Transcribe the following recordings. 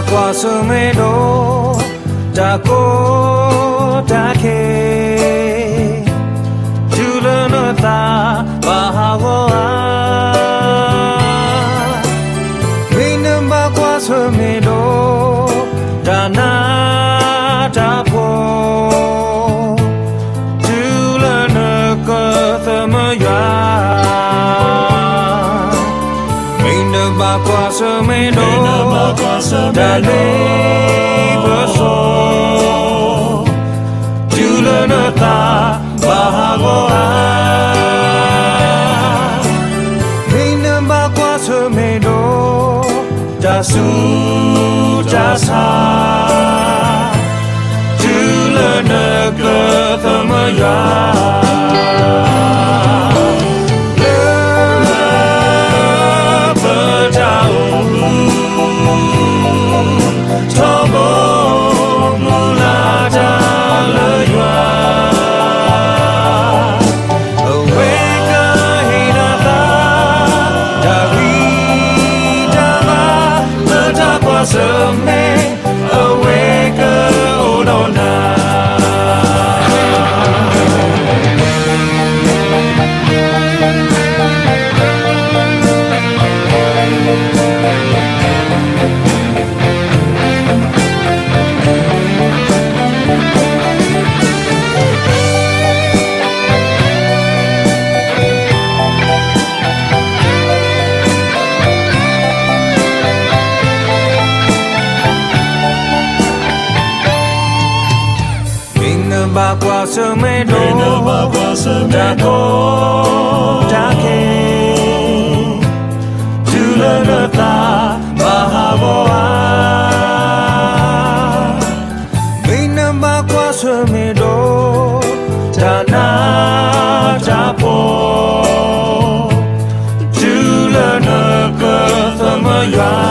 ကွၢ်ဆၢၣ်မဲာ်ဒီး တၢ်ကီတၢ်ခဲ တုၤလၢနသးဘၣ်ဟးဂီၤဧါ. မ့ၢ်နဘၣ်ကွၢ်ဆၢၣ်မဲာ်ဒီး တၢ်နးတၢ်ဖှီၣ် တုၤလၢနကသးမုာ်ယွၤ မ့ၢ်နဘၣ်ကွၢ်ဆၢၣ်မဲာ်ဒီး တၢ်လ့ပစီ တုၤလၢနသးဘၣ်ဟးဂီၤဧါ. မ့ၢ်နဘၣ်ကွၢ်ဆၢၣ်မဲာ်ဒီး တၢ်ဆူးတၢ်ဆါ တုၤလၢနကသးမုာ်ယွၤ လၢပတၢ်အိၣ်မူ ထီဘိမုၢ်လၢ်တၢ်လၢယွၤ အဝဲကဟ့ၣ်နၤသး တၢ်ဂံၢ်တၢ်ဘါ လၢတၢ်ကွၢ်ဆၢၣ်မဲာ် အဝဲကအိၣ်ဒီးနၤ မ့ၢ်နဘၣ်ကွၢ်ဆၢၣ်မဲာ်ဒီး တၢ်ကီတၢ်ခဲ တုၤလၢနသးဘၣ်ဟးဂီၤဧါ. မ့ၢ်နဘၣ်ကွၢ်ဆၢၣ်မဲာ်ဒီး တၢ်နးတၢ်ဖှီၣ် တုၤလၢနကသးမုာ်ယွၤ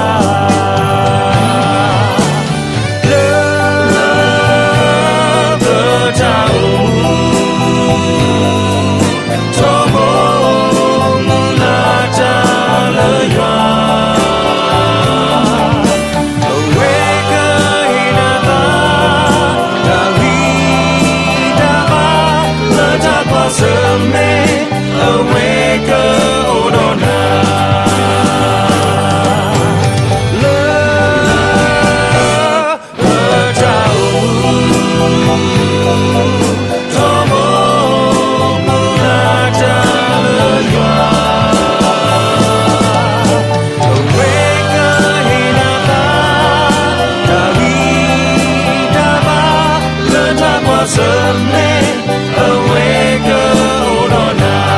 လၢပတၢ်အိၣ်မူ ထီဘိမုၢ်လၢ်တၢ်လၢယွၤ အဝဲကဟ့ၣ်နၤသး တၢ်ဂံၢ်တၢ်ဘါ လၢတၢ်ကွၢ်ဆၢၣ်မဲာ် အဝဲကအိၣ်ဒီးနၤ လၢ ပတၢ်အိၣ်မူ ထီဘိမုၢ်လၢ်တၢ်လၢယွၤ အဝဲကဟ့ၣ်နၤသး တၢ်ဂံၢ်တၢ်ဘါ လၢတၢ်ကွၢ်ဆၢၣ်မဲာ် အဝဲကအိၣ်ဒီး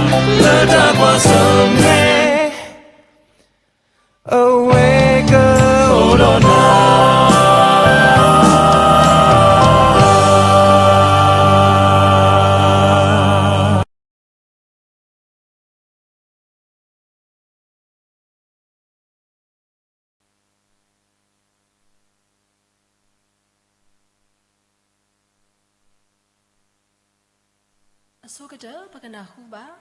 နၤ လၢတၢ်ကွၢ်ဆၢၣ်မဲာ် အဝဲကအိၣ်ဒီးနၤ အဆိကတၢၢ် ပကနၢ်ဟူဘၣ်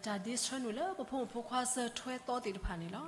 တၢ်ဒ့ဆှၢနုာ်လၢပဖိမုၣ်ဖိခွါစၢၤထွဲသီသ့ၣ်တဖၣ်န့ၣ်လီၤ.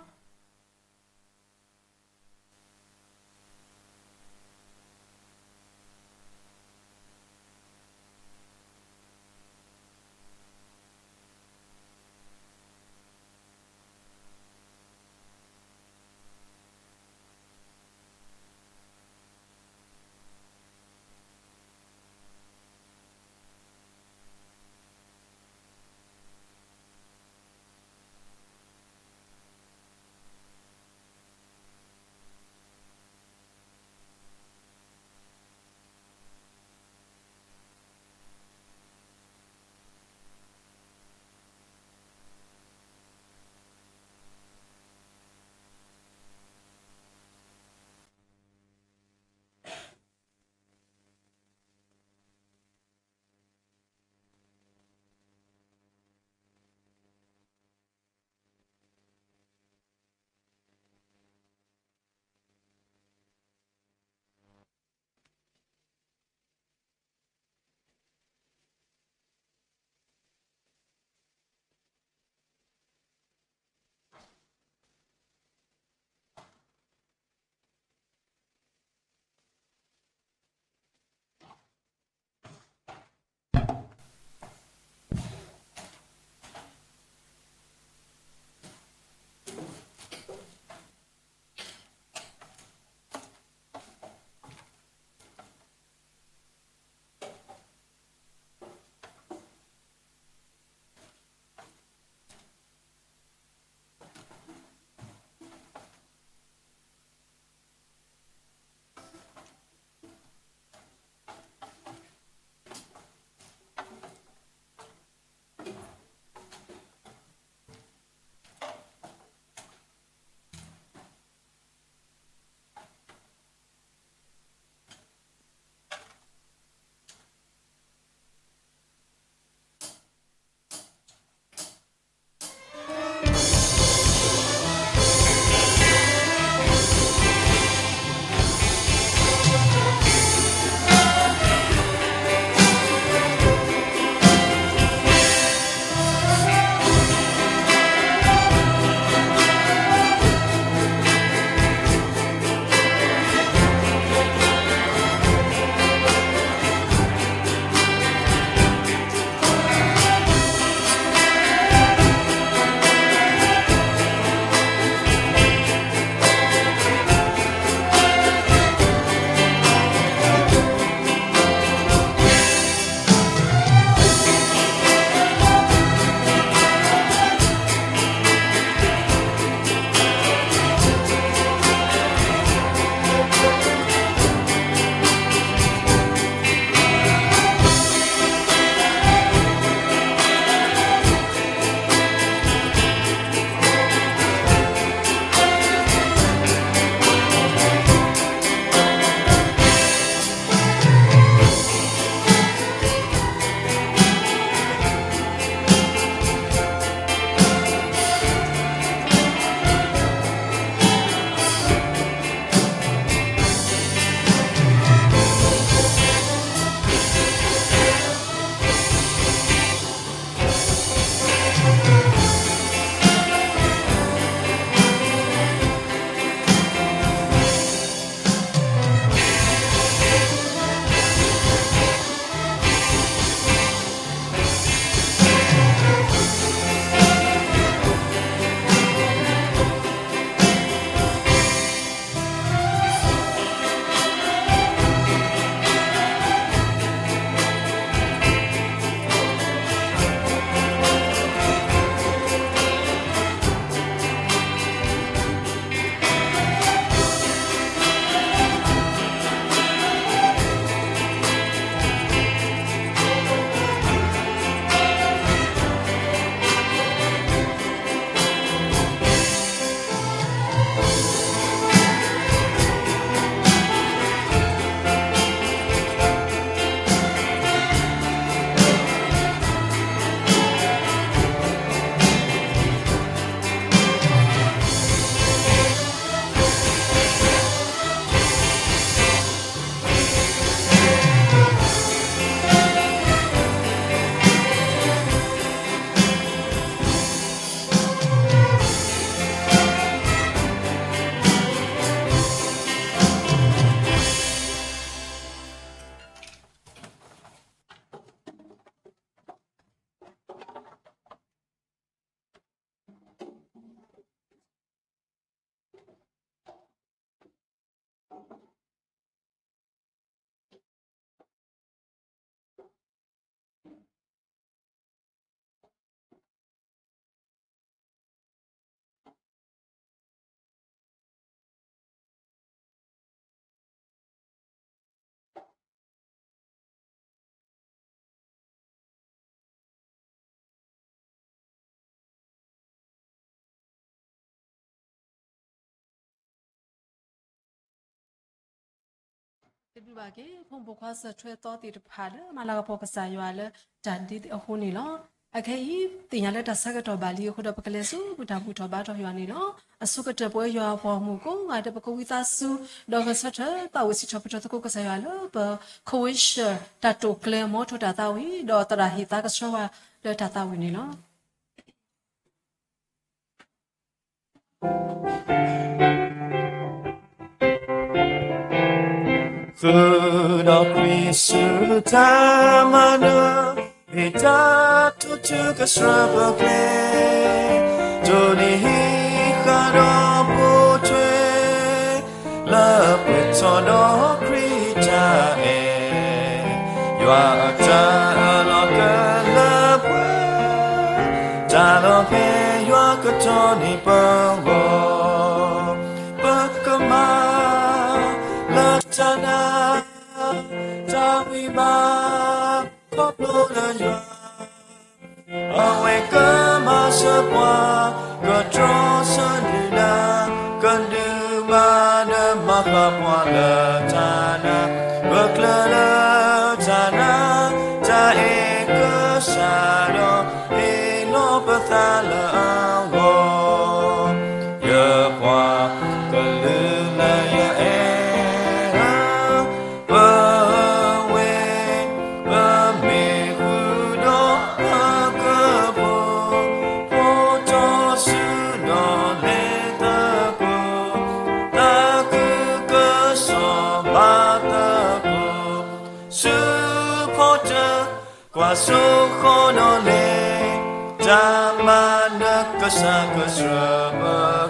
တဘျုးဘၣ်က့ၤ ဖိမုၣ်ဖိခွါစၢၤထွဲသီသ့ၣ်တဖၣ်လၢမၤလၤကပီၤကစၢ်ယွၤလၢတၢ်ဒ်အဃိန့ၣ်လီၤ. အခဲအံၤ သ့ၣ်ညါလၢတၢ်ဆၢကတီၢ်ဘၣ်လံအဃိဒီး ပကလဲၤဆူပတၢ်ဘူၣ်ထီၣ်ဘါထီၣ်ယွၤန့ၣ်လီၤ. အဆိကတၢၢ်ပဝဲယွၤအပှၤဂီၢ်မုၢ်ကိးဂၤဒဲး ပကဝံသးစူၤ ဒီးဂဲၤဆၢထၢၣ်သးဝံၣ်စံးထီၣ်ပတြၢၤသကိးကစၢ်ယွၤလၢပ commission တၢ်တိာ်ကျဲၤမီထိၣ်တၢ်သးဝံၣ် ဒီးသရၣ်ဟ့ၣ်သါကဆှီဝဲလၢတၢ်သးဝံၣ်န့ၣ်လီၤ. ဃုာ်ဒီးခရံာ်ဆူတၢ်မၤနၢၤ, မ့ၢ်တၢ်ထူၣ်ထုကဆှၢပကျဲ, တိၢ်န့ၢ်ဟံးဃာ်ဒီးပိာ်ထွဲ လၢပှဲၤထီၣ်ဒီးခရံာ်တၢ်အဲၣ်, ယွၤအတၢ်အၢၣ်လီၤကလၢပှဲၤ, တၢ်လီၤဖဲယွၤကတီၢ်န့ၢ်ပဂီၢ်, ပကမၤလၢတၢ်နာ် တၢ်ဂံၢ်ဘါ ခီဖျိလၢယွၤ အဝဲကမၤစၢၤပှၤ ကတြီဆၢဒုၣ်ဒါ ကဒုးမၤနၢၤမၤဃၣ်ပှၤလၢတၢ်နာ်, ပကျၢၤလၢတၢ်နာ် တၢ်အဲၣ်ကစၢ်ဒီး ဟ့ၣ်လီၤပသးလၢအဂီၢ်, ယပှၤကလုာ်လၢယအဲၣ်ဧၢ ပဝဲ ပမ့ၢ်ဃုာ်ဒီးပကဖိ, ဖိထီၣ်ဆူဒီးလဲၤသကိး, သးခုကစီၣ်ဘၣ်သကိး, ဆူဖီတၢၣ် ကွၢ်စိဃီဒီးလဲၤ, တၢ်မၤနၢၤကစၢ်ကဆှၢပ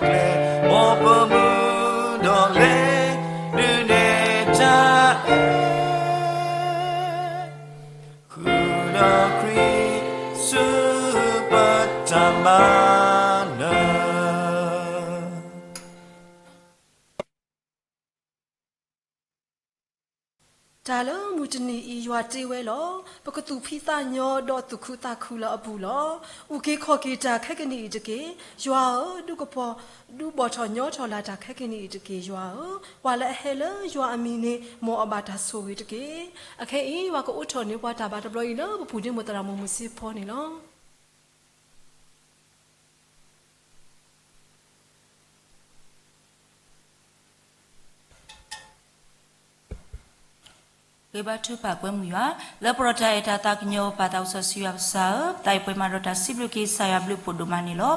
ကျဲ, မ်ပမုၢ်ဒီးလဲၤ ဒုးနဲၣ်တၢ်အဲၣ်, ဃုာ်ဒီးခရံာ်ဆူပတၢ်မၤနၢၤ တၢ်လၢမုၢ်တနံၤအံၤယွၤတ့ဝဲလီၤ. ပကသူၣ်ဖှံသးညီဒီးသူၣ်ခုသးခုလၢအပူၤလီၤ. အုၣ်က့ၤခီၣ်က့ၤတၢ်ခဲကနံၣ်အံၤတက့ၢ်, ယွၤဧၢ, ဒုးကပီၤ ဒုးဘီၣ်ထီၣ်ညီထီၣ်လၢ်တၢ်ခဲကနံၣ်အံၤတက့ၢ်, ယွၤဧၢ, ပှၤလၢအဟဲလၢယွၤအမံၤန့ၣ် မ်အဘၣ်တၢ်ဆိၣ်ဂ့ၤတက့ၢ်. အခဲအံၤ ယွၤကအိးထီၣ်န့ၢ်ပှၤတၢ်ဘါတဘျီအံၤလၢပပူၤဒ့မုၣ်သရၣ်မုၣ်မုၢ်စ့ဖီန့ၣ်လီၤ. ဂ့ၤဘါထုကဖၣ်ကွဲမုာ်ယွၤ, လၢပရီၣ်တၢ်အဲၣ်တၢ်သးကညီၤ ပၢ်သးစီဆှံယွၤကစၢ်ဧၢ, ပသးအံၤပှဲၤမးဒီးတၢ်စံးဘျုးက့ၤကစၢ်ယွၤဘျုးဖှိၣ်ဒိၣ်မးန့ၣ်လီၤ.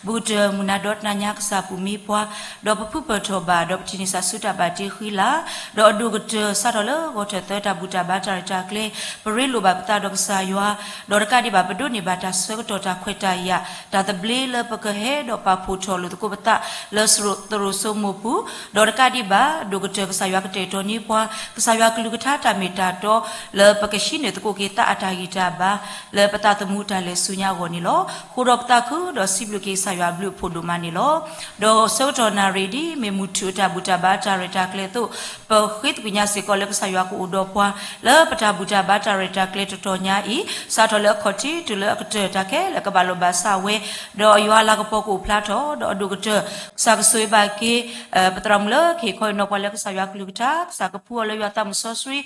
ဘူးကတၢၢ်မုၢ်နၤဒီတနၤညါကစၢ်ပူၤမ့ၢ်ပှၤ, ဒီးပဖုပၢၢ်ထီၣ်ဘၣ်, ဒီးပထံၣ်န့ၢ်စးဆူတၢ်ဘၣ်တ့ဃံလၤ, ဒီးအဒိၣ်ကတၢၢ်စးထီၣ်လၢဂီၤထၢၣ်သၢတၢ်ဘူၣ်တၢ်ဘါတၢ်ရဲၣ်တၢ်ကျဲၤ, ပရ့လိာ်ဘၣ်ပသးဒီးကစၢ်ယွၤ, ဒီးတကးဒံးဘၣ်ပဒိးန့ၢ်ဘၣ်တၢ်ဆၢကတီၢ်တၢ်ခွဲးတၢ်ယာ်, တၢ်သဘျ့လၢပကဟဲဒီးပာ်ဖှိၣ်ထီၣ်လိာ်သကိးပသး လၢသရိာ်စိမိၤပူၤ, ဒီးတကးဒံးဘၣ် ဒိၣ်ကတၢၢ်ကစၢ်ယွၤကတဲာ်ကတီၤန့ၢ်ပှၤ, ကစၢ်ယွၤကလုၢ်ကထါတၢ်မ့ၢ်တၢ်တီ လၢပကဟံးန့ၢ်သကိးက့ၤသးအတၢ်ဂံၢ်တၢ်ဘါ လၢပသးသမူတၢ်လဲၤဆူညါအဂီၢ်န့ၣ်လီၤ.ဃိဒီးပသးခုဒီးစံးဘျုးက့ၤကစၢ်ယွၤဘျုးဖှိၣ်ဒိၣ်မးန့ၣ်လီၤ. ဒီးဆၢကတီၢ်နၣ်ရံၣ်ဒ်အမ့ၢ်မုၢ်ထူၣ်အတၢ်ဘူၣ်တၢ်ဘါတၢ်ရဲၣ်တၢ်ကျဲၤအသိး, ပဃ့သကွံာ်ညါစ့ၢ်ကီးလၢကစၢ်ယွၤကအိၣ်ဒီးပှၤ လၢပတၢ်ဘူၣ်တၢ်ဘါတၢ်ရဲၣ်တၢ်ကျဲၤတတီၤညါအံၤ, စးထီၣ်လၢအခီၣ်ထံးတုၤလၢအကတၢၢ်တၢ်ခဲလၢာ်ကဘၣ်လိာ်ဘၣ်စးဝဲ, ဒီးယွၤအလၤကပီၤကအိၣ်ဖျါထီၣ်, ဒီးအဒိၣ်ကတၢၢ် ကစၢ်ကဆိၣ်ဂ့ၤဘၣ်က့ၤ ပသရၣ်မုၣ်လၢကဟ့ၣ်ခီဟ့ၣ်နီၤပှၤလၢကစၢ်ယွၤကလုၢ်ကထါ, ကစၢ်ကဖှူအီၤလၢယွၤသးမုၣ်စီဆှံ,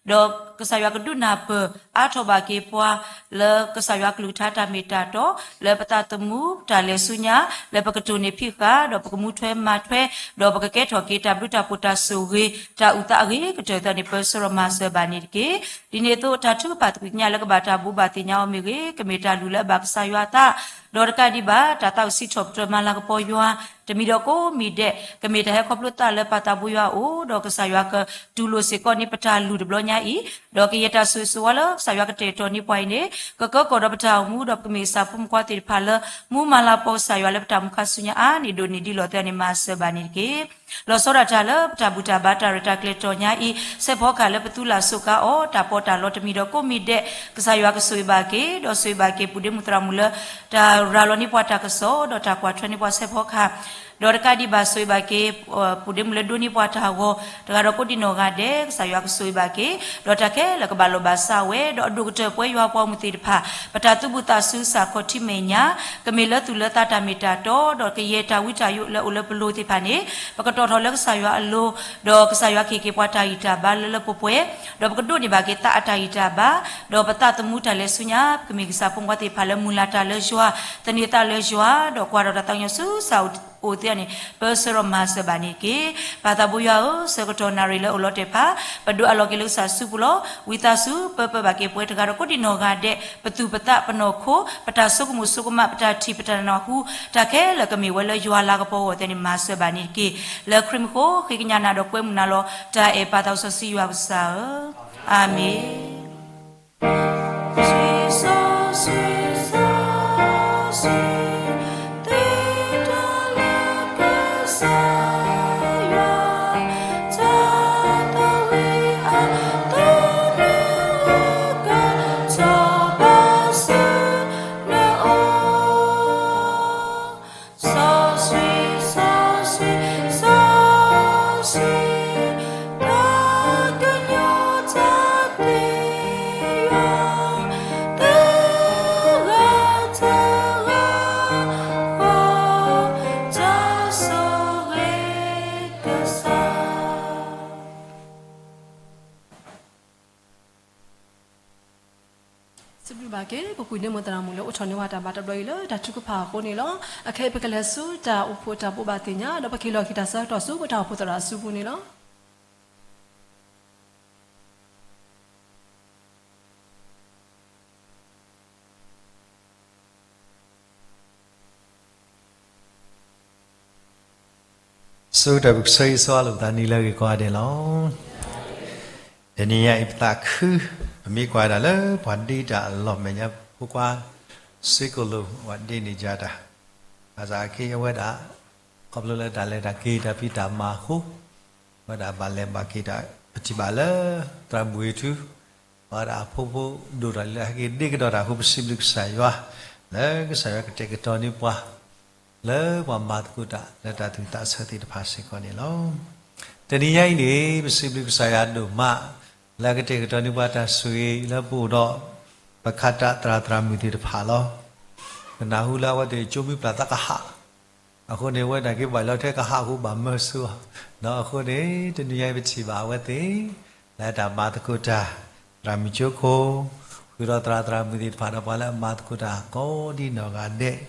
ဒီးကစၢ်ယွၤကဒုးနၢ်ပၢၢ်အါထီၣ်ဘၣ်က့ၤပှၤ လၢကစၢ်ယွၤကလုၢ်ကထါတၢ်မ့ၢ်တၢ်တီ, လၢပသးသမူတၢ်လဲၤဆူညါ, လၢပကတိၢ်န့ၢ်ဖံးဃာ်, ဒီးပကမူထွဲမၤထွဲ, ဒီးပကကဲထီၣ်က့ၤတၢ်ဘျုးတၢ်ဖှိၣ်တၢ်ဆိၣ်ဂ့ၤ, တၢ်အုၣ်သးအဂ့ၤကတၢၢ်သၢန့ၣ် ပၢဆှၢဒီးမၤစၢၤဘၣ်န့ၣ်တက့ၢ်. ဒ်န့ၣ်အသိး တၢ်ထုကဖၣ်သကွံာ်ကညးလၢကဘၣ်တၢ်ဘိးဘၣ်သ့ၣ်ညါအီၤမ့ၢ်ဂ့ၤ, ကမ့ၢ်တၢ်လုၢ်လၢအဘၣ်ကစၢ်ယွၤအသး, ဒီးတကးဒံးဘၣ် တၢ်သးဝံၣ်စံးထီၣ်ပတြၢၤမၤလၤကပီၤယွၤ, တမံၤဒီးကိးမံၤဒဲး, ကမ့ၢ်တၢ်ဟဲခီဖျိသးလၢပၢ်သးဘိယွၤအအိၣ်, ဒီးကစၢ်ယွၤကတူၢ်လိာ်စ့ၢ်ကီးန့ၢ်ပတၢ်လုၢ်တဘျီညါအံၤ, ဒီးကယဲၢ်တၢ်ဆိၣ်ဂ့ၤဆိၣ်ဝါလၢကစၢ်ယွၤကတဲာ်ကတီၤန့ၢ်ပှၤအံၤန့ၣ်, ကကၢကီၢ်ဒီးပတၢ်အိၣ်မူ, ဒီးပကမ့ၢ်ကစၢ်ဖိမုၣ်ခွါသ့ၣ်တဖၣ်လၢ မူမၤလၤကပီၤကစၢ်ယွၤလၢပတၢ်မုၢ်ဃါဆူညါအါန့ၢ်ဒိၣ်န့ၢ်ဒံးလီၤသၢန့ၣ် မၤစၢၤဘၣ်န့ၣ်တက့ၢ်. လီၤဆီဒၣ်တၢ်လၢပတၢ်ဘူၣ်တၢ်ဘါတၢ်ရဲၣ်တၢ်ကျဲၤတတီၤညါအံၤ, ဆဲးဖီကဟၣ်လၢပသူလၢ်စူးကါအီၤ, တၢ်ပီးတၢ်လီတမံၤဒီးကိးမံၤဒဲး, ကစၢ်ယွၤကဆိၣ်ဂ့ၤဘၣ်က့ၤ, ဒီးဆိၣ်ဂ့ၤဘၣ်က့ၤ ပူၤဒ့မုၣ်သရၣ်မုၣ်လၢ တၢ်ရၤလီၤန့ၢ်ပှၤတၢ်ကစီၣ်, ဒီးတၢ်ကွၢ်ထွဲန့ၢ်ပှၤဆဲးဖီကဟၣ် ဒီးတကးဒံးဘၣ်ဆိၣ်ဂ့ၤဘၣ်က့ၤ ပုၢ်ဒ့မုၣ်လၢဒိးန့ၢ်ပှၤတၢ်ဂီၤ တဂၤဒီးကိးဒံနီၢ်ဂၤဒဲး ကစၢ်ယွၤကဆိၣ်ဂ့ၤဘၣ်က့ၤ ဒီးတၢ်ခဲလၢာ်ကဘၣ်လိာ်ဘၣ်စးဝဲ ဒီးအဒိၣ်ကတၢၢ်ပဝဲယွၤပှၤမုၢ်သ့ၣ်တဖၣ် ပတၢ်သူၣ်ဘူၣ်သးစူၤစ့ၢ်ကီးထံမဲာ်ညါ ကမ့ၢ်လၢသူၣ်လၢသးတၢ်မ့ၢ်တၢ်တီ ဒီးကယဲၢ်တၢ်ဝံတၢ်ယိးလၢအိၣ်လၢပလိၤသ့ၣ်တဖၣ်န့ၣ် ပကတီၢ်ထီၣ်လၢကစၢ်ယွၤအလိၤ ဒီးကစၢ်ယွၤကဟ့ၣ်က့ၤပှၤတၢ်ဂံၢ်တၢ်ဘါလၢလၢပှဲၤပှဲၤ ဒီးပကဒိးန့ၢ်ဘၣ်က့ၤသးအတၢ်ဂံၢ်တၢ်ဘါ ဒီးပသးသမူတၢ်လဲၤဆူညါ ပကမ့ၢ်ကစၢ်ဖိမုၣ်ဖိသ့ၣ်တဖၣ်လၢမုၢ်လၢ်တၢ်လၢယွၤ သန့ၤသးလၢယွၤ ဒီးကွၢ်ထီၣ်တၢ်သးကညီၤဆူစ့ၢ်အိၣ်သ့အီၤန့ၣ် ပၢဆှၢဒီးမၤစၢၤဘၣ်န့ၣ်တက့ၢ်. ပၢ်သးဘိယွၤဧၢ, ဆၢကတီၢ်နၣ်ရံၣ်လၢအိၣ်လီၤတဲာ်တဖၣ် ပဒိးအးလီၤက့ၤလၢကစၢ်စုပူၤလီၤ. ဝံသးစူၤ ပၢပၢဘၣ်က့ၤပဝဲတဂၤဒီးကိးဒံနီၢ်ဂၤဒဲး ပသူၣ်ပသးပနီၢ်ခိ ပတၢ်ဆိကမိၣ်ဆိကမး ပတၢ်ထံၣ်ပတၢ်နၢ်ဟူ တၢ်ခဲလၢာ်ကမ့ၢ်ဝဲလၢယွၤလၤကပီၤအဂီၢ်သ့ၣ်န့ၣ် မၤစၢၤဘၣ်န့ၣ်တက့ၢ်. လၢခရံာ်မူခိၣ် ဃ့ကညးနၤဒီးကွဲမုာ်နၤလီၤ. တၢ်အဲၣ်ပၢ်သးစီဆှံယွၤကစၢ်ဧၢ, အၤမ့ၣ်. Sibli bake, pupui ne mo tara mule o tone wa taba tablo ilo ta tukupa kone lo. Ake pekele su ta upu ta boba tenya, do pekilo kita sa to su ta upu tara su pune lo. ဆိတၢ်ပကဆၢအံၤ ဆိအလိာ်ပသးနံၤလၢအဂ့ၤကိးဂၤဒဲးလီၤ. တနံၤညါအံၤပသးခု, ပမ့ၢ်ကွၢ်ဒၣ်လၢပှၤဒ့တၢ်အလီၢ်မဲာ်ညါ ဖိခွါစ့ကိလိၤ ပှၤဒ့န့ၢ်ယၤတၢ်, ဘၣ်ဆၣ်အခဲအံၤအဝဲဒၣ် ခီဖျိလၢတၢ်လဲၤတၢ်က့ၤတၢ်ဖံးတၢ်မၤအဃိ အဝဲဒၣ်ဘၣ်လဲၤဘၣ်က့ၤတၢ် ပထံၣ်ဘၣ်လၢ သရၣ်မုၢ်ဂ့ၤထူ အဝဲဒၣ်အဖိဖိဒိၣ်ထီၣ်လံလၢဟဲက့ၤဒ့ကဒီးတၢ်အဃိ ပစံးဘျုးကစၢ်ယွၤ လၢကစၢ်ယွၤကတဲာ်ကတီၤန့ၢ်ပှၤ လၢပှၤမၤသကိးတၢ်လၢတၢ်သူၣ်ဝံၣ်သးဆၢသ့ၣ်တဖၣ်စ့ၢ်ကီးန့ၣ်လီၤ. တနံၤညါအံၤန့ၣ် ပစံးဘျုးကစၢ်ယွၤဒိၣ်မး လၢကတဲာ်ကတီၤန့ၢ်ပှၤတၢ်ဆိၣ်ဂ့ၤလၢပအိၣ်ဒီး ပခးတၢ်သရၣ်သရၣ်မုၣ်သ့ၣ်တဖၣ်လီၤ. ပနၢ်ဟူလၢအဝဲသ့ၣ်ကၠိမံပျၢ်သးကဟး အဃိန့ၣ် အဝဲဒၣ်က့ၤဘၣ်လီၤထဲကဟးအဃိဘၣ်မၢဆူအီၤ, အဃိန့ၣ် တနံၤညါအံၤပထံၣ်ဘၣ်အဝဲသ့ၣ် လၢတၢ်မၤသကိးတၢ် သရၣ်မုၣ်ကၠိခိၣ် ဃုာ်ဒီးသရၣ်သရၣ်မုၣ်သ့ၣ်တဖၣ်ဒီးပှၤလၢအမၤသကိးတၢ်ကိးဒ်နီၢ်ဂၤဒဲး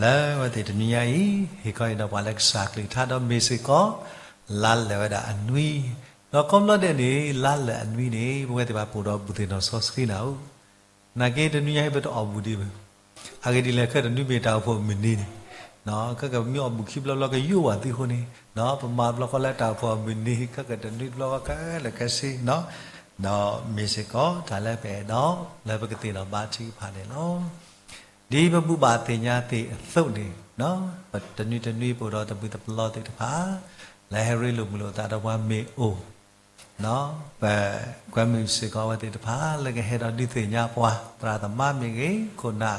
လၢအဝဲသ့ၣ်တနံၤညါအံၤ ဟ့ၣ်ခီအံၤဒီးပှၤလၢကစၢ်ကလုၢ်ကထါဒီးမ့ၢ်စ့ၢ်ကီး လါလၢာ်ဝဲဒၣ်အနွံ, ဒီးကိးဘျီဒဲးန့ၣ် လါလၢာ်အနွံန့ၣ် ပဝဲသ့ၣ်တဖၣ်ပအိၣ်ဒီးဘူၣ်သ့ၣ်နီၣ်စီဆှံနၤဧိၤ နာ်က့တနွံညါအံၤပတအီၣ်ဘူၣ်ဒံးဘၣ်. အဂ့ၢ်ဒ်လဲၣ် ခဲတနွံမ့ၢ်တၢ်အိၣ်ဖှိၣ်အမုၢ်နံၤန့ၣ်, ခဲကမ့ၢ်အီၣ်ဘူၣ်ခံဘျီဘျီကယိဘၣ်သုအဃိန့ၣ်, ပမၤဘျီဃီလၢတၢ်အိၣ်ဖှိၣ်အမုၢ်နံၤ ခဲကတနွံဘျီဃီခဲလၢာ်ခဲဆ့, ဒီးမ့ၢ်စ့ၢ်ကီးတၢ်လၢပအဲၣ်ဒိး လၢပကသ့ၣ်နီၣ်ဘါထုကဖၣ်န့ၣ်လီၤ. ဒ်ပဘူၣ်ဘၣ်သ့ၣ်ညါသ့ၣ်အသိးန့ၣ်, ပတနွံတနွံပအိၣ်ဒီးတမှံၤတပျီသ့ၣ်တဖၣ် လၢဟဲရ့လိာ်မုာ်လိာ်သးဒီးပှၤမ့ၢ်အိၣ် ပကွဲမုာ်စ့ၢ်ကီးအဝဲသ့ၣ်တဖၣ် လၢကဟဲဒီးဒုးသ့ၣ်ညါပှၤ သရၣ်သမါမ့ၢ်ဂ့ၤ ခိၣ်နၢ်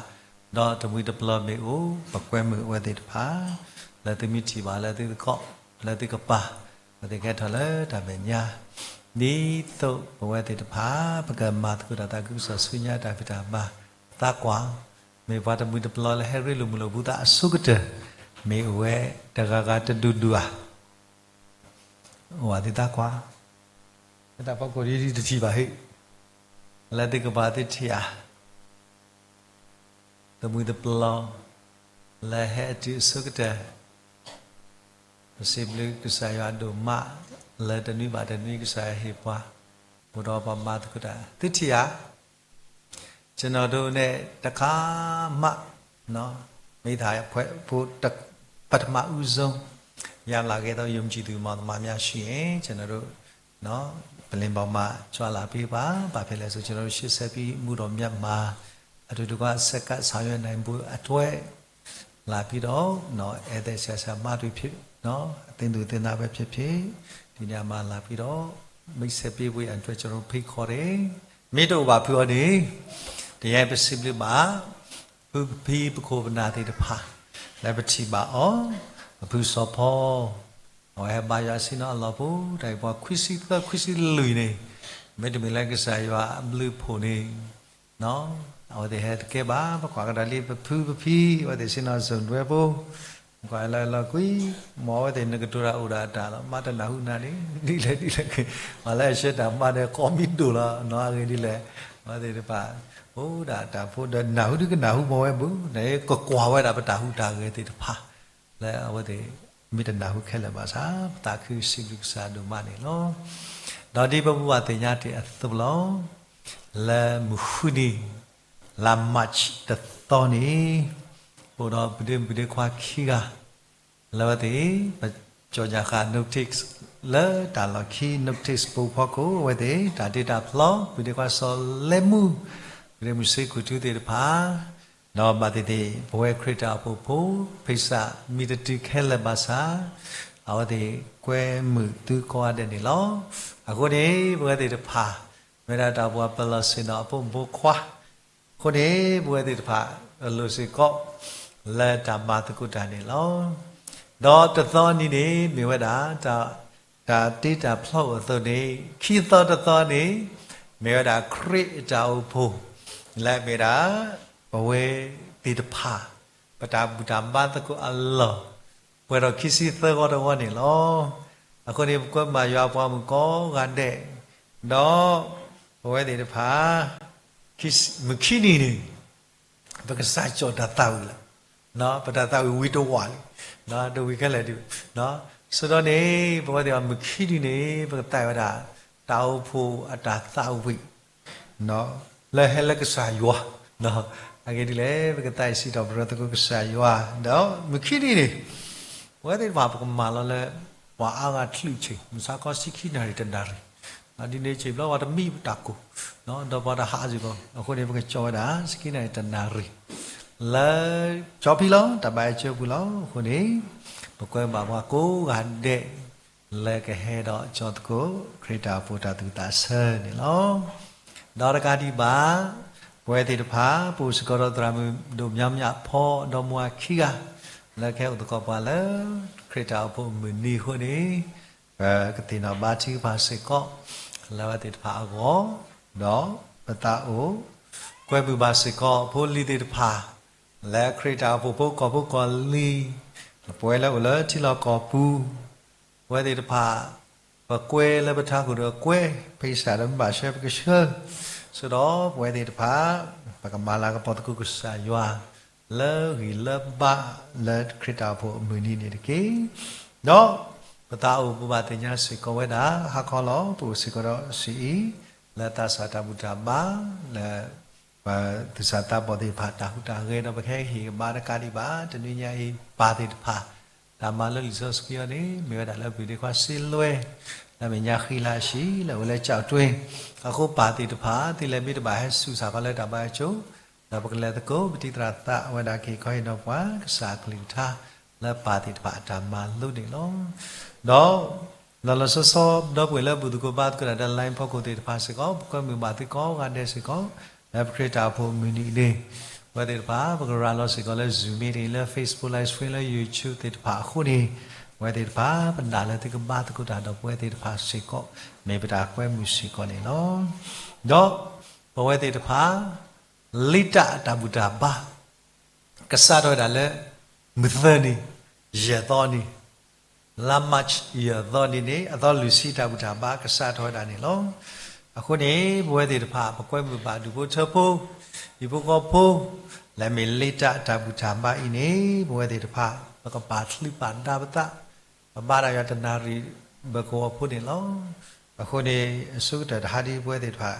ဒီးတမှံၤတပျီမ့ၢ်အိၣ် ပကွဲမုာ်အဝဲသ့ၣ်တဖၣ် လၢသုမ့ၢ်ထံၣ်ဘၣ်လၢသုသကိး လၢသုကပၤ အဝဲသ့ၣ်ကဲထီၣ်လၢတၢ်မဲာ်ညါ ဒ်သိးပဝဲသ့ၣ်တဖၣ် ပကမၤသကိးတၢ်သးခုကစီၣ်ဆူညါတၢ်ဖံးတၢ်မၤ သးကွၢ် မ့ၢ်ပှၤတမှံၤတပျီလၢဟဲရ့လိာ်မုာ်လိာ်ဘူသးအဆိကတၢၢ် မ့ၢ်အိၣ်ဝဲတဂၤဂၤတဒူၣ်ဒူၣ်ဧါ အိၣ်ဝဲသ့ၣ်သးကွၢ်, လၢတၢ်ဖီခိၣ်ဒ်တထံၣ်ဘၣ်ဟ့ၣ်, လၢသုကပၤသုထံၣ်ဧါ, တမှံၤတပျီ လၢဟဲအတုၤအဆိကတၢၢ်, ပစံးဘျုးကစၢ်ယွၤဒိၣ်မး, လၢတနွံဘၣ်တနွံကစၢ်ယွၤဟ့ၣ်ပှၤ, အိၣ်ဒီးပှၤမၤသကိးတၢ်, သုထံၣ်ဧါ ကျွန်တော်တို့နဲ့ တခါမှ မ့ၢ်သး ပထမဦးဆုံး ရလာခဲ့သော ယုံကြည်သူ မောင်သမားများရှိရင် ကျွန်တော်တို့ ပလင်ပေါ်မှာ ကြွလာပေးပါ။ ဘာဖြစ်လဲဆို ကျွန်တော်တို့ ရှေ့ဆက်ပြီး မုတော်မြတ်မှာ အတူတကွ ဆက်ကပ်ဆောင်ရွက်နိုင်ဖို့အတွက် လာပြီးတော့ ဧည့်သည်ဆရာဆရာမတွေဖြစ် အသင်းသူအသင်းသားပဲဖြစ်ဖြစ် ဒီနေရာမှာလာပြီးတော့ မိတ်ဆက်ပေးဖို့ရန်အတွက် ကျွန်တော်တို့ ဖိတ်ခေါ်တယ်။ မ့ၢ်တအိၣ်ဘၣ်ဖုအီၤန့ၣ် တယဲပစံးဘျုးဘၣ် ဖုဖံပခိၣ်ပနၢ်သ့ၣ်တဖၣ် လၢပထံၣ်ဘၣ်အီၤ ပဖုစီၤဖီ အဝဲဟဲဘါယွၤဆ့ၣ်နီၤအလီၢ်ဖိ တၢ်အံၤပှၤခွံဆံသၢ ခွံဆံလွံၢ်န့ၣ် မ့တမ့ၢ်လၢကစၢ်ယွၤအဘျုးအဖှိၣ်န့ၣ် အဝဲသ့ၣ်ဟဲတကဲဘၣ် ပကွၢ်ကဒါလံ ပဖုပဖံ အဝဲသ့ၣ်ဆ့ၣ်နီၤစိၣ်ဒွဲဖိ ကွၢ်လၢလီၤကွံ မ်အဝဲသ့ၣ်နကတိၤတၢ်အိၣ်ဒီးအတၢ်လီၤ မ့ၢ်တနၢ်ဟူနၤန့ၣ် ဒ်လဲၣ်ဒ်လဲၣ် ပှၤလၢအဆှၢတၢ်မၤဒီးကိးမံၤဒိၣ်လီၤ နီၢ်အဂ့ၢ်ဒ်လဲၣ် အဝဲသ့ၣ်တဖၣ် အိၣ်ဒၣ်တၢ်ဖိဒီးနၢ်ဟူဒုကနၢ်ဟူမ့ၢ်ဝဲဘူး နကကွၢ်ဝဲဒၣ်ပတၢ်ဟူးတၢ်ဂဲၤသ့ၣ်တဖၣ် လၢအဝဲသ့ၣ် မ့ၢ်တနၢ်ဟူခဲလၢာ်ဘၣ်ဆၣ် ပသးခုစံးဘျုးကစၢ်ဒိၣ်မးန့ၣ်လီၤ. ဒီးဒ်ပဘူၣ်ဘၣ်သ့ၣ်ညါတ့ၢ်အသိးလီၤ. လၢမုၢ်ဃုနံၤ လါ March တသီန့ၣ် အိၣ်ဒီးပဒ့မုၣ်ပဒ့ခွါခံဂၤ လၢအဝဲသ့ၣ် ပကၠီၣ်ညါဃာ် notice လၢတၢ်လီၢ်ခံ notice ပူၤဖီခိၣ် အဝဲသ့ၣ် တၢ်တ့တၢ်ဖျီ ပဒ့ခွါစီၤလဲမူ ပဒ့မုၣ်စ့ခိၣ်ထူသ့ၣ်တဖၣ် ဒီးဘၣ်သ့ၣ်သ့ၣ် ပဝဲခရံာ်တၢ်အိၣ်ဖှိၣ်ဖိ ဖံစၢ်မံတတုၤခဲလၢာ်ဘၣ်ဆၣ် အဝဲသ့ၣ်ကွဲမုာ်သုကိးဂၤဒဲးန့ၣ်လီၤ. အဃိန့ၣ် ပဝဲသ့ၣ်တဖၣ် မ့ၢ်ဝဲဒၣ်တၢ်အိၣ်ဖှိၣ်ပလီၢ်ဆ့ၣ်နီၤအဖိမုၣ်ဖိခွါ အဃိန့ၣ် ပဝဲသ့ၣ်တဖၣ် အလိၣ်စ့ၢ်ကီး လၢတၢ်မၤသကိးတၢ်န့ၣ်လီၤ. ဒီးတသီနံၤန့ၣ် မ့ၢ်ဝဲဒၣ် တၢ်တ့တၢ်ဖျီအိၣ်အသိးန့ၣ် ခံသီတသီန့ၣ် မ့ၢ်ဝဲဒၣ်ခရံာ်အတၢ်အိၣ်ဖှိၣ် လၢအမ့ၢ်ဒၣ် ပဝဲသ့ၣ်တဖၣ် ပတၢ်ဘူၣ်တၢ်ဘါသကိးအလီၢ် ပှဲၤထီၣ်ခံဆံသၢဂီၤတဂီၤန့ၣ်လီၤ. အဃိန့ၣ် ပကွဲမုာ်ယွၤပှၤမုၣ်ကိးဂၤဒဲး ဒီး ပဝဲသ့ၣ်တဖၣ် မုၢ်ခံနံၤန့ၣ် ပကစၢ်ကၠီၣ်တၢ်သးဝံၣ်လီၤ. ပတၢ်သးဝံၣ်ဝံၤတဝးလံ, တဝံၤခဲလၢာ်ဒံး, ဆိဒီးန့ၣ် ပဝဲသ့ၣ်တဖၣ်မုၢ်ခံနံၤန့ၣ် ပကသးဝဲဒၣ် တၢ်အိၣ်ဖှိၣ်အတၢ်သးဝံၣ် လၢဟဲလၢကစၢ်ယွၤ, အဂ့ၢ်ဒ်လဲၣ် ပကသးဝံၣ်စံးထီၣ်ပတြၢၤသကိးကစၢ်ယွၤ, ဒီးမုၢ်ခံနံၤန့ၣ် ပဝဲသ့ၣ်တဖၣ်ပကမၤလီၤလၢ ပှၤအါဂၤတချုးဆ့ၣ် မုၢ်ဆါခီဆံခံနၣ်ရံၣ်တနၣ်ရံၣ်, ဒ်န့ၣ်ဆ့ၣ်ဘျီဝဲတမံဘၣ်တၢ်ကိၢ်, ဒီးပှၤတဟးစ့ၢ်ကီး, အဃိန့ၣ် ပကကၠီၣ်ဝဲဒၣ် ဆံခံနၣ်ရံၣ်တနၣ်ရံၣ်, လၢ ကၠီဖံလီၤ တၢ်ဘါယွၤကၠိပူၤလီၤ. အဃိန့ၣ် ပကွဲမုာ်ဘၣ်ပှၤကိးဂၤဒဲး လၢကဟဲဒီးကၠီသကိး ခရံာ်တၢ်အိၣ်ဖှိၣ်တၢ်သူၣ်ဝံၣ်သးဆၢန့ၣ်လီၤ. ဒီးတကးဒံးဘၣ် ပဝဲသ့ၣ်တဖၣ် ပအိၣ်စ့ၢ်ကီးဒီးသရၣ်မုၣ်ဒိၣ်မၠါမၠၣ်ဖီ ဒီမါဝၤခံဂၤ လၢကဟဲအိၣ်သကိးပှၤလၢ ခရံာ်တၢ်အိၣ်ဖှိၣ်မုၢ်နံၤအဃိန့ၣ် ပကသ့ၣ်နီၣ်ဘါထုကဖၣ်စ့ၢ်ကီး လၢအဝဲသ့ၣ်တဖၣ်အဂီၢ်, ဒီးပသးအိၣ် ကွဲမုာ်ဘၣ်စ့ၢ်ကီး ဖိလံၤသ့ၣ်တဖၣ် လၢခရံာ်တၢ်အိၣ်ဖှိၣ်ဖိကီၢ်ဖိကီၢ်လံၤ, ပဝဲလၢအိၣ်လၢထံလီၢ်ကီၢ်ပူၤ ပဝဲသ့ၣ်တဖၣ် ပကွဲလၢပထးခိၣ်ဒီးကွဲ, ဖဲစးဒီးမ့ၢ်ဘၣ်ဆှၢပကဆှၢ, ဆိဒီးပဝဲသ့ၣ်တဖၣ် ပကမၤလၤကပီၤသကိးကစၢ်ယွၤ လၢဂံၢ်လၢဘါ လၢခရံာ်တၢ်အိၣ်ဖှိၣ်အမုၢ်နံၤန့ၣ်တက့ၢ်. ဒီးပသးအိၣ်ဘိးဘၣ်သ့ၣ်ညါစ့ၢ်ကီးဝဲဒၣ် ဟါခီလီၤ ပအိၣ်စ့ၢ်ကီးဒီးစ့ၢ်အံၤ လၢသးစၢ်တၢ်ဘူၣ်တၢ်ဘါ လၢ ပသူၣ်စၢ်သးဘီၣ်သ့ၣ်တဖၣ် တၢ်ဟူးတၢ်ဂဲၤဒီး ပကဟဲဟ့ၣ်ကဘၣ်တကးဒံးဘၣ် တနွံညါအံၤ ပၢ်သ့ၣ်တဖၣ် တၢ်မၤလၢလံာ်စီဆှံအံၤန့ၣ် မ့ၢ်ဝဲဒၣ်လၢပဒ့ခွါစ့လွဲ လၢအမဲာ်ညါဃံလၤအဟံၣ် လၢအအိၣ်လၢကၠီၣ်တွ့, အဃိပၢ်သ့ၣ်တဖၣ် သုလဲၤမ့ၢ်တဘၣ်ဟဲဆူၣ်စၢ်ခီလၢတၢ်ဘါယွၤကၠိ, ဒီးပကလဲၤသကိး ပတံၤသရၣ်သးဝဲဒၣ်က့ၤခီဟ့ၣ်နီၤပှၤ ကစၢ်အကလုၢ်ကထါလၢပၢ်သ့ၣ်တဖၣ်အတၢ်မၤလိန့ၣ်လီၤ. ဒီး လီၤလီၤဆီဆီ ဒီပုၢ်ဝဲၢ်လၢဘူၣ်သကိးဘါသကိးတၢ်ဒီး line ဖီခိၣ်သ့ၣ်တဖၣ်စ့ၢ်ကီး ပကွဲမုာ်ဘၣ်သုကိးဂၤဒဲးစ့ၢ်ကီး လၢပခရံာ်တၢ်အိၣ်ဖှိၣ်မုၢ်နံၤအံၤန့ၣ် ပဝဲသ့ၣ်တဖၣ် ပကရၤလီၤစ့ၢ်ကီးလၢ Zoom meeting လၢ Facebook live stream လၢ YouTube သ့ၣ်တဖၣ်အဃိန့ၣ် ပဝဲသ့ၣ်တဖၣ် ပနာ်လၢသုကဘါသကိးတၢ်ဒီးပဝဲသ့ၣ်တဖၣ်စ့ၢ်ကီး မ့ၢ်ပတၢ်ကွဲမုာ်စ့ၢ်ကီးန့ၣ်လီၤ. ဒီးပဝဲသ့ၣ်တဖၣ် လ့တၢ်တၢ်ဘူၣ်တၢ်ဘါ ကစးထီၣ်ဝဲဒၣ်လၢ မုၢ်သၢနံၤ ယဲၢ်သီနံၤ လါ March ယဲၢ်သီနံၤန့ၣ် အသီလွံၢ်ဆံတၢ်ဘူၣ်တၢ်ဘါကစးထီၣ်ဝဲဒၣ်န့ၣ်လီၤ. အဃိန့ၣ် ပဝဲသ့ၣ်တဖၣ် ပကွဲမုာ်ဘၣ်ဒူၣ်ဖိထၢဖိ ဟံၣ်ဖိဃီဖိ လၢမ့ၢ်လ့တၢ်တၢ်ဘူၣ်တၢ်ဘါအံၤန့ၣ် ပဝဲသ့ၣ်တဖၣ် ပကပာ်ချုးပာ်ဒါပသး ပဘါတၢ်ယွၤတနၣ်ရံၣ်ဘၢကဝီၤဖိန့ၣ်လီၤ. အဃိန့ၣ် အဆိကတၢၢ်တဟါဒ်ပဝဲသ့ၣ်တဖၣ်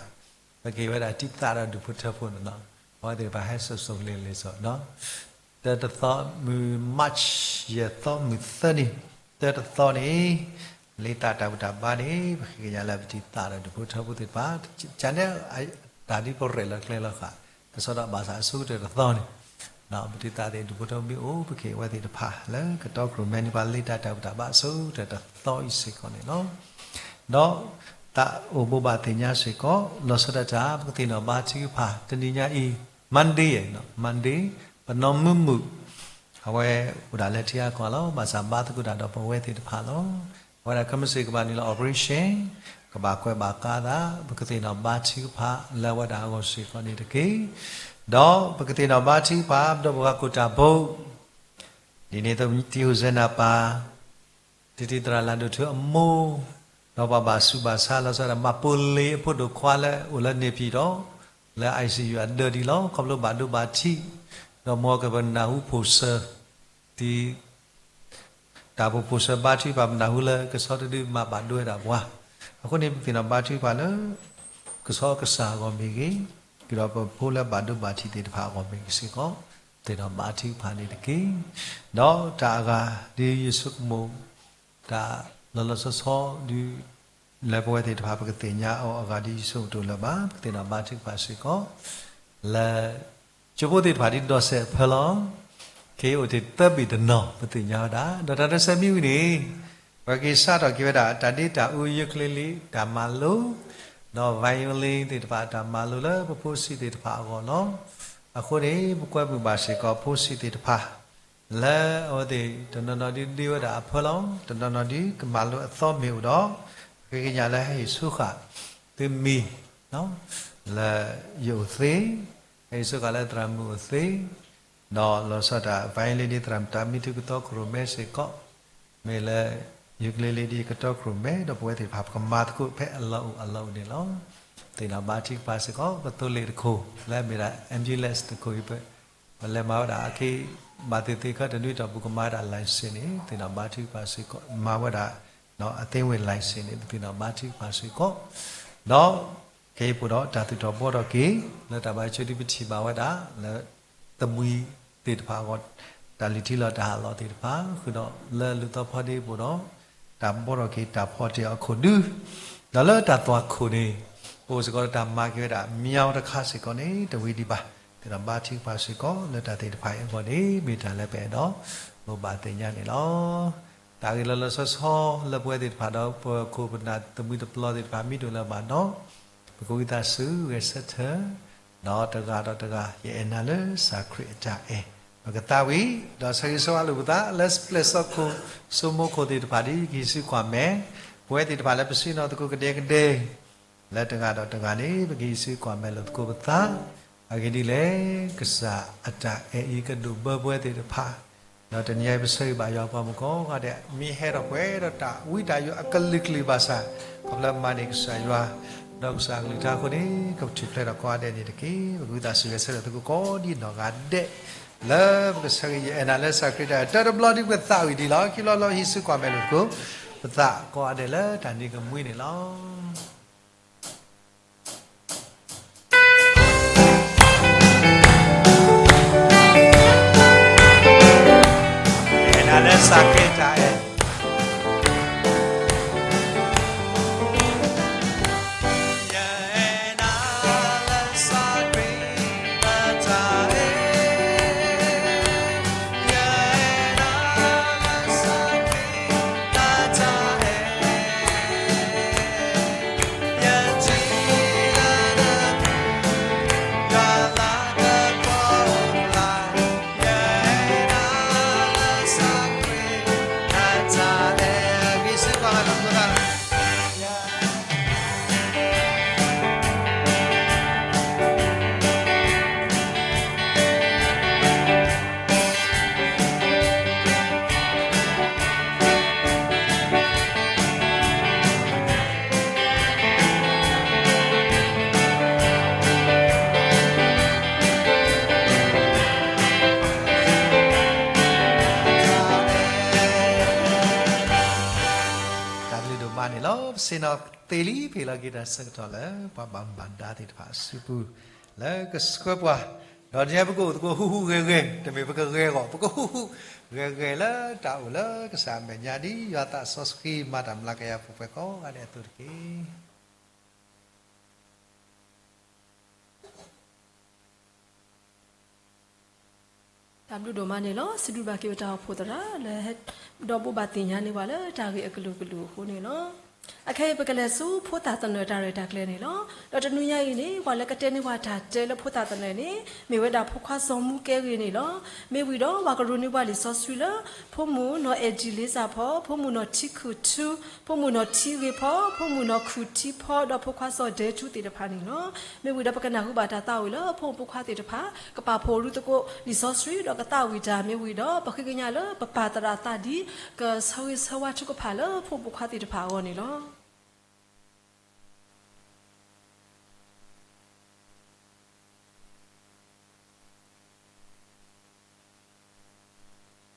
ပက့ၤဝဲဒၣ်တံၢ်သးဒီးဒူၣ်ဖိထၢဖိန့ၣ်လီၤ. ပဝဲသ့ၣ်တဖၣ်ဟဲစိာ်စိာ်ကလံၤလံၤစိာ် တၢတသီမုၢ် March ယဲၢ်သီမုၢ်သၢနံၤ တၢတသီန့ၣ် လ့တၢ်တၢ်ဘူၣ်တၢ်ဘါန့ၣ် ပဃ့ကညးလၢပတံၢ်သးဒီးဒူၣ်ဖိထၢဖိသ့ၣ်တဖၣ် ကန့ၣ် တၢ်ဒ်ပရဲၣ်လီၤကျဲၤလီၤဃာ် ကစီဒီးဘၣ်ဆၣ်အဆိကတၢၢ်တသီန့ၣ် ပတံၢ်သးသ့ၣ်ဒူၣ်ဖိထၢဖိမ့ၢ်အိၣ် ပက့ၤဝဲသ့ၣ်တဖၣ်လၢကတီကရိၣ်မဲန့ၣ် ပှၤလ့တၢ်တၢ်ဘူၣ်တၢ်ဘါအဆိကတၢၢ်တသီအံၤစ့ၢ်ကီးန့ၣ်လီၤ. ဒီးသးအိၣ်ဘိးဘၣ်သ့ၣ်ညါစ့ၢ်ကီး လီၤဆီဒၣ်တၢ် ပကသ့ၣ်နီၣ်ဘါထုကဖၣ် တနံၤညါအံၤ Monday, Monday ပနီၢ်မုၢ်မုၢ် အဝဲအိၣ်ဒၣ်လၢထံအကီၢ်လီၤ. ဘၣ်ဆၣ်ဘါသကိးတၢ်ဒီးပဝဲသ့ၣ်တဖၣ်လီၤ. အဝဲဒၣ်ခဲမုၢ်ဆ့ၣ်ကဘၣ်နုာ်လီၤ operation, ကဘၣ်ကွဲးဘၣ်ကါသး, ပကသ့ၣ်နီၣ်ဘါထုကဖၣ်လၢအဝဲဒၣ်အဂီၢ်စ့ၢ်ကီးန့ၣ်တက့ၢ်. ဒီးပကသ့ၣ်နီၣ်ဘါထုကဖၣ် ပဒီပုၢ်ဝဲၢ်ကိးတၢ်ဖိ ဒ်န့ၣ် တံၤဟိၣ်စဲနၢ်ပၢ် တံၤတံၤသရၣ်လၢ်ဒိၣ်ထူအမိၢ်, ဒီးပှၤဘၣ်ဆူးဘၣ်ဆါလီၤဆီဒၣ် မၤပိလ့ၤအဖိဒိၣ်ခွါလၢအိၣ်လၢန့ၣ်ဖံးဒီး လၢ I C U အဒၢးဒံးလီၤ. ခီဖျိဘၣ်ဒိဘၣ်ထံး, ဒီးမ်ကပနၢ်ဟူဖိၣ်စၢၤ တံၤ တၢ်ဖိဖိၣ်စၢၤဘါထုကဖၣ် ပနၢ်ဟူလၢကဆီတဒုမၤဘၣ်ဒိဝဲဒၣ်ပှၤ, အဃိန့ၣ် ပသ့ၣ်နီၣ်ဘါထုကဖၣ်လၢ ကဆီကစၢ်အဂီၢ်မ့ၢ်ဂ့ၤ, ဒီးပဖိလၢဘၣ်ဒိဘၣ်ထံးသ့ၣ်တဖၣ်အဂီၢ်မ့ၢ်ဂ့ၤစ့ၢ်ကီး သ့ၣ်နီၣ်ဘါထုကဖၣ်န့ၣ်တက့ၢ်. ဒီးတၢ်အဂၤဒ်ယဆိကမိၣ် တၢ်လီၤလီၤဆီဆီဒ် လၢပဝဲသ့ၣ်တဖၣ် ပကသ့ၣ်ညါအီၤအဂၤဒ်ယဆိကမိၣ်တအိၣ်လၢၤဘၣ်, ပကသ့ၣ်နီၣ်ဘါထုကဖၣ်စ့ၢ်ကီး လၢ ကၠိဖိသ့ၣ်တဖၣ်ဒ်ဒီးစဲးအဖၢလီၤ. ခဲအံၤအိၣ်တ့ၢ်သၢဘ့ၣ်တနီၤ ပသ့ၣ်ညါဝဲဒၣ် ဒီးတၢ်တဆဲးမံဝံၤန့ၣ် ပက့ၤစးထီၣ်က့ၤဝဲဒၣ် တၢ်ဒ့တၢ်အူ ယိးကလ့လံ တၢ်မၤလိ ဒီး violin သ့ၣ်တဖၣ်အတၢ်မၤလိလၢပဖိဆံးသ့ၣ်တဖၣ်အဂီၢ်လီၤ. အဃိန့ၣ် ပကွဲမုာ်ဘၣ်စ့ၢ်ကီးဖိဆံးသ့ၣ်တဖၣ် လၢအဝဲသ့ၣ်တနီၤနီၤဒ်ဒ့ဝဲဒၣ်အဖၢလီၤ, တနီၤနီၤဒ်ကမၤလိအသီမ့ၢ်အိၣ်ဒီး ပဃ့ကညးလၢဟဲဟ့ၣ်ဆူဃာ်သုမံၤ လၢယအိၣ်သ့, ဟဲဟ့ၣ်ဆူဃာ်လၢသရၣ်မုၣ်အိၣ်သ့, ဒီးလီၤဆီဒၣ် violin ဒ်သရၣ်မုၣ်တၢ်မံထုကတီခိၣ်ရိၣ်မဲစ့ၢ်ကီး, မ့ၢ်လၢ ယိးကလ့လံဒ်ကတီခိၣ်ရိၣ်မဲ, ဒီးပဝဲသ့ၣ်တဖၣ်ပကမၤသကိးဖဲအလီၢ်အိၣ်အလီၢ်အိၣ်န့ၣ်လီၤ. သ့ၣ်နီၣ်ဘါထုကဖၣ်စ့ၢ်ကီး ပသိလ့ၣ်တခိၣ် လၢအမ့ၢ်ဒၣ် M G Lex တခိၣ်အံၤ ပလဲၤမၤဝဲဒၣ်အခံ ဘၣ်သ့ၣ်သ့ၣ်ခၢၣ်တနွံတီၢ်ပူၤကမၤဝဲဒၣ် license န့ၣ် သ့ၣ်နီၣ်ဘါထုကဖၣ်စ့ၢ်ကီး မၤဝဲဒၣ် အသ့ဝ့ၢ် license န့ၣ် ပသ့ၣ်နီၣ်ဘါထုကဖၣ်စ့ၢ်ကီး, ဒီး ခဲအံၤပအိၣ်ဒီးတၢ်သူၣ်ထီၣ်ဘှီထီၣ်က့ၤ လၢတၢ်ဘၣ်ဆိဒ်ပထံၣ်ဘၣ်ဝဲဒၣ် လၢ သမံသ့ၣ်တဖၣ်အဂီၢ်, တၢ်လုၢ်ထံလီၤတၢ်ဟးလီၤသ့ၣ်တဖၣ် ဃုာ်ဒီးလၢလူၤသီဖီဒ့ပအိၣ်ဒီး တၢ်ဘှီထီၣ်က့ၤတၢ်ဖီၣ်တ့ၢ်အီၤခိၣ်ဒု, ဒီးလၢတၢ်သွၣ်ခိၣ်န့ၣ် ပအိၣ်စ့ၢ်ကီးဒီးတၢ်မၤက့ၤဝဲဒၣ် မၠါတခါစ့ၢ်ကီးန့ၣ် တဝံၤဒံးဘၣ်, သ့ၣ်နီၣ်ဘါထုကဖၣ်စ့ၢ်ကီး လၢတၢ်သ့ၣ်တဖၣ်အံၤအဂီၢ်န့ၣ် မ့ၢ်တၢ်လၢပအဲၣ်ဒိး ဘိးဘၣ်သ့ၣ်ညါန့ၣ်လီၤ. တၢ်ဂ့ၢ်လီၤလီၤဆီဆီလၢပဝဲသ့ၣ်တဖၣ်ဒီး ပခိၣ်ပနၢ်သမံသပျီသ့ၣ်တဖၣ် မ့ၢ်တအိၣ်လၢၤဘၣ်ဒီး ပကဝံသးစူၤဂဲၤဆၢထၢၣ်, ဒီးတဂၤဒီးတဂၤ ယအဲၣ်နၤလၢကစၢ်ခရံာ်အတၢ်အဲၣ်, ပကသးဝံၣ်, ဒီးဆၢဂ့ၤဆၢဝါလိာ်ပသး လၢပျဲၢ်စီခိၣ် ဆိမိၣ်ခိၣ်သ့ၣ်တဖၣ်ဒ် ကဟံးစုကွၢ်မဲာ်, ပဝဲသ့ၣ်တဖၣ်လၢပဆ့ၣ်နီၤသကိးကဒဲကဒဲ လၢတဂၤဒီးတဂၤန့ၣ် ပကဟံးစုကွၢ်မဲာ်လိာ်သကိးပသး, အဂ့ၢ်ဒ်လဲၣ်, ကစၢ်အတၢ်အဲၣ်အံၤကဒိၣ်ဘၢပဝဲသ့ၣ်တဖၣ်, ဒီးတနံၤအံၤပဆၢဂ့ၤဘၣ်ယွၤပှၤမုၣ်ကိးဂၤဒဲး မ့ၢ်ဟဲထီၣ်ပှဲၤဒီးတၢ်ဝံတၢ်ယိးအကလုာ်ကလုာ်ဘၣ်ဆၣ်, ခီဖျိမၤန့ၢ်ကစၢ်ယွၤ, ဒီးကစၢ်အကလုၢ်ကထါအဃိန့ၣ် ကထူၣ်ဖျဲးထီၣ်ကိးဂၤဒဲးန့ၣ်တက့ၢ်. ပကဝံသးစူၤဂဲၤဆၢထၢၣ်သကိးကိးဒ်နီၢ်ဂၤဒဲး, လၢပကဆၢဂ့ၤယအဲၣ်နၤလၢကစၢ်ခရံာ်တၢ်အဲၣ်, တၢ်တဘျီဒ်ပသးဝံၣ်ဒံးလီၤ. ခံဘျီလီၤ ဟံးစုကွၢ်မဲာ်လိာ်သကိး ပသးကိးဂၤဒဲးလၢတၢ်နံၤကမှံန့ၣ်လီၤ. ယအဲၣ်နၤလၢကစၢ်ခရံာ်တၢ်အဲၣ်. တၢ်ဘျုးဒိၣ်မးန့ၣ်လီၤ. ပဆ့ၣ်နီၤသ့လံ ဖဲလီၤက့ၤတၢ်ဆၢကတီၢ်လၢ ပှၤဘၣ်မူဘၣ်ဒါသ့ၣ်တဖၣ်အစုပူၤ လၢကဆှၢပှၤ, ဒီးဒ်န့ၣ်ပကအိၣ်သကိးဟူးဟူးဂဲၤဂဲၤ, တမ့ၢ်ပကဂဲၤအဂီၢ်, ပကဟူးဟူးဂဲၤဂဲၤလၢတၢ်အိၣ်လၢကစၢ်အမဲာ်ညါ ဒ်ယွၤသးစီဆှံမၤတၢ်မျးကယၤပှဲၤပှဲၤကိးဂၤဒဲးအသိးတက့ၢ်. တၢ်ဘျုးဒိၣ်မးန့ၣ်လီၤ. စံးဘျုးဘၣ်က့ၤပတၢ်အိၣ်ဖှိၣ်သရၣ်လၢ ဒီးဘိးဘၣ်သ့ၣ်ညါန့ၢ်ပှၤလၢတၢ်ဂ့ၢ်အကလုာ်ကလုာ်အဃိန့ၣ်လီၤ. အခဲအံၤပကလဲၤဆူဖိသၣ်သနၢၣ်တၢ်ရဲၣ်တၢ်ကျဲၤန့ၣ်လီၤ. ဒီးတနွံညါအံၤန့ၣ် ပှၤလၢကတဲန့ၢ်ပှၤတၢ်တဲလၢဖိသၣ်သနၢၣ်န့ၣ် မ့ၢ်ဝဲဒၣ်ဖိခွါစီၤမူကဲဂ့ၤန့ၣ်လီၤ. မ့ၢ်ဝံၤဒီးပှၤကရူၢ်န့ၢ်ပှၤလံာ်စီဆှံလၢ ဖိမုၣ်နီၢ်အဲၣ်ကၠံလ့စၢ်ဖီ, ဖိမုၣ်နီၢ်ထံခုၣ်ထူ, ဖိမုၣ်နီၢ်ထံဂ့ၤဖီ, ဖိမုၣ်နီၢ်ခုၣ်ထံဖီ, ဒီးဖိခွါစီၤဒဲထူသ့ၣ်တဖၣ်န့ၣ်လီၤ. မ့ၢ်ဝံၤဒီးပကနၢ်ဟူဘၣ်တၢ်သးဝံၣ်လၢဖိမုၣ်ဖိခွါသ့ၣ်တဖၣ် ကပာ်ဖှိၣ်ရူသကိးလံာ်စီဆှံဒီးကသးဝံၣ်တၢ်မ့ၢ်ဝံၤဒီး ပဃ့ကညးလၢပပာ်သရၣ်သးဒ် ကဆၢဂ့ၤဆၢဝါထုကဖၣ်လၢဖိမုၣ်ဖိခွါသ့ၣ်တဖၣ်အဂီၢ်န့ၣ်လီၤ.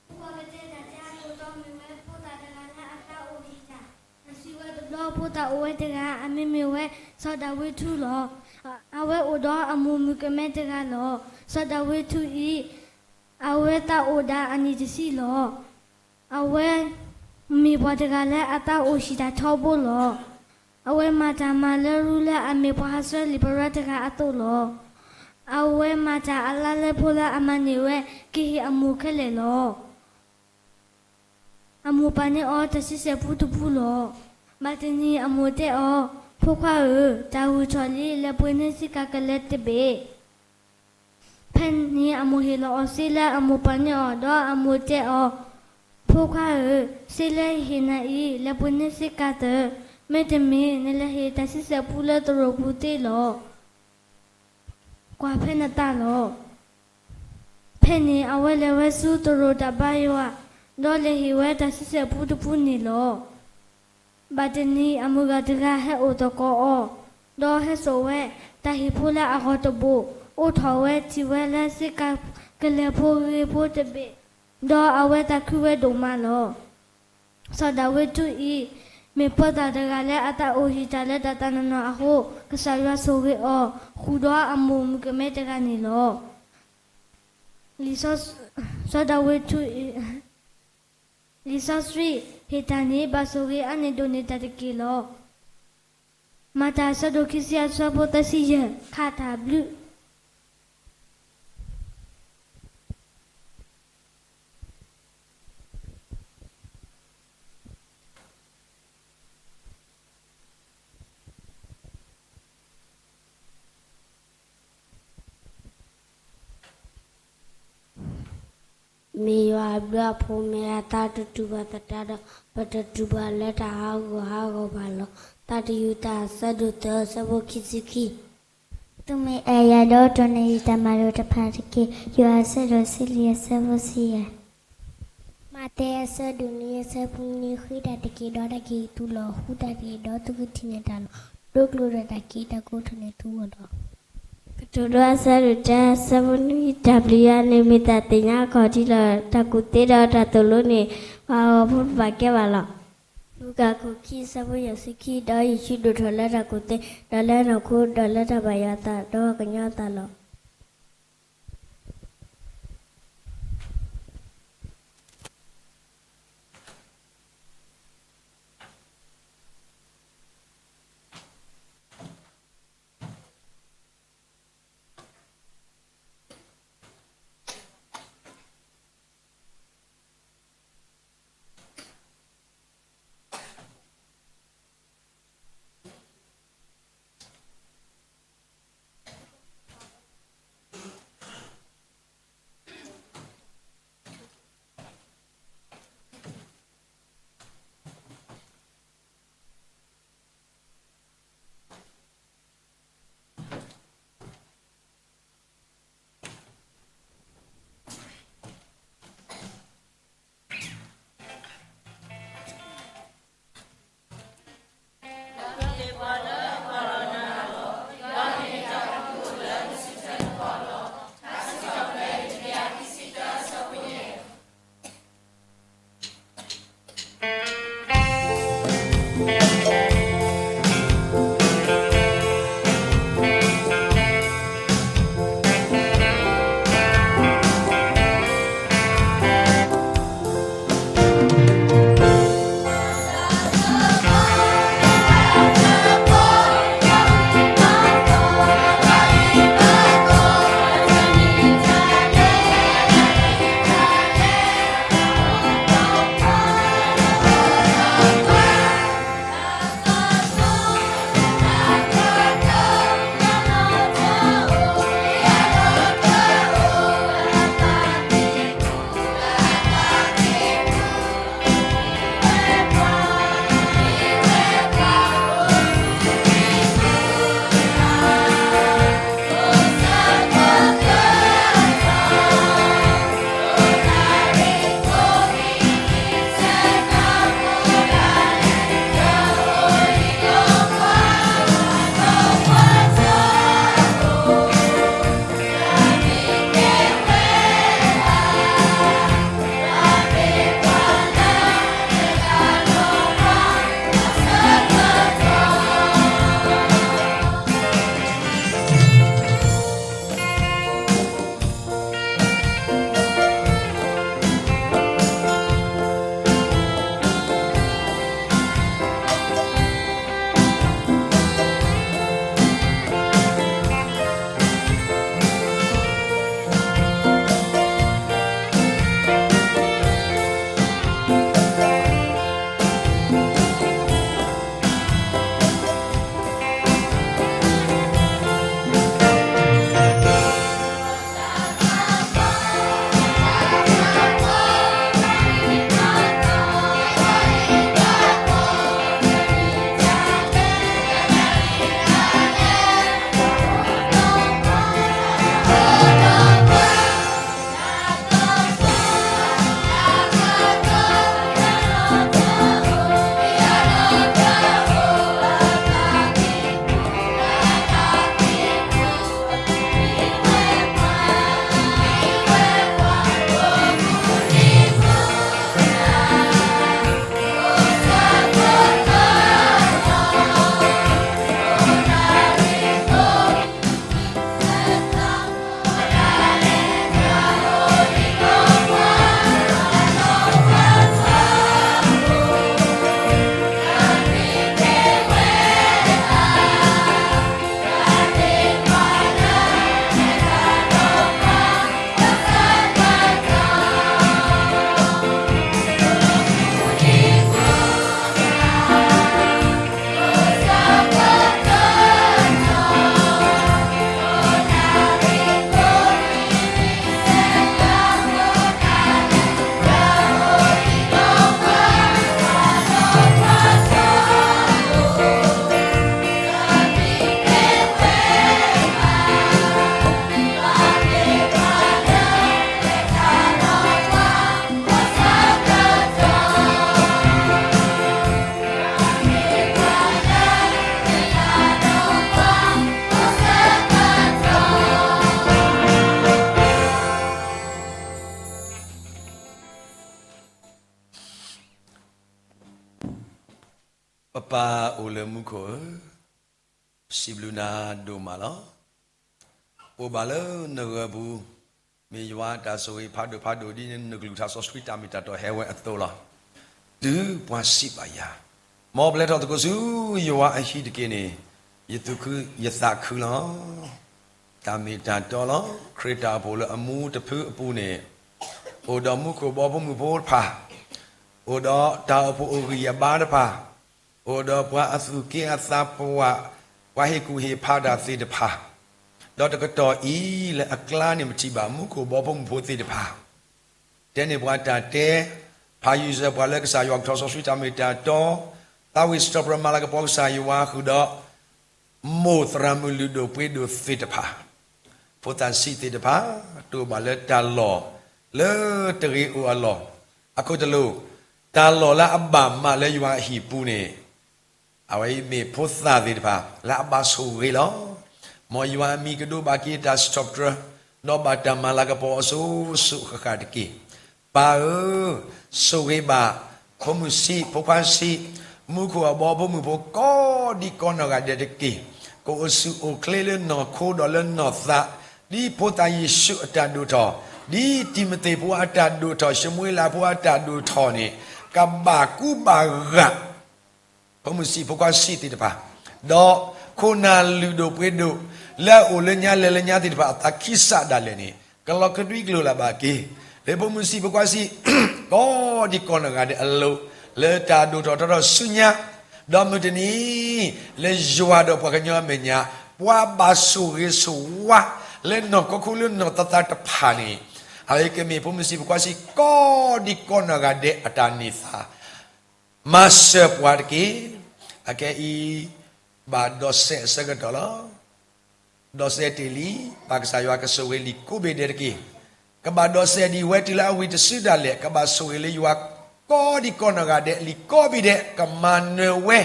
ပကတဲတၢ်တဲအကိာ်တီမ့ၢ်ဝဲ ဖိသၣ်တဂၤလၢအသးအိၣ်ဟံၣ်တၢ်, တၢ်စံးဝဲတဘျီ ဖိသၣ်အိၣ်ဝဲတဂၤ အမံၤမ့ၢ်ဝဲ စီၤဒၤဝ့ထူလီၤ. အဝဲအိၣ်ဒီးအမိၢ်မုၣ်ကမဲတဂၤလီၤ. စီၤဒၤဝ့ထူအံၤ အဝဲသးအိၣ်ဒၣ်အနံၣ်တဆံလီၤ. အဝဲမ့ၢ်ပှၤတဂၤလၢအသးအိၣ်ဟံၣ်တၢ်ထီဘိလီၤ. အဝဲမၤတၢ်မၤလၢရူလၢအမ့ၢ်ပှၤဟးဆှၢလံာ်ပရၢတဂၤအသိးလီၤ. အဝဲမၤတၢ်အလါလၢဖိလၢအမၤန့ၢ်ဝဲ ကဟ့ၣ်အမိၢ်ခဲလၢာ်လီၤ. အမိၢ်ပာ်န့ၢ်အီၤတၢ်ဆံဆဲၣ်ပူတပူလီၤ. ဘၣ်တနံၤအမိၢ်တဲအီၤ, ဖိခွါဧၢ, တၢ်ဂုၤထီၣ်လံ, လဲၤပှ့ၤန့ၢ်စ့ကၤကလဲၤတဘ့ၣ်. ဖဲန့ၣ်အမိၢ်ဟ့ၣ်လီၤအီၤစ့လၢအမိၢ်ပာ်န့ၢ်အီၤ, ဒီးအမိၢ်တဲအီၤ, ဖိခွါဧၢ, စ့လၢယဟ့ၣ်နၤအံၤ လဲၤပှ့ၤန့ၢ်စ့ကၤသၢၣ်, မ့တမ့ၢ် နလဲၤဟ့ၣ်တၢ်ဆံဆဲၣ်ပူလၢသရိာ်ပူၤသ့လီၤ. ကွၢ်ဖဲနသးလီၤ. ဖဲန့ၣ်အဝဲလဲၤဝဲဆူသရိာ်တၢ်ဘါယွၤ, ဒီးလဲၤဟ့ၣ်ဝဲတၢ်ဆံဆဲၣ်ပူတပူန့ၣ်လီၤ. ဘၣ်တနံၤအမုၢ်ဂၤတဂၤဟဲအိၣ်သကိးအီၤ, ဒီးဟဲစိာ်ဝဲတၢ်ဟ့ၣ်ဖိလၢအဂီၤတဘိ, အိးထီၣ်ဝဲထံၣ်ဝဲလၢစ့ကၤကလဲၤဖိဂ့ၤဖိတဘ့ၣ်, ဒီးအဝဲသးခုဝဲဒိၣ်မးလီၤ. စီၤဒၤဝ့ထူအံၤ မ့ၢ်ဖိသၣ်တဂၤလၢအသးအိၣ်ဟံၣ်တၢ်လၢတၢ်သးနီၢ်နီၢ်အဃိ, ကစၢ်ယွၤဆိၣ်ဂ့ၤအီၤ ဃုာ်ဒီးအမိၢ်မုၣ်ကမဲတဂၤန့ၣ်လီၤ. လံာ်စီ, စီၤဒၤဝ့ထူအံၤ, လံာ်စီဆှံဟ့ၣ်တၢ်န့ၣ် ဘၣ်ဆိၣ်ဂ့ၤအါန့ၢ်ဒိၣ်န့ၢ်တၢ်တက့ၢ်လီၤ. မၤတၢ်အဆၢဒိၣ်ခံဆံအဆၢဖိသၢဆံယဲၢ်, ခးတၢ်ဘျုး မ့ၢ်ယွၤအဘျုးအဖှိၣ် မ့ၢ်အသးတတူၢ်ဘၣ်သတးဒီး ပတတူၢ်ဘၣ်လၢတၢ်ဟးဂီၤဟးဂီၤဘၣ်လီၤ. သးတယုၢ်တၢ်အဆၢဒိၣ်သၢ အဆၢဖိခံဆံခံ, သုမ့ၢ်အဲၣ်ယၤဒီး တိၢ်န့ၢ်ယတၢ်မၤလိာ်တဖၣ်တက့ၢ်. ယိၤဟၣ်အဆၢဒိၣ်တဆံလွံၢ် အဆၢဖိတဆံယဲၢ်, မးသဲအဆၢဒိၣ်နွံ အဆၢဖိနွံ, ဃ့တၢ်တက့ၢ်ဒီးတၢ်ကဟ့ၣ်သုလီၤ. ဃုတၢ်တက့ၢ်ဒီးသုကထံၣ်န့ၢ်တၢ်လီၤ. ဒိးကျိၣ်ဒီးတၢ်က့ၣ် တၢ်ကအိးထီၣ်န့ၢ်သုဂီၢ်လီၤ. ကတိၤဒိ အဆၢဒိၣ်တၢ အဆၢဖိနွံ, တၢ်ဘျုးယွၤန့ၣ် မ့ၢ်တၢ်သ့ၣ်ညါအခီၣ်ထံးလီၤ. တၢ်ကူၣ်သ့ဒီးတၢ်သိၣ်လိန့ၣ် ပှၤဟးဂီၤဖိတဘၣ်ကဲဘၣ်လီၤ. လူၤကၣ်ခိၣ်ခံ အဆၢဖိယဲၢ်ဆံခံ, ဒီးယ့ၣ်ၡူးဒိၣ်ထီၣ်လၢတၢ်ကူၣ်သ့, ဒီးလၢနီၢ်ခိ, ဒီးလၢတၢ်ဘၣ်ယွၤအသး, ဒီးကညီအသးလီၤ. ပၢ်အိၣ်လၢမူခိၣ်ဧၢ, စံးဘျုးနၤဒိၣ်မးလီၤ. အိၣ်ဘၣ်လၢနဂၢၢ်ပူၤ, မ့ၢ်ယွၤအတၢ်ဆိၣ်ဂ့ၤဖးဒိၣ်ဖးဒိၣ် ဒ်နကလုၢ်ကထါစီဆှံတၢ်မ့ၢ်တၢ်တီဟဲဝဲအသိးလီၤ. တုၤပှၤစံးဘၣ်ယၤ, မ်ပလဲၤထီၣ်သကိးဆူယွၤအဟံၣ်တက့ၢ်န့ၣ်, ယသူၣ်ခုယသးခုလီၤ. တၢ်မ့ၢ်တၢ်တီလီၤ. ခရံာ်တၢ်အိၣ်ဖှိၣ်လၢအမူတဖုအပူၤန့ၣ်, အိၣ်ဒီးမူခိၣ်ဘီဖိမုၢ်ဖိတဖၣ်, အိၣ်ဒီးတၢ်အိၣ်ဖှိၣ်အိၣ်ဂံၢ်အဘါတဖၣ်, အိၣ်ဒီးပှၤအသူၣ်က့အသးပဝး, ပှၤဟ့ၣ်ကူၣ်ဟ့ၣ်ဖးတၢ်သ့ၣ်တဖၣ်, ဒီးတကတီၢ်အံၤလၢအကျါန့ၣ် ပထံၣ်ဘၣ်မူခိၣ်ဘီဖိမုၢ်ဖိသ့ၣ်တဖၣ် တဲန့ၢ်ပှၤတၢ်တဲ, ဖးယံာ်စၢၤပှၤလၢကစၢ်ယွၤကထီၣ်စီဆှံတၢ်မ့ၢ်တၢ်တီ, သးဝံၣ်စံးထီၣ်ပတြၢၤမၤလၤကပီၤကစၢ်ယွၤဃုာ်ဒီး မိၢ်သရၣ်မုၣ်လုၢ်ဒိၣ်ပှ့ၤဒိၣ်သ့ၣ်တဖၣ်, ဖိသၣ်ဆံးသ့ၣ်တဖၣ်, တအိၣ်ဘၣ်လၢတၢ်လီၢ်လၢတဂ့ၤအိၣ်အလီၢ်, အခိၣ်တလိၣ်, တၢ်လီၢ်လၢအဘၣ်မးလၢယွၤအဟံၣ်ပူၤန့ၣ် အဝဲအံၤမ့ၢ်ဖိသၣ်သ့ၣ်တဖၣ် လၢအဘၣ်ဆိၣ်ဂ့ၤလီၤ. မ်ယွၤအမံၤကဒိးဘၣ်က့ၤတၢ်စံးထီၣ်ပတြၢၤ, ဒီးဘၣ်တၢ်မၤလၤကပီၤအစိၤစိၤဃၣ်ဃၣ်တက့ၢ်. ပၢ်ဧၢ, ဆိၣ်ဂ့ၤဘၣ်, ဖိမုၣ်ဆံး, ဖိခွါဆံး, မူခိၣ်အဘီဖိမုၢ်ဖိကိးဒံကိးနီၢ်ဂၤဒဲးတက့ၢ်. ကအိၣ်ဆူၣ်အိၣ်ချ့လၢနီၢ်ခိဒီးလၢနီၢ်သး, ဒ်ဖိသၣ်ယ့ၣ်ၡူးအတၢ်ဒိၣ်ထီၣ်, ဒ်တံၤမသ့းဖိအတၢ်ဒိၣ်ထီၣ်, ၡမူၤအ့လးဖိအတၢ်ဒိၣ်ထီၣ်န့ၣ်, ကဘၣ်ကူဘၣ်ဂာ် ဖိမုၣ်ဆံးဖိခွါဆံးသ့ၣ်တဖၣ်, ဒီးခိၣ်နၢ်လုၢ်ဒိၣ်ပှ့ၤဒိၣ် လၢအအိၣ်လၢညါလဲၤလၢညါသ့ၣ်တဖၣ်အသးခံစးဒၣ်လဲာ်န့ၣ်, ကလီၤကဒွံကျိာ်လၢ်ဘၣ်က့ၤ, လၢဖိမုၣ်ဆံးဖိခွါဆံး ကိးဒံကိးနီၢ်ဂၤဒဲးအလိၤ, လၢတၢ်ဒိၣ်ထီၣ်ထီထီၣ်ဆူညါ, ဒီးမုၢ်တနံၤ လၢယွၤဒီးပှၤကညီအမဲာ်ညါ ပှၤဘၣ်ဆိၣ်ဂ့ၤဆိၣ်ဝါ လၢနီၢ်ခိခိလၢနီၢ်သးသးတဖၣ်န့ၣ်, အဝဲကမ့ၢ်ဖိမုၣ်ဆံးဖိခွါဆံး ကိးဒံကိးနီၢ်ဂၤဒဲးအတၢ်န့ၢ်သါ မၤစၢၤပှၤတက့ၢ်. အခဲအံၤ ဘၣ်ဒီးစဲးအဆၢကတီၢ်လီၤ. ဒီးစဲးတ့ၢ်လံ, ပၢ်ကစၢ်ယွၤကဆိၣ်ဂ့ၤလံာ်ကိးဘ့ၣ်ဒဲးတက့ၢ်. ကဘၣ်ဒီးစဲးဒံးဝဲတုၤလၢအဝံၤတစုဒၣ်လဲာ်, ကဘၣ်ဆိၣ်ဂ့ၤလၢယွၤကိးဒံကိးနီၢ်ဂၤဒဲးလံာ်ကိးဘ့ၣ်ဒဲး, ကမၤနၢၤဝဲ,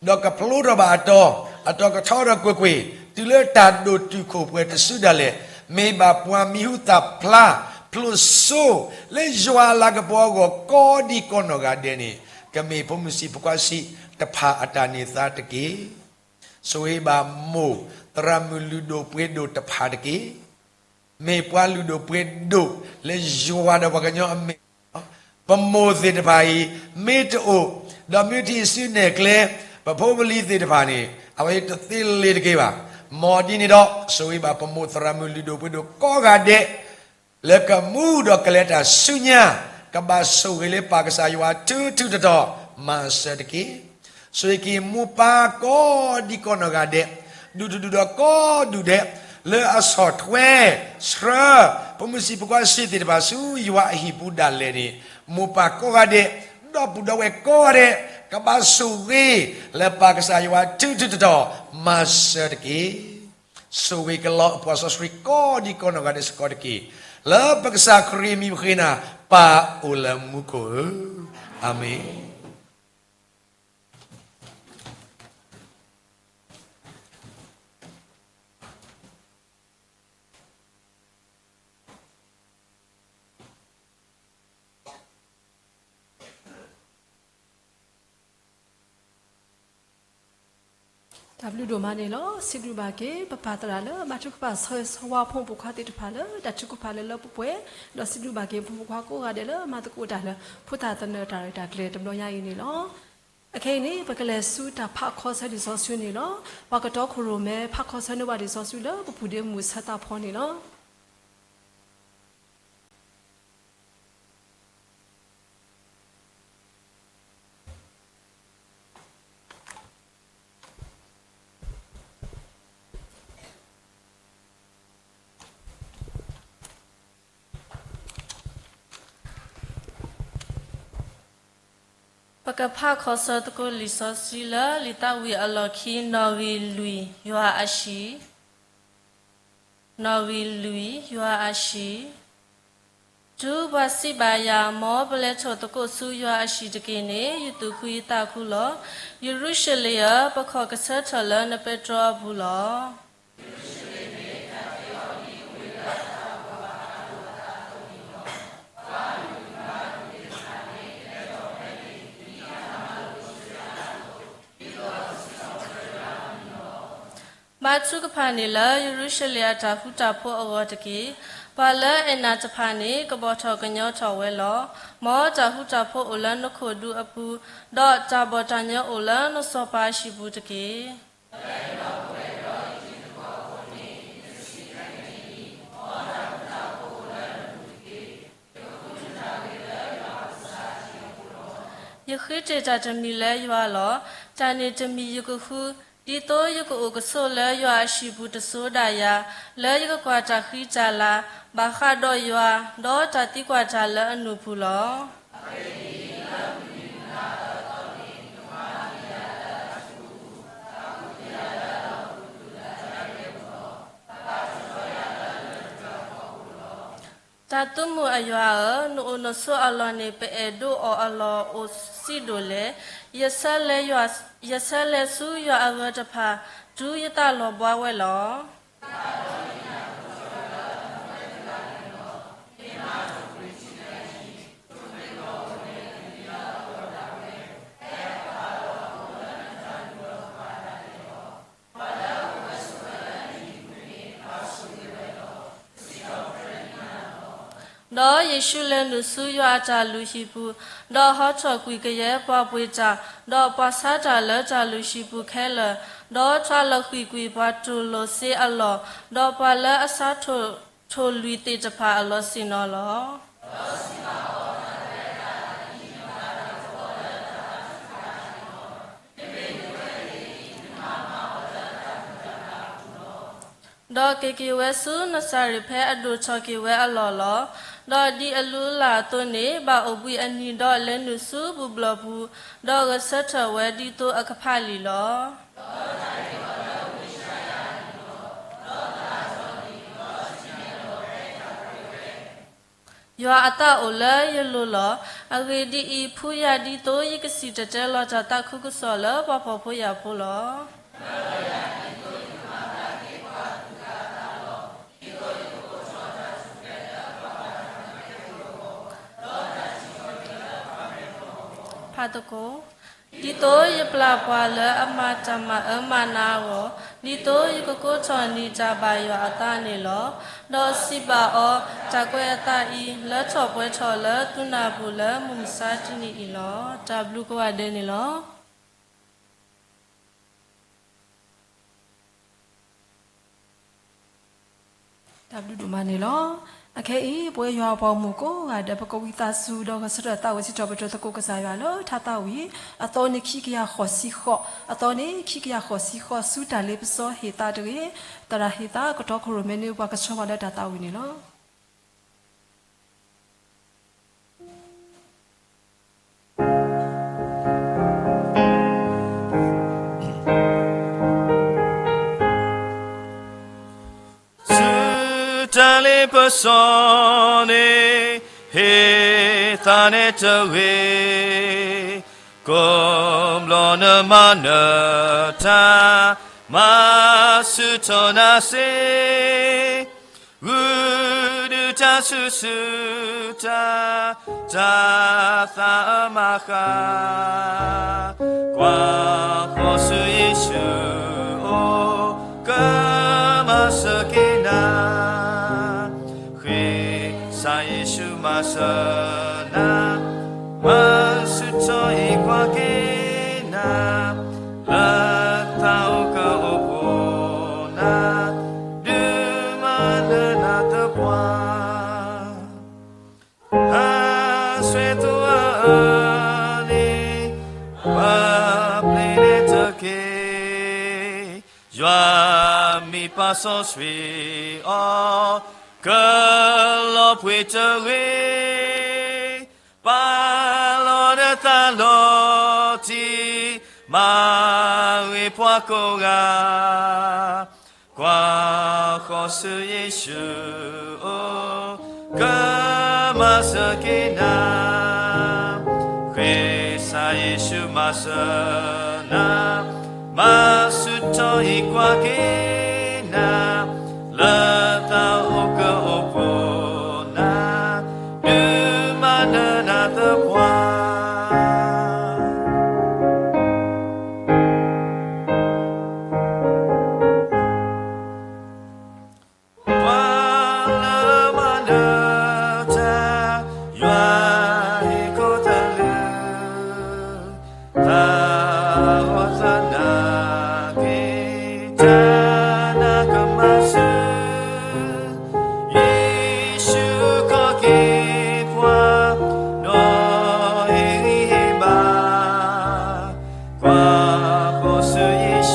ဒီးကဖျိထီၣ်ဘၣ်အတီၤ, အတီၤကထီထီၣ်ကွ့ၢ်ကွ့ၢ်, တုၤလၢတၢ်ဒိၣ်တုာ်ခိၣ်ပှဲၤတစုဒၣ်လဲာ်, မ့ၢ်ဘၣ်ပှၤမံၤဟူသၣ်ဖျါ ဖျိးစိ လၢယွၤအလၤကပီၤအဂီၢ်ကိးဒံကိးနီၢ်ဂၤဒဲးန့ၣ်, ကမ့ၢ်ဖိမုၣ်ဆံးဖိခွါဆံးတဖၣ်အတၢ်န့ၢ်သါတက့ၢ်. ဆိၣ်ဂ့ၤဘၣ်မိၢ်သရၣ်မုၣ်လုၢ်ဒိၣ်ပှ့ၤဒိၣ်တဖၣ်တက့ၢ်. မ့ၢ်ပှၤလုၢ်ဒိၣ်ပှ့ၤဒိၣ်လၢယွၤဒီးပှၤကညီအမဲာ်ညါလီၤ. ပမိၢ်သ့ၣ်တဖၣ်အံၤ မ့ၢ်တအိၣ်, ဒီးမ့ၢ်တဟံးစုနဲၣ်ကျဲ ပဖိပလံၤသ့ၣ်တဖၣ်န့ၣ်, အဝဲတသ့လၢၤတက့ၢ်ဘၣ်. မ်ဒ်န့ၣ်ဒီး ဆိၣ်ဂ့ၤဘၣ်ပမိၢ်သရၣ်မုၣ်လုၢ်ဒိၣ်ပှ့ၤဒိၣ်ကိးဂၤဒဲး လၢကမူဒီးကလဲၤတၢ်ဆူညါ, ကဘၣ်ဆိၣ်ဂ့ၤလၢပၢ်ကစၢ်ယွၤထူထူတီတီ, မၤစၢၤတက့ၢ်. ဆိၣ်ဂ့ၤက့ၤမိၢ်ပၢ်ကိးဒံကိးနီၢ်ဂၤဒဲး, ဒူၣ်တဒူၣ်ဒီးကိးဒူၣ်ဒဲး, လၢအဆီၣ်ထွဲဆှၢ ဖိမုၣ်ဆံးဖိခွါဆံးသ့ၣ်တဖၣ်ဆူယွၤအဟံၣ်ပူၤဒၣ်လဲာ်န့ၣ်, မိၢ်ပၢ်ကိးဂၤဒဲး, ဒီပုၢ်ဒီဝဲၢ်ကိးဂၤဒဲး, ကဘၣ်ဆိၣ်ဂ့ၤလၢပၢ်ကစၢ်ယွၤထူထူတီတီ, မၤစၢၤတက့ၢ်. ဆိၣ်ဂ့ၤကလီအပှၤစီဆှံကိးဒံကိးနီၢ်ဂၤဒဲးစ့ၢ်ကီးတက့ၢ်. လၢပကစၢ်ခရံာ်အမံၤပဃ့နၤ, ပၢ်အိၣ်လၢမူခိၣ်ဧၢ, အၤမ့ၣ်. တၢ်ဘျုးဒိၣ်မးန့ၣ်လီၤ. စံးဘျုးဘၣ်က့ၤ ပပၢ်သရၣ်လၢအဘါထုကဖၣ်ဆၢဂ့ၤဆၢဝါဖိမုၣ်ဖိခွါသ့ၣ်တဖၣ်လၢ တၢ်ထုကဖၣ်လၢလၢပှဲၤပှဲၤ, ဒီးစံးဘျုးဘၣ်က့ၤဖိမုၣ်ဖိခွါကိးဂၤဒဲးလၢမၤသကိးတၢ်လၢ ဖိသၣ်သနၢၣ်တၢ်ရဲၣ်တၢ်ကျဲၤတဘျီညါအံၤန့ၣ်လီၤ. အခဲအံၤန့ၣ် ပကလဲၤဆူတၢ်ဖးခီဆၢလံာ်စီဆှံန့ၣ်လီၤ. ပှၤကတီခိၣ်ရိၣ်မဲ ဖးခီဆၢန့ၢ်ဘၣ်လံာ်စီဆှံလၢပပူၤဒ့မုၣ်ဆၢသးဖီန့ၣ်လီၤ. ပကဖးခီဆၢသကိးလံာ်စီဆှံလၢလံာ်သးဝံၣ်အလီၢ်ခံ နီၣ်ဂံၢ်လွံၢ် ယွၤအဟံၣ် နီၣ်ဂံၢ်လွံၢ် ယွၤအဟံၣ်, တုၤပှၤစံးဘၣ်ယၤ, မ်ပလဲၤထီၣ်သကိးဆူယွၤအဟံၣ်တက့ၢ်န့ၣ်, ယသူၣ်ခုယသးခုလီၤ. ယရူၤၡလ့ၣ်ဧၢ, ပခီၣ်ကဆၢထၢၣ်လၢနပဲတြီအပူၤလီၤ. ပှၤထူကဖၣ်န့ၣ်လၢယရူၤၡလ့ၣ်အတၢ်ဃူတၢ်ဖိးအဂီၢ်တက့ၢ်. ပှၤလၢအဲၣ်နၤတဖၣ်န့ၣ် ကဘီၣ်ထီၣ်ကညီထီၣ်ဝဲလီၤ. မ်တၢ်ဃူတၢ်ဖိးအိၣ်လၢနခိၣ်ဒူအပူၤ, ဒီးတၢ်ဘီၣ်တၢ်ညီအိၣ်လၢနစီၤပၤအဟံၣ်ပူၤတက့ၢ်. ယဃုတ့ၢ်တၢ်တမံၤလၢယွၤလီၤ. တၢ်န့ၣ်တမံၤယကဃု, ဒ်သိးယကအိၣ်ကဆိးလၢယွၤအဟံၣ်ပူၤတစိၤဒၣ်ယၤ, လၢယကကွၢ်တၢ်ဃံတၢ်လၤ, ဘၣ်ဃးဒီးယွၤ, ဒီးတၢ်သံကွၢ်တၢ်လၢအနူၢ်ပူၤလီၤ. တၢ်သုးမုၢ်အယွၤဧၢ, နအိၣ်နဆိးအလီၢ်န့ၣ် ပအဲၣ်ဒိးအီၤအလီၢ်အိၣ်စံးဒိၣ်လဲၣ်. ယဆၢလဲၤဆူယွၤအဂၢၤတဖၣ်, တုၤယသးလီၤဘှါဝဲလီၤ. ဒီးယ့ၣ်ၡူးလဲၤနုာ်ဆူယွၤအတၢ်လုၢ်ဟံၣ်ပူၤ, ဒီးဟီထီၣ်ကွံာ်ကယဲၢ်ပှၤပှ့ၤတၢ်, ဒီးပှၤဆါတၢ်လၢတၢ်လုၢ်ဟံၣ်ပူၤခဲလၢာ်, ဒီးထွးလီၤဃံၤကွံာ်ပှၤတူၢ်လိာ်စ့အလီၢ်, ဒီးပှၤလၢအဆါထိၣ်လွံၢ်သ့ၣ်တဖၣ်အလီၢ်ဆ့ၣ်နီၤလီၤ. ဒီးက့ၤက့ၤဝဲဆူနစၤရ့းဖဲအဒိၣ်ထီၣ်က့ၤဝဲအလီၢ်လီၤ. ဒီးဒ်အလုၢ်အလၢ်အသိးန့ၣ် ဘၣ်အိၣ်ဘှံးအနံၤဒီးလဲၤနုာ်ဆူဘူၣ်ဘျီၣ်ပူၤ, ဒီးဂဲၤဆၢထၢၣ်ဝဲဒ်သိးအကဖးလံာ်လီၤ. ယွၤအသးအိၣ်လၢယလိၤလီၤ. အဂ့ၢ်ဒ်အံၤ, ဖှူယၤဒ်သိးယကစံၣ်တဲၤတဲလီၤတၢ်သးခုကစီၣ်လၢပှၤဖှီၣ်ဖိယာ်ဖိလီၤ. ဖးသကိး, ဒ်သိးယပျၢ်ပှၤလၢအမၤတၢ်မၤအၢမၤနးအဂီၢ်, ဒ်သိးယကကိးထီၣ်နံၤတၢ်ဘၣ်ယွၤအသးန့ၣ်လီၤ. ဒီးစံးဘၣ်အီၤ, တၢ်ကွဲးအသးအံၤ လၢထီၣ်ပှဲၤထီၣ်လၢသုနၢ်ပူၤလၢမုၢ်မဆါတနံၤအံၤလီၤ. တၢ်ဘျုးကိးဂၤဒဲးန့ၣ်လီၤ. တၢ်ဘျုးဒိၣ်မးန့ၣ်လီၤ. အခဲအံၤ ပဝဲယွၤအပှၤဂီၢ်မုၢ်ကိးဂၤဒဲး ပကဝံသးစူၤ ဒီးဂဲၤဆၢထၢၣ်သးဝံၣ်စံးထီၣ်ပတြၢၤသကိးကစၢ်ယွၤလၢထါသးဝံၣ်, အသီန့ၣ်ခံကယၤဃိးဆံဃိး, အသီန့ၣ်ခံကယၤဃိးဆံဃိး ဆူတၢ်လ့ပစီဟ့ၣ်သးတဂ့ၤ, သရၣ်ဟ့ၣ်သးကတီၢ်ခိၣ်ရိၣ်မဲန့ၣ် ပှၤကဆှၢပှၤလၢတၢ်သးဝံၣ်န့ၣ်လီၤ. ဆူတၢ်လ့ပစီန့ၣ် ဟ့ၣ်သးန့ၣ်တဂ့ၤ, ကိးဘျီနမၤနၢၤတၢ်, မၤဆူၣ်ထီၣ်နၤစ့ ဂုာ်ဒုးတၢ်ဆူၣ်ဆူၣ်တၢ်, တၢ်သးအၢမၤဃၣ်, ကွၢ်ဃီၤဆူယ့ၣ်ၡူးအအိၣ်, ကမၤစၢၤက့ၤနၤ, ဃ့စၢ်ယ့ၣ်ၡူးမၤစၢၤနၤ, မၤဆူၣ်ထီၣ်အံၤကွၢ်က့ၤနၤ, လၢသးအိၣ်ကအိၣ်ဖှိၣ်နၤ, ဒုးမၤနၢၤနၤသပှၢ် ဟးဆှဲးသဝီအအၢန့ၣ်, ပပျ့ၤန့ၣ်တက့ၢ်. ယွၤမ့ၢ်ပၢ်စီဆှံအီၤ, ကလီၤပှ့ၤတဂ့ၤ, ပာ်လီၤနသးလီၤတံၢ်, မၤဂ့ၤပှၤကိးဂၤ ကွၢ်ဃီၤဆူယ့ၣ်ၡူးအအိၣ်, ကမၤစၢၤက့ၤနၤ, ဃ့စၢ်ယ့ၣ်ၡူးမၤစၢၤနၤ, မၤဆူၣ်ထီၣ်အံၤကွၢ်က့ၤနၤ, လၢသးအိၣ်ကအိၣ်ဖှိၣ်နၤ, ဒုးမၤနၢၤနၤသပှၢ်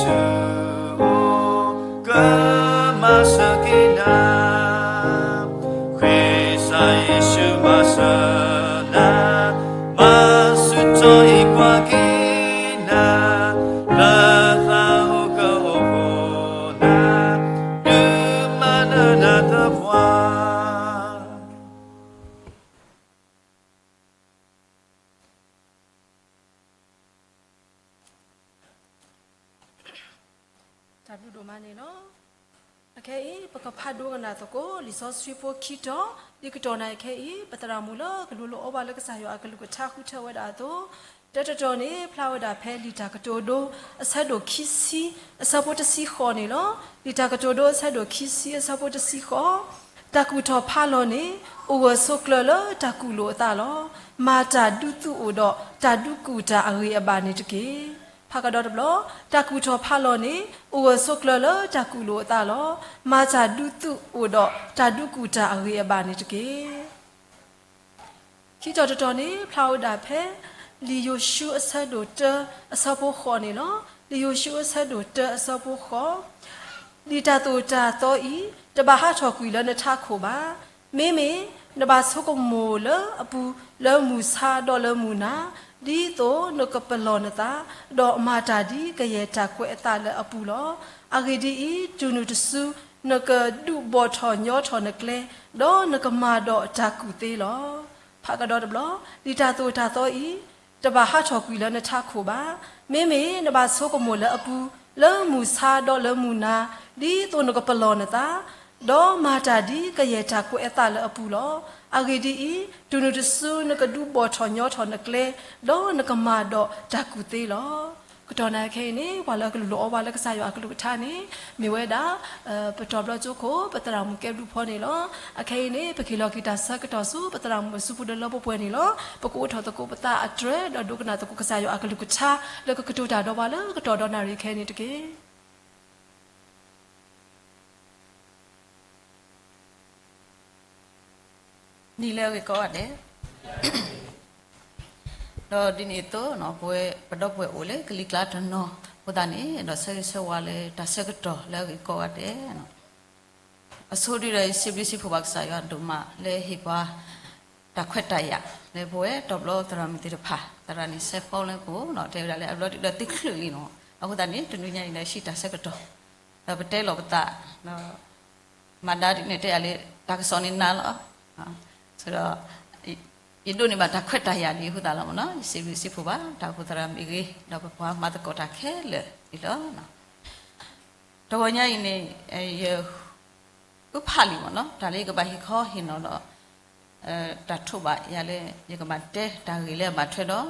ယ့ၣ်ၡူးဧၢ, ကမၤစၢၤက့ၤနၤ, ဃ့စံးယ့ၣ်ၡူးမၤစၢၤနၤ, မၤဆူၣ်ထီၣ်ဟ့ၣ်ကွၢ်က့ၤနၤ, လၢသးအိၣ်ကအိၣ်ဖှိၣ်နၤ, ဒုးမၤနၢၤနၤသပှၢ် တၢ်ဘျုးဒိၣ်မးန့ၣ်လီၤ. အခဲအံၤ ပကဖးဒိကနၣ်သကိး လံာ်စီဆှံဖိခံတီၤ, ဒ်ကတီၢ်နၢ်အံၤခဲအံၤ ပသရၣ်မုၣ်လၢကလူၤလိာ်အီဘၣ်လၢကစၢ်ယွၤအကလုၢ်ကထါဃုထၢဝဲဒၣ်အသိး, တၢတတီၤန့ၣ် ဖျါဝဲဒၣ်ဖဲလံာ်တၢ်ကတိၤဒိ အဆၢဒိၣ်ခံဆံ အဆၢဖိတဆံဃိးန့ၣ်လီၤ. လံာ်တၢ်ကတိၤဒိ အဆၢဒိၣ်ခံဆံ အဆၢဖိတဆံဃိး, တၢ်ကူၣ်ထီၣ်ဖးလီၤန့ၣ် အိၣ်ဂၢၢ်ဆိးကျၢၤလၢတၢ်ကူၣ်လိာ်အသးလီၤ. မၤတၢ်ဒုးသုအိၣ်ဒီး တၢ်ဒုးကူၣ်တၢ်အဂ့ၤအဘၣ်န့ၣ်တက့ၢ်. ဖးကဒီးတဘျီ, တၢ်ကူၣ်ထီၣ်ဖးလီၤန့ၣ် အိၣ်ဂၢၢ်ဆိးကျၢၤလၢတၢ်ကူၣ်လိာ်အသးလီၤ. မၤတၢ်ဒုးသုအိၣ်ဒီး တၢ်ဒုးကူၣ်တၢ်အဂ့ၤအဘၣ်န့ၣ်တက့ၢ်. ခံတီၤတတီၤန့ၣ် ဖျါဝဲဒၣ်ဖဲ လံာ်ယိၤၡူအဆၢဒိၣ်တၢ အဆၢဖိဃိးန့ၣ်လီၤ. လံာ်ယိၤၡူအဆၢဒိၣ်တၢ အဆၢဖိဃိး, လံာ်တၢ်သိၣ်တၢ်သီအံၤ တဘၣ်ဟးထီၣ်ကွံာ်လၢနထးခိၣ်ဘၣ်. မ့မ့ၢ် နဘၣ်ဆိကမိၣ်လၢအပူၤ လၢမုၢ်ဆါဒီးလၢမုၢ်နၤ, ဒ်သိးနကပလီၢ်နသး, ဒီးမၤတၢ်ဒ်ကယဲၢ်တၢ်ကွဲးအသးလၢအပူၤလီၤ. အဂ့ၢ်ဒ်အံၤ, တုၤနုၤတစု နကဒုးဘီၣ်ထီၣ်ညီထီၣ်နကျဲ, ဒီးနကမၤဒီးတၢ်ကူၣ်သ့လီၤ. ဖးကဒီးတဘျီ, လံာ်တၢ်သိၣ်တၢ်သီအံၤ တဘၣ်ဟးထီၣ်ကွံာ်လၢနထးခိၣ်ဘၣ်. မ့မ့ၢ်နဘၣ်ဆိကမိၣ်လၢအပူၤ လၢမုၢ်ဆါဒီးလၢမုၢ်နၤ, ဒ်သိးနကပလီၢ်နသး, ဒီးမၤတၢ်ဒ်ကယဲၢ်တၢ်ကွဲးအသးလၢအပူၤလီၤ. အဂ့ၢ်ဒ်အံၤ, တုၤနုၤတစု နကဒုးဘီၣ်ထီၣ်ညီထီၣ်နကျဲ, ဒီးနကမၤဒီးတၢ်ကူၣ်သ့လီၤ. ကတီၢ်နၢ်ခဲအံၤန့ၣ် ပှၤလၢအကလူၤလိာ်အီဘၣ်လၢကစၢ်ယွၤအကလုၢ်ကထါန့ၣ် မ့ၢ်ဝဲဒၣ် ပတီၢ်ဘျီကၠိခိၣ် ပသရၣ်မုၣ်ကဲဘျုးဖီန့ၣ်လီၤ. အခဲအံၤန့ၣ် ပကဟ့ၣ်လီၤက့ၤတၢ်ဆၢကတီၢ်ဆူ ပသရၣ်မုၣ်အစုပူၤဒီးလၢပှဲၤပှဲၤန့ၣ်လီၤ. ပကအိးထီၣ်သကိးပသးအတြဲၤ ဒီးဒိကနၣ်သကိးကစၢ်ယွၤအကလုၢ်ကထါ လၢကကတိၤတၢ်ဒီးပှၤလၢကတီၢ်ဒီးနၣ်ရံၣ်ခဲအံၤန့ၣ်တက့ၢ်. နံၤလၢအဂ့ၤကိးဂၤဒဲး, ဒီးဒ်န့ၣ်အသိး ပဝဲပဒီပုၢ်ဝဲၢ်အိၣ်လၢကလံၤကျါတနီၤအဃိသတးန့ၣ် ဒီးဆၢဂ့ၤဆၢဝါလၢတၢ်ဆၢကတီၢ်လၢအဂ့ၤကိးဂၤဒဲး အဆိဒုဒီး ယစံးဘျုးစံးဖှိၣ်ဘၣ်ကစၢ်ယွၤဒိၣ်မးလၢဟ့ၣ်ပှၤ တၢ်ခွဲးတၢ်ယာ် လၢပဝဲတီၤဘျီသရၣ်မုၣ်သ့ၣ်တဖၣ် သရၣ်န့ၣ် စဲးဖီလၢကိၣ် တဲဝဲဒၣ်လၢအဘျီဒုဒီးသုချုးလံနီၤ. အဃိသတးန့ၣ် တနွံညါအံၤဒီးဟံးတၢ်ဆၢကတီၢ် ဒီးပတဲလီၤပသး မၤဒါဒ်န့ၣ်တဲယၤလၢ တၢ်ကစီၣ်န့ၣ်နၤလီၤ. ဒီး ယဒိးန့ၢ်ဘၣ်တၢ်ခွဲးတၢ်ယာ်ဒ်အဃိသတးလီၤမ့ၢ်နီၤ. ယစံးဘျုးစံးဖှိၣ်ဘၣ် တၢ်အိၣ်ဖှိၣ်သရၣ်မုၣ်အဂ့ၤ ဒီးပပှၤမၤသကိးတၢ်ခဲလၢာ်န့ၣ်လီၤ. တဂီၤညါအံၤန့ၣ် ယ အုၣ်ဖးလံမ့ၢ်နီၤ တၢ်လၢယကဘၣ်ဟ့ၣ်ခီဟ့ၣ်နီၤဒီး တၢ်ထိးဘၣ်ယၤလၢ ယကဘၣ်တဲတၢ်ဂ့ၢ်လၢအဘၣ်ထွဲဒီး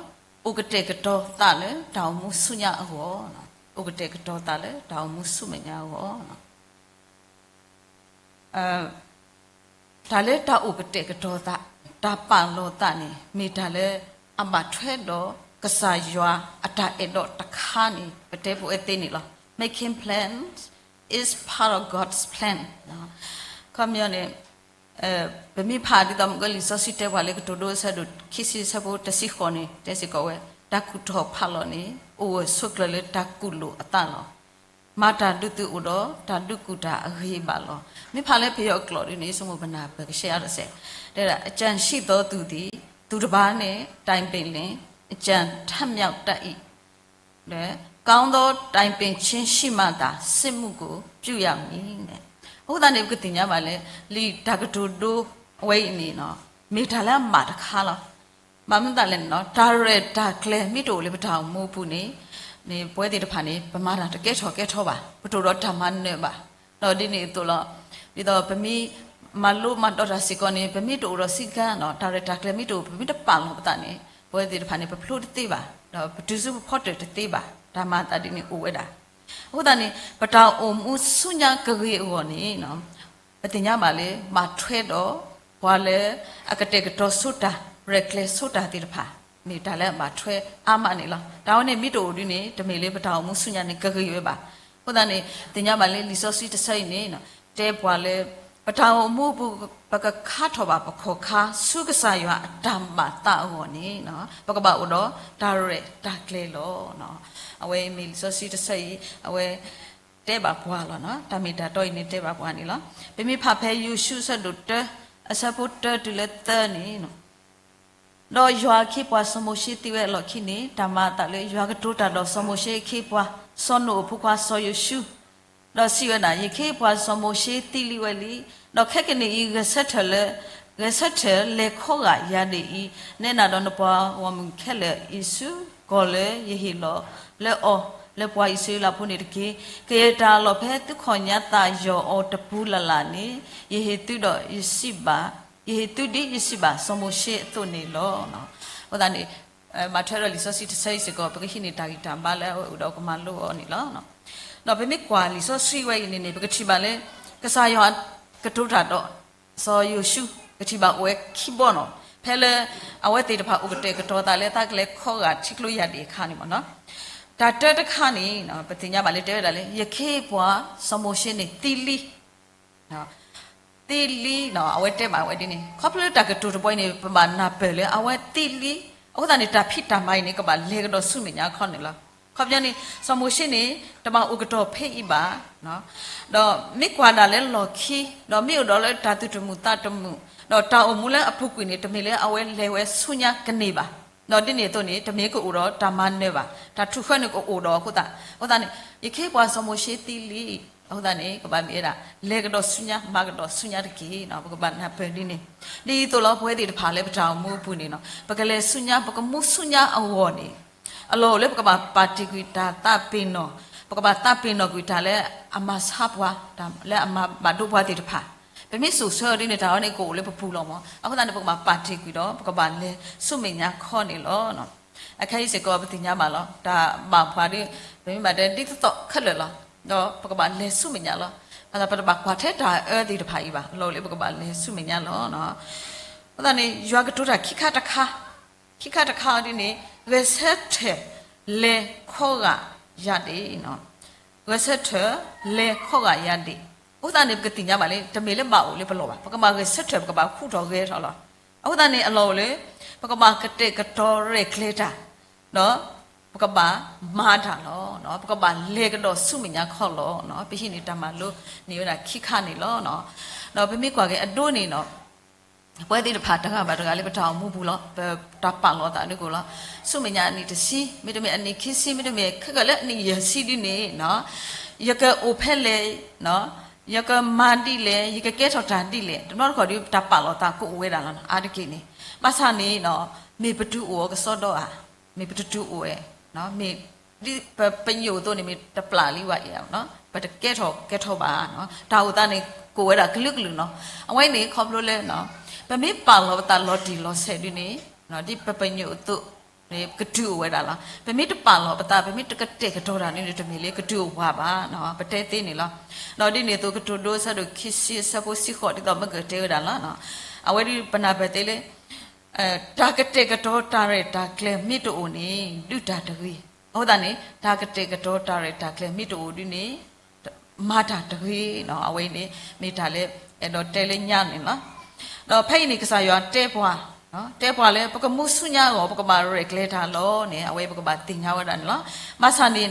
အိၣ်ကတဲာ်ကတီၤသးလၢတၢ်အိၣ်မူဆူညါအဂီၢ်, အိၣ်ကတဲာ်ကတီၤသးလၢတၢ်အိၣ်မူဆူမဲာ်ညါအဂီၢ် တၢ်လၢတၢ်အိၣ်ကတဲာ်ကတီၤသး တၢ်ပာ်လီၤသးန့ၣ် မ့ၢ်တၢ်လၢအဘၣ်ထွဲဒီးကစၢ်ယွၤအတၢ်အဲၣ်ဒိးတခါန့ၣ် ပတဲပဝဲသ့န့ၣ်လီၤ. Making plans is part of God's plan. ခီပညီန့ၣ် ပမ့ၢ်ဖးဒ်သိးမ့ၢ်ကလံာ်စီဆှံတဲပှၤလၢကတိၤဒိအဆၢဒိၣ်ခံဆံ အဆၢဖိတဆံဃိးန့ၣ် တဲစ့ၢ်ကီးဝဲ တၢ်ကူၣ်ထီၣ်ဖးလီၤန့ၣ် အိၣ်ဂၢၢ်ဆိးကျၢၤလၢတၢ်ကူၣ်လိာ်အသးလီၤ. မၤတၢ်ဒုးသုအိၣ်ဒီး တၢ်ဒုးကူၣ်တၢ်အဂ့ၤဘၣ်လီၤ. မ့ၢ်ဖးလၢပယီၤအကျိာ်ဒ်န့ၣ် ယဆိကမိၣ်ပနၢ်ပၢၢ်ကရှဲအါတစဲး တဲဒၣ် အကြံရှိသောသူသည် သူတစ်ပါးနှင့် တိုင်ပင်လျှင် အကြံထမြောက်တတ်၏. ကောင်းသောတိုင်ပင်ခြင်းရှိမှသာ စစ်မှုကိုပြုရမည်. အဃိသတးန့ၣ် ပကသ့ၣ်ညါဘၣ်လၢ လံာ်တၢ်ကတိၤဒိအဝဲအံၤန့ၣ် မ့ၢ်တၢ်လၢအဘၣ်တခါလီၤ. ဘၣ်မနုၤအဃိလဲၣ်န့ၣ် တၢ်ရဲၣ်တၢ်ကျဲၤမ့ၢ်တအိၣ်လၢပတၢ်အိၣ်မူအပူၤန့ၣ် န့ၣ် ပဝဲသ့ၣ်တဖၣ်န့ၣ် ပမၤတၢ်တကဲထီၣ်ကဲထီဘၣ်, ပတအိၣ်ဒီးတၢ်မၤနၢၤဘၣ်. ဒီးဒ်န့ၣ်အသိးလီၤ. ဒ်သိးပမ့ၢ်မၤလိမၤဒိးတၢ်စ့ၢ်ကီးန့ၣ် ပမ့ၢ်တအိၣ်ဒီးစည်းကမ်းဒီး တၢ်ရဲၣ်တၢ်ကျဲၤမ့ၢ်တအိၣ် ပမ့ၢ်တပာ်လီၤပသးန့ၣ် ပဝဲသ့ၣ်တဖၣ်န့ၣ် ပဖျိတသ့ဘၣ်, ဒီးပတုၤဆူပဖီတၢၣ်တသ့ဘၣ်, တၢ်မၤအသးဒ်န့ၣ်အိၣ်ဝဲဒၣ်. အဃိသတးန့ၣ် ပတၢ်အိၣ်မူဆူညါကဂ့ၤအဂီၢ်န့ၣ် ပသ့ၣ်ညါဘၣ်လၢ ဘၣ်ထွဲဒီး ပှၤလၢအကတဲာ်ကတီၤဆိတၢ် ရဲၣ်ကျဲၤဆိတၢ်သ့ၣ်တဖၣ် မ့ၢ်တၢ်လၢအဘၣ်ထွဲအါမးန့ၣ်လီၤ. တၢ်ဝဲန့ၣ်မ့ၢ်တအိၣ်ဒ်န့ၣ် တမ့ၢ်လၢပတၢ်အိၣ်မူဆူညါန့ၣ် ကဂ့ၤဝဲဘၣ်. အဃိသတးန့ၣ် သ့ၣ်ညါဘၣ်လၢလံာ်စီဆှံတဆၢအံၤန့ၣ် တဲပှၤလၢ ပတၢ်အိၣ်မူအပူၤ ပကခါထီၣ်ဘၣ်ပခီၣ်ခါ ဆူကစၢ်ယွၤအတၢ်ဘၣ်သးအဂီၢ်န့ၣ် ပကဘၣ်အိၣ်ဒီးတၢ်ရဲၣ်တၢ်ကျဲၤလီၤ. အဝဲမ့ၢ်လံာ်စီဆှံတဆၢအံၤ အဝဲတဲဘၣ်ပှၤလီၤ. တၢ်မ့ၢ်တၢ်တီအံၤန့ၣ်တဲဘၣ်ပှၤန့ၣ်လီၤ. ပမ့ၢ်ဖးဖဲယိၤၡူအဆၢဒိၣ်တၢ အဆၢဖိတၢတုၤလၢသၢန့ၣ် ဒီးယွၤအခ့အပှၤစီၤမိၤၡ့သံဝဲအလီၢ်ခံန့ၣ် တၢ်မၤအသးလၢယွၤကတိၤတၢ်ဒီးစီၤမိၤၡ့အခ့အပှၤ စီၤနိၣ်အဖိခွါစီၤယိၤၡူ, ဒီးစံးဝဲဒၣ်, ယခ့အပှၤစီၤမိၤၡ့သံလံဝဲလံ, ဒီးခဲကနံၣ်အံၤ ဂဲၤဆၢထၢၣ်လၢ ဂဲၤဆၢထၢၣ်လဲၤခီဂာ်ယၤဒၣ်အံၤ, နဲနၤဒီးနပှၤဂီၢ်မုၢ်ခဲလၢာ်အံၤဆူ ကီၢ်လၢယဟ့ၣ်လီၤလၢအီၤ လၢပှၤအံၣ်စရ့လးဖိန့ၣ်တက့ၢ်. ကယဲၢ်တၢ်အလီၢ်ဖဲသုခီၣ်ညါသးယီၢ်အီၤတပူၤလၢ်လၢ်န့ၣ် ယဟ့ၣ်သုဒီးယစံးဘၣ် ယဟ့ၣ်သုဒ်ယစံးဘၣ် စီၤမိၤၡ့အသိးန့ၣ်လီၤ. အဃိသတးန့ၣ် မၤထွဲဒီးလံာ်စီဆှံတဆၢအံၤစ့ၢ်ကီး ပကဟံးန့ၢ်တၢ်ဂံၢ်တၢ်ဘါလၢအဝဲအိၣ်ဒီးကမၤလိအီၤန့ၣ်လီၤ. ဒီးပမ့ၢ်ကွၢ်လံာ်စီဆှံဝဲအံၤန့ၣ်န့ၣ် ပကထံၣ်ဘၣ်လၢ ကစၢ်ယွၤကတိၤတၢ်ဒီး စီၤယိၤၡူ ကထံၣ်ဘၣ်အိၣ်ဝဲခံဘီနီၤ, ဖဲလၢအဝဲသ့ၣ်တဖၣ်အိၣ်ကတဲာ်ကတီၤသးလၢတၢ်ကလဲၤခီဂာ်ထံကျိယၤဒၣ်အခါန့ၣ်မ့ၢ်နီၤ, တၢ်တၢတခါန့ၣ် ပသ့ၣ်ညါဘၣ်လၢတဲဝဲဒၣ်လၢ ယခ့အပှၤစီၤမိၤၡ့န့ၣ်သံလံ သံလံနီၤ, အဝဲတဲဘၣ်ဝဲဒ်န့ၣ် ခီဖျိလၢတၢ်ကတိၤတဘီအံၤန့ၣ် ပဘၣ်နၢ်ပၢၢ်လၢအဝဲသံလံ, အဃိသတးန့ၣ် တၢ်ဖံးတၢ်မၤအံၤန့ၣ် ကဘၣ်လဲၤကဒီးဆူမဲာ်ညါခီန့ၣ်လီၤ. ခီပညီန့ၣ် စီၤမိၤၡ့န့ၣ် တဘၣ်အိၣ်ကတီၢ်ဖဲအံၤဘၣ်, ဒီးမ့ၢ်ကွၢ်ဒၣ်လၢလီၢ်ခံ, ဒီးမ့ၢ်အိၣ်ဒီးလၢတၢ်သူၣ်တမုာ်သးတမုာ်, ဒီးတၢ်အိၣ်မူလၢအပူၤကွံာ်န့ၣ် တမ့ၢ်လၢအဝဲလဲၤဝဲဆူညါကန့ၢ်ဘၣ်, ဒီးဒ်န့ၣ်အသိးန့ၣ် တမ့ၢ်ကအိၣ်ဒီးတၢ်မၤနၢၤဘၣ်, တၢ်ထူၣ်ဃၢန့ၣ်ကအိၣ်ဒီးအဃိသတး, အဃိသတးန့ၣ် ယခ့အပှၤစီၤမိၤၡ့သံလံ အဃိသတးန့ၣ် ကဘၣ်မ့ၢ်ဝဲဒၣ် လဲၤကဒီးဆူညါ မၤကဒီးဆူညါတက့ၢ်နီၤ, ပကဘၣ်နၢ်ပၢၢ်ဒ်န့ၣ်. ဒ်သိးလီၤ ပဝဲသ့ၣ်တဖၣ်လၢပတၢ်အိၣ်မူအပူၤန့ၣ်နီၤ ပကလဲၤဆူညါ ပကမူဆူညါအဂီၢ်န့ၣ် အလီၢ်အိၣ်လၢပကဘၣ်ပာ်တ့ၢ်ကွံာ်တၢ်သးပ့ၤနီၣ်, ပကဘၣ်သးပ့ၤနီၣ်ကွံာ်တၢ်လၢအမၤဆါပှၤ, တၢ်လၢအမၤဘၣ်ဒိပှၤသ့ၣ်တဖၣ်, ပမ့ၢ်စိာ်ဆှၢအီၤဒ်န့ၣ် တၢ်ဝဲန့ၣ်ကအိၣ်လၢပပူၤလီၤမး, အဃိသတးန့ၣ် ပကဘၣ်ပာ်တ့ၢ်ကွံာ်ဒီး ပကဘၣ်လဲၤဆူမဲာ်ညါခီန့ၣ်လီၤ. အခဲအံၤစ့ၢ်ကီး ပသ့ၣ်ညါဘၣ်လီၤ တၢ်ဘၣ်ပှၤဒီး ပမ့ၢ်ဘၣ်တဲဒ်သိးသိးခဲလၢာ်လီၤ, ဒီးပကဘၣ်လဲၤဆူမဲာ်ညါလီၤ. ဘၣ်ဆၣ်ပတဘၣ်ကွၢ်ထဲတၢ်အၢသ့ၣ်တဖၣ်အံၤဘၣ်, အလီၢ်အိၣ်လၢပကဘၣ်လဲၤဆူမဲာ်ညါလီၤ. အဃိသတးန့ၣ် ယွၤကတိၤတၢ်ခံခါတခါ, ခံခါတခါအံၤဒ်န့ၣ် ဂဲၤဆၢထၢၣ်လဲၤခီဂာ်ယၤဒၣ်, ဂဲၤဆၢထၢၣ်လဲၤခီဂာ်ယၤဒၣ်, အဃိသတးန့ၣ် ပကသ့ၣ်ညါဘၣ်လၢ တမ့ၢ်လၢဘၣ်အိၣ်လၢပလီၢ်ဘၣ်, ပကဘၣ်ဂဲၤဆၢထၢၣ် ပကဘၣ်ဃူထီၣ်ဂဲၤထီၣ်လီၤ. အဃိသတးန့ၣ် အလီၢ်အိၣ်လၢ ပကဘၣ်ကတဲာ်ကတီၤရဲၣ်ကျဲၤတၢ်, ဒီးပကဘၣ်မၤတၢ်လီၤ, ပကဘၣ်လဲၤကဒီးဆူမဲာ်ညါခီလီၤ. ပဟံးန့ၢ်တၢ်မၤလိန့ၢ်ဝဲဒၣ်ခံခါန့ၣ်လီၤ. ဒီးပမ့ၢ်ကွၢ်က့ၤအဒိန့ၣ်နီၤ ပဝဲသ့ၣ်တဖၣ်တဂၤဘၣ်တဂၤလၢပတၢ်အိၣ်မူပူၤလီၤ, ပတၢ်ပာ်လီၤသးဒ်ကိးလီၤ, ဆူမဲာ်ညါအနံၣ်တဆံ, မ့တမ့ၢ်အနံၣ်ခံဆံ, မ့တမ့ၢ်ခဲကၢၣ်လၢအနံၣ်ယဲၢ်ဆံဒ်န့ၣ်, ယကအိၣ်ဖဲလဲၣ်, ယကမၤဒ်လဲၣ်, ယကကဲထီၣ်တၢ်ဒ်လဲၣ်, တဘျီတခီၣ်ဒီး ပတၢ်ပာ်လီၤသးကအိၣ်ဝဲဒၣ်လီၤ အါတက့ၢ်န့ၣ်, ဘၣ်ဆၣ်န့ၣ် မ့ၢ်ပတုၤအိၣ်အီၤကစီဒီဧါ, မ့ၢ်ပတတုၤအိၣ်ဝဲ, မ့ၢ် ဒ်ပပညိၣ်အသိးန့ၣ် မ့ၢ်တပျၢ်လံဝဲအံၤ, ပတကဲထီၣ်ကဲထီၣ်ဘၣ်, တၢ်အိၣ်သးန့ၣ် ကအိၣ်ဝဲဒၣ်ကလုာ်ကလုာ်နီၤ. အဝဲန့ၣ်ခီဖျိလၢ ပမ့ၢ်ပာ်လီၤပသးလီၤတံၢ်လီၤဆဲးဒ်န့ၣ် ဒ်ပပညိၣ်အသိးန့ၣ် ကတုၤအိၣ်ဝဲဒၣ်လီၤ. ပမ့ၢ်တပာ်လီၤပသး ပမ့ၢ်တကတဲာ်ကတီၤတၢ်န့ၣ် တမ့ၢ်လၢကတုၤအိၣ်ပှၤဘၣ်, ပတဲသ့န့ၣ်လီၤ. ဒီးဒ်န့ၣ်အသိး ကတိၤဒိအဆၢဒိၣ်ခံဆံအဆၢဖိတဆံဃိး ဒ်သိးမ့ၢ်ကတဲဝဲဒၣ်လီၤ. အဝဲဒ်ပနၢ်ပၢၢ်သ့လၢ တၢ်ကတဲာ်ကတီၤတၢ်ရဲၣ်တၢ်ကျဲၤမ့ၢ်တအိၣ်န့ၣ် ဒုးတၢ်တဂ့ၤ. အဃိသတးန့ၣ် တၢ်ကတဲာ်ကတီၤတၢ်ရဲၣ်တၢ်ကျဲၤမ့ၢ်တအိၣ်ဒ်န့ၣ် မၤတၢ်တဂ့ၤ. အဝဲအံၤန့ၣ် မ့ၢ်တၢ်လၢအဲၣ်ဒိးတဲလၢညါန့ၣ်လီၤ. ဒီးဖဲအံၤန့ၣ် ကစၢ်ယွၤတဲပှၤ, တဲပှၤလၢ ပကမူဆူညါအဂီၢ် ပကဘၣ်ရဲၣ်ကျဲၤတၢ်လီၤန့ၣ် အဝဲပကဘၣ်သ့ၣ်ညါဝဲဒၣ်န့ၣ်လီၤ. ဘၣ်ဆၣ်န့ၣ်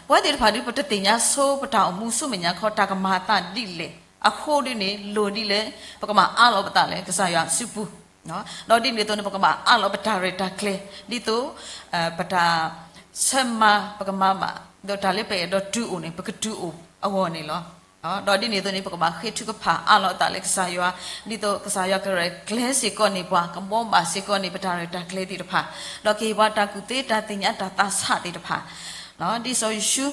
ပဝဲသ့ၣ်တဖၣ်ဒ်ပတသ့ၣ်ညါဆိပတၢ်အိၣ်မူဆူမဲာ်ညါခီ တၢ်ကမၤအသးဒ်လဲၣ်အဃိဒ်န့ၣ် လိၣ်ဒ်လဲၣ် ပကဘၣ်အးလီၤပသးလၢကစၢ်ယွၤစုပူၤ ဒီးဒ်န့ၣ်အသိးန့ၣ် ပကဘၣ်အးလီၤပတၢ်ရဲၣ်တၢ်ကျဲၤ ဒ်သိး ပတၢ်ဆၢမၤ ပကမၤဘၣ် ဒီးတၢ်လၢပအဲၣ်ဒိးတုၤအိၣ်န့ၣ် ပကတုၤအိၣ်အဂီၢ်န့ၣ်လီၤ. ဒီးဒ်န့ၣ်အသိးန့ၣ် ပကဘၣ်ဃ့ထုကဖၣ်အးလီၤအသးလၢကစၢ်ယွၤ ဒ်သိးကစၢ်ယွၤကရဲၣ်ကျဲၤစ့ၢ်ကီးန့ၢ်ပှၤ ကဘှီဘၣ်စ့ၢ်ကီးန့ၢ်ပတၢ်ရဲၣ်တၢ်ကျဲၤသ့ၣ်တဖၣ် ဒီးကဟ့ၣ်ပှၤတၢ်ကူၣ်သ့တၢ်သ့ၣ်ညါတၢ်သးဆးသ့ၣ်တဖၣ် ဒ်စီၤယိၤၡူ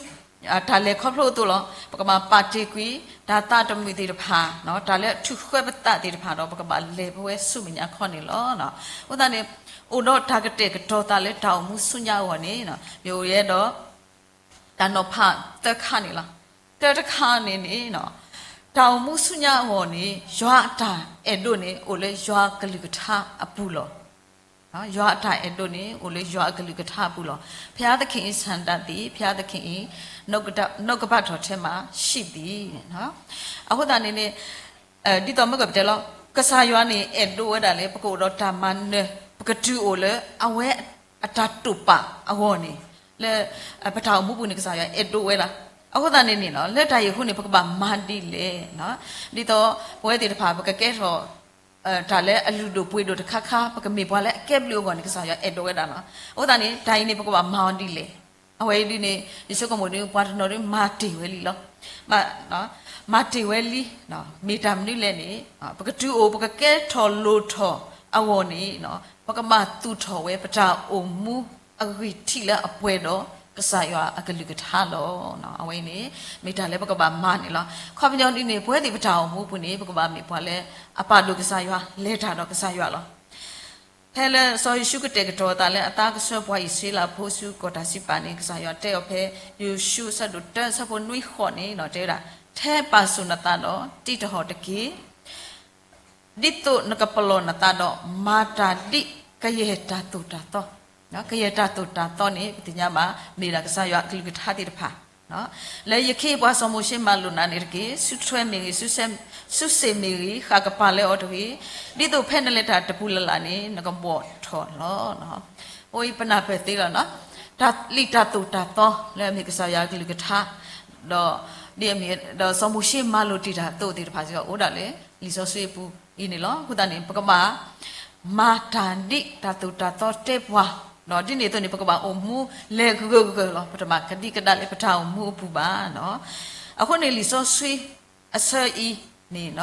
တၢ်လဲၤခီဖျိအသိးလီၤ. ပကဘၣ်ပာ်တ့ၢ်ကွံာ် တၢ်သးတမုာ်သ့ၣ်တဖၣ် တၢ်လၢအထုးဃၢပသးသ့ၣ်တဖၣ်ဒီး ပကဘၣ်လဲၤဖဲဝဲဆူမဲာ်ညါခီန့ၣ်လီၤ. အဃိသတးန့ၣ် အိၣ်ဒီးတၢ်ကတဲာ်ကတီၤသးလၢတၢ်အိၣ်မူဆူညါအဂီၢ်န့ၣ် မ့ၢ်အိၣ်ယဲဒီး တၢ်နီၤဖးသၢခါန့ၣ်လီၤ. တၢတခါန့ၣ်န့ၣ် တၢ်အိၣ်မူဆူညါအဂီၢ်န့ၣ် ယွၤအတၢ်အဲၣ်ဒိးန့ၣ် အိၣ်လၢယွၤအကလုၢ်ကထါအပူၤလီၤ. ယွၤအတၢ်အဲၣ်ဒိးန့ၣ် အိၣ်လၢယွၤအကလုၢ်ကထါအပူၤလီၤ. ဘုရားသခင်၏ ဆန္ဒသည် ဘုရားသခင်၏ နှုတ်ကပတ်တော်ထဲမှာ ရှိသည်. အဃိသတးန့ၣ်န့ၣ် ဒ်သိးမ့ၢ်ကပတဲလီၤ ကစၢ်ယွၤန့ၣ် အဲၣ်ဒိးဝဲဒၣ်လၢ ပကအိၣ်ဒီးတၢ်မၤနၢၤ ပကတုၤအိၣ်လၢအဝဲအတၢ်တိာ်ပာ်အဂီၢ်န့ၣ် လၢပတၢ်အိၣ်မူပူၤန့ၣ် ကစၢ်ယွၤအဲၣ်ဒိးဝဲလီၤ. အဃိသတးန့ၣ်န့ၣ်လီၤ, လၢတၢ်အံၤအဃိန့ၣ် ပကဘၣ်မၤဒ်လဲၣ်. ဒ်သိးပဝဲသ့ၣ်တဖၣ် ပကကဲထီၣ် တၢ်လၢအလုၢ်ဒိၣ်ပှ့ၤဒိၣ်တခါခါ, ပကမ့ၢ်ပှၤလၢအကဲဘျုးအဂီၢ်န့ၣ် ကစၢ်ယွၤအဲၣ်ဒိးဝဲဒၣ်လီၤ. အဃိသတးန့ၣ် တၢ်အံၤန့ၣ် ပကဘၣ်မၤအီၤဒ်လဲၣ်. အဝဲအံၤဒ်န့ၣ် ယဆိကမိၣ်ဒ် ပှၤတနီၤဒ်မၤတ့ၢ်ဝဲလံလီၤ. မၤတ့ၢ်ဝဲလံ, မ့ၢ်တၢ်မနုၤလဲၣ်န့ၣ် ပကတုၤအိၣ် ပကကဲထီၣ်လိၣ်ထီၣ်အဂီၢ်န့ၣ် ပကဘၣ်သူၣ်ထီၣ်ဝဲပတၢ်အိၣ်မူအဂံၢ်ထံးလၢအပှဲၤဒီးကစၢ်ယွၤအကလုၢ်ကထါလီၤ. အဝဲန့ၣ် မ့ၢ်တၢ်လၢပကဘၣ်မၤန့ၣ်လီၤ. ခီပညီဒ်န့ၣ် ပဝဲသ့ၣ်ပတၢ်အိၣ်မူပူၤန့ၣ် ပကဘၣ်မ့ၢ်ပှၤလၢအပာ်ဒိၣ်ကစၢ်ယွၤ လဲၤတၢ်ဒီးကစၢ်ယွၤလီၤ. ဖဲလၢစီၤယိၤၡူကတဲာ်ကတီၤအသးလၢအသးကဆှၢပှၤအံၣ်စရ့လးဖိဆူကီၢ်တၢ်စံးပာ်န့ၣ် ကစၢ်ယွၤတဲအီၤဖဲ ယိၤၡူအဆၢဒိၣ်တၢအဆၢဖိနွံဃိးန့ၣ် တဲဝဲဒၣ်, ထဲပာ်စိၣ်နသးဒီးတံးတဟီၣ်တက့ၢ်. ဒ်သိးနကပလီၢ်နသးဒီးမၤတၢ်ဒ်ကယဲၢ်တၢ်သိၣ်တၢ်သီ, ကယဲၢ်တၢ်သိၣ်တၢ်သီန့ၣ် ပသ့ၣ်ညါဘၣ် မ့ၢ်ဒၣ်ကစၢ်ယွၤအကလုၢ်ကထါသ့ၣ်တဖၣ် လၢယခ့အပှၤစီၤမိၤၡ့မၤလိာ်နၤန့ၣ်တက့ၢ်. စုထွဲမ့ၢ်ဂ့ၤ, စုစ့ၣ်မ့ၢ်ဂ့ၤ, ဃၣ်ကပၤလၢအီၤတဂ့ၤ, ဒ်သိးဖဲနလဲၤတၢ်တပူၤလၢ်လၢ်န့ၣ် နကဘီၣ်ထီၣ်လီၤ. အဝဲအံၤပနၢ်ပၢၢ်သ့လီၤ. တၢ်လံၣ်တၢ်သိၣ်တၢ်သီလၢအမ့ၢ်ကစၢ်ယွၤအကလုၢ်ကထါ, ဒီး ဒီးစီၤမိၤၡ့မၤလိာ်တ့ၢ်တၢ်အသိးသ့ၣ်တဖၣ်စ့ၢ်ကီး အိၣ်ဒၣ်လၢလံာ်စီဆှံအပူၤအံၤန့ၣ်လီၤ. အဃိသတးန့ၣ် ပကဘၣ် မၤတၢ်ဒ်တၢ်သိၣ်တၢ်သီတဲပှၤ, ဒီးဒ်န့ၣ်အသိးန့ၣ် ပကဘၣ်အိၣ်မူလဲၤဂၢၢ်ဂၢၢ်လီၤ. ပတဘၣ်ကဒံကဒါလၢပတၢ်အိၣ်မူအပူၤဘၣ်. အဃိန့ၣ်လံာ်စီဆှံအဆၢအံၤန့ၣ်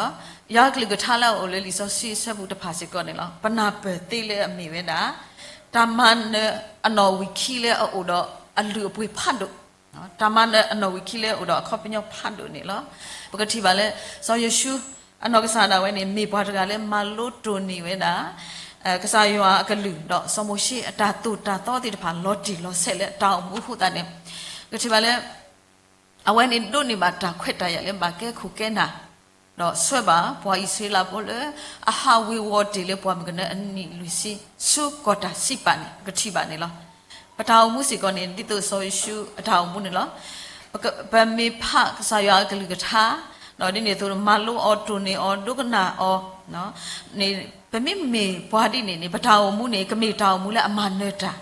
ယွၤအကလုၢ်ကထါလၢအအိၣ်လၢလံာ်စီဆှံအဆၢပူၤတဖၣ်စ့ၢ်ကီးန့ၣ်လီၤ. ပနၢ်ပၢၢ်သ့လၢအမ့ၢ်ဝဲဒၣ် တၢ်မၤနၢၤအနီၣ်ဝံာ်ခံလၢအအိၣ်ဒီးအလုၢ်အပှ့ၤဖးဒိၣ်, တၢ်မၤနၢၤအနီၣ်ဝံာ်ခံလၢအအိၣ်ဒီးအခီပညီဖးဒိၣ်န့ၣ်လီၤ. ပကထံၣ်ဘၣ်လၢ စီၤယိၤၡူ အနီၢ်ကစၢ်ဒၣ်ဝဲန့ၣ် မ့ၢ်ပှၤတဂၤလၢမၤလိတိၢ်န့ၢ်ဝဲဒၣ် ကစၢ်ယွၤအကလုၢ် ဒီးစီၤမိၤၡ့အတၢ်သိၣ်တၢ်သီသ့ၣ်တဖၣ်လီၤတံၢ်လီၤဆဲးလၢတၢ်အိၣ်မူအဃိသတးန့ၣ် ပကထံၣ်ဘၣ်လၢ အဝဲန့ၣ်ဒိးန့ၢ်ဘၣ်တၢ်ခွဲးတၢ်ယာ်လၢဘၣ်ကဲခိၣ်ကဲနၢ် ဒီးဆှၢဘၣ်ပှၤအံၣ်စရ့လးဖိလၢ အဟးဝ့ၤဝီၤတ့ၢ်လၢပှၤမုၣ်ကနၢအနံၣ်လွံၢ်ဆံ ဆူကီၢ်တၢ်စံးပာ်န့ၣ် ပကထံၣ်ဘၣ်န့ၣ်လီၤ. ပတၢ်အိၣ်မူစ့ၢ်ကီးန့ၣ် ဒ်သိးစီၤယိၤၡူအတၢ်အိၣ်မူန့ၣ်လီၤ. ပမ့ၢ်ဖးကစၢ်ယွၤအကလုၢ်ကထါ ဒီးဒ်န့ၣ်အသိး မၤလိအီၤ တိၢ်န့ၢ်အီၤ ဒိကနၣ်အီၤန့ၣ် ပမ့မ့ၢ်ပှၤဒ်န့ၣ်န့ၣ် ပတၢ်အိၣ်မူန့ၣ် ကမ့ၢ်တၢ်အိၣ်မူလၢအမၤနၢၤတၢ်,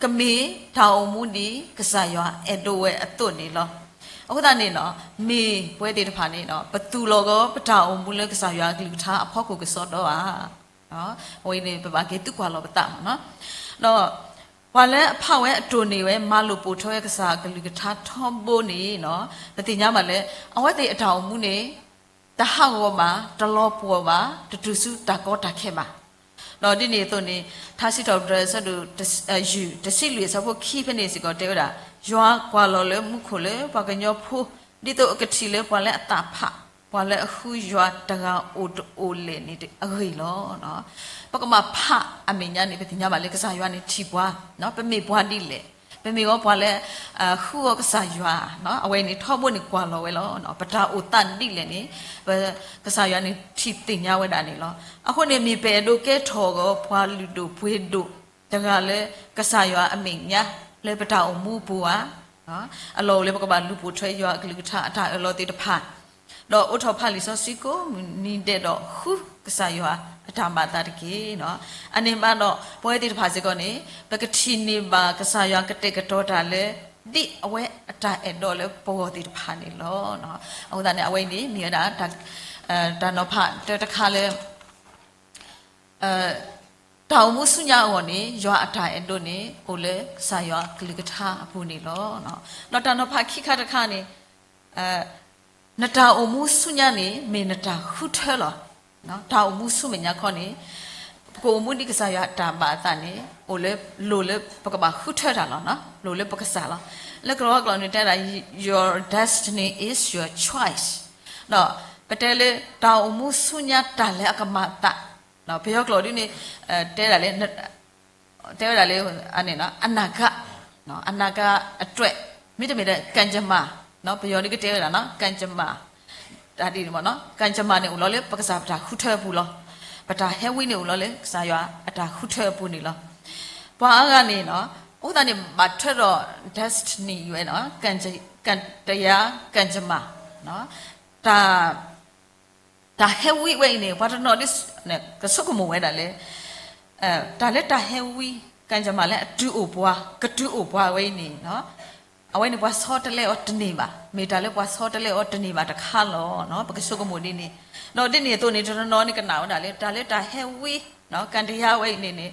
ကမ့ၢ်တၢ်အိၣ်မူဒ်ကစၢ်ယွၤအဲၣ်ဒိးဝဲအသိးန့ၣ်လီၤ. အဃိသတးန့ၣ် မ့ၢ်ပဝဲသ့ၣ်တဖၣ်န့ၣ် ပသူၣ်လီၤဂီၤပတၢ်အိၣ်မူလၢကစၢ်ယွၤအကလုၢ်ကထါအဖီခိၣ်ကစီဒီဧါ. အဝဲန့ၣ် ပဘၣ်က့ၤသုကွၢ်လီၤပသးမ့ၢ်နီၤ. ဒီးပှၤလၢအဖးဝဲအတိၢ်န့ၢ်ဝဲ မၤလိာ်ပိာ်ထွဲဝဲကစၢ်အကလုၢ်ကထါထီဘိန့ၣ် ပသ့ၣ်ညါဘၣ်လၢ အဝဲသ့ၣ်အတၢ်အိၣ်မူန့ၣ် တဟးဂီၤဘၣ်, တလီၤပှီၢ်ဘၣ်, တတုၤဆူတၢ်ကီတၢ်ခဲဘၣ်. ဒီးဒ်န့ၣ်အသိးန့ၣ် ထါစံးထီၣ်ပတြၢၤအဆၢဒိၣ် ယုၢ်တဆံလွံၢ်အဆၢဖိခံဖဲန့ၣ်စ့ၢ်ကီးတဲဝဲဒၣ်, ယွၤကွၢ်လီၤလၢမူခိၣ်လၢပှၤကညီဖိ ဒ်သိးအကထံၣ်လၢပှၤလၢအသးဖး ပှၤလၢအဃုယွၤတဂၤအိၣ်တအိၣ်လဲၣ်န့ၣ်အဂ့ၢ်လီၤ. ပကဘၣ်ဖးအမဲာ်ညါန့ၣ် ပသ့ၣ်ညါဘၣ်လၢကစၢ်ယွၤန့ၣ်ထံၣ်ပှၤ, ပမ့ၢ်ပှၤဒ်လဲၣ်, ပမ့ၢ်ဝဲပှၤလၢ ဃုအီၤကစၢ်ယွၤ, အဝဲန့ၣ်ထီဘိန့ၣ်ကွၢ်လီၤဝဲလီၤ. ပတၢ်အိၣ်သးဒ်လဲၣ်န့ၣ် ပကစၢ်ယွၤန့ၣ်ထံၣ်သ့ၣ်ညါဝဲဒၣ်န့ၣ်လီၤ. အဃိန့ၣ်မ့ၢ်ပအဲၣ်ဒိးကဲထီၣ်အဂီၢ် ပှၤလုၢ်ဒိၣ်ပှ့ၤဒိၣ်တဂၤလၢကစၢ်ယွၤအမဲာ်ညါ လၢပတၢ်အိၣ်မူအပူၤဧါ. အလီၢ်အိၣ်လၢပကဘၣ်လူၤပိာ်ထွဲယွၤအကလုၢ်ကထါအတၢ်အၢၣ်လီၤသ့ၣ်တဖၣ်, ဒီးအိးထီၣ်ဖးလံာ်စီဆှံကိးမုၢ်နံၤဒဲးဒီးဃုကစၢ်ယွၤအတၢ်မၤအသးတက့ၢ်. အန့ၣ်ဘၣ်ဒီး ပဝဲသ့ၣ်တဖၣ်စ့ၢ်ကီးန့ၣ် ပကထံၣ်န့ၢ်ဘၣ်ကစၢ်ယွၤကတဲာ်ကတီၤတၢ်လၢ ဒ်အဝဲအတၢ်အဲၣ်ဒိးလၢပဂီၢ်သ့ၣ်တဖၣ်န့ၣ်လီၤ. အဃိသတးန့ၣ် အဝဲအံၤန့ၣ် မ့ၢ်ဝဲဒၣ် တၢ်နီၤဖးတၢတခါလၢ တၢ်အိၣ်မူဆူညါအဂီၢ်န့ၣ် ယွၤအတၢ်အဲၣ်ဒိးန့ၣ် အိၣ်လၢကစၢ်ယွၤကလုၢ်ကထါအပူၤန့ၣ်လီၤ. ဒီးတၢ်နီၤဖးခံခါတခါန့ၣ် နတၢ်အိၣ်မူဆူညါန့ၣ် မ့ၢ်နတၢ်ဃုထၢလီၤ. တၢ်အိၣ်မူဆူမဲာ်ညါခီန့ၣ် ပကအိၣ်မူဒ်ကစၢ်ယွၤအတၢ်ဘၣ်အသးန့ၣ် အိၣ်လၢ လိၣ်လၢပကဘၣ်ဃုထၢတၢ်လီၤ. လိၣ်လၢပကစၢ်လီၤ. လၢကလီၤဝါကျိာ်န့ၣ်တဲဒၣ် your destiny is your choice. ဒီးပတဲလၢတၢ်အိၣ်မူဆူညါတၢ်လၢအကမၤအသး ပယီၤကျိာ်ဒ်န့ၣ် တဲဒၣ်လၢ တဲဝဲဒၣ်လၢ အနာဂတ်, အနာဂတ်အတွက် မ့တမ့ၢ်ဒီး ကံၢ်ကမၣ်, ပယီၤဒ်ကတဲဝဲဒၣ် ကံၢ်ကမၣ်, တၢ်ဒ်န့ၣ်မ့ၢ်နီၤ ကံၢ်ကမၣ်န့ၣ်အိၣ်လီၤလၢပကစၢ်ပတၢ်ဃုထၢအပူၤလီၤ. ပတၢ်ဟဲဝံန့ၣ်အိၣ်လီၤလၢကစၢ်ယွၤအတၢ်ဃုထၢအပူၤန့ၣ်လီၤ. ပှၤအါဂၤန့ၣ်နီၤ အဃိသတးန့ၣ် ဘၣ်ထွဲဒီး destiny ယွဲနီၤ ကံၢ်တယါ ကံၢ်ကမၣ် တၢ် တၢ်ဟဲဝံဝဲအံၤန့ၣ် ပှၤတနီၤဒ် ကဆိကမိၣ်ဝဲဒၣ်လၢ တၢ်လၢတၢ်ဟဲဝံ ကၣ်ကမၤလၢအတုၤအိၣ်ပှၤ, ကတုၤအိၣ်ပှၤဝဲအံၤန့ၣ်, အဝဲန့ၣ်ပှၤဆီတလဲအီၤတန့ၢ်ဘၣ်, မ့ၢ်တၢ်လၢပှၤဆီတလဲအီၤတန့ၢ်ဘၣ်တခါလီၤ. ပကဆိကမိၣ်ဒ်န့ၣ်, ဒီးဒ်န့ၣ်အသိးန့ၣ် တနီၤနီၤန့ၣ်ကနၣ်ဝဲဒၣ်လၢ တၢ်လၢတၢ်ဟဲဝံ, ကၣ်တယါဝဲအံၤန့ၣ်န့ၣ်,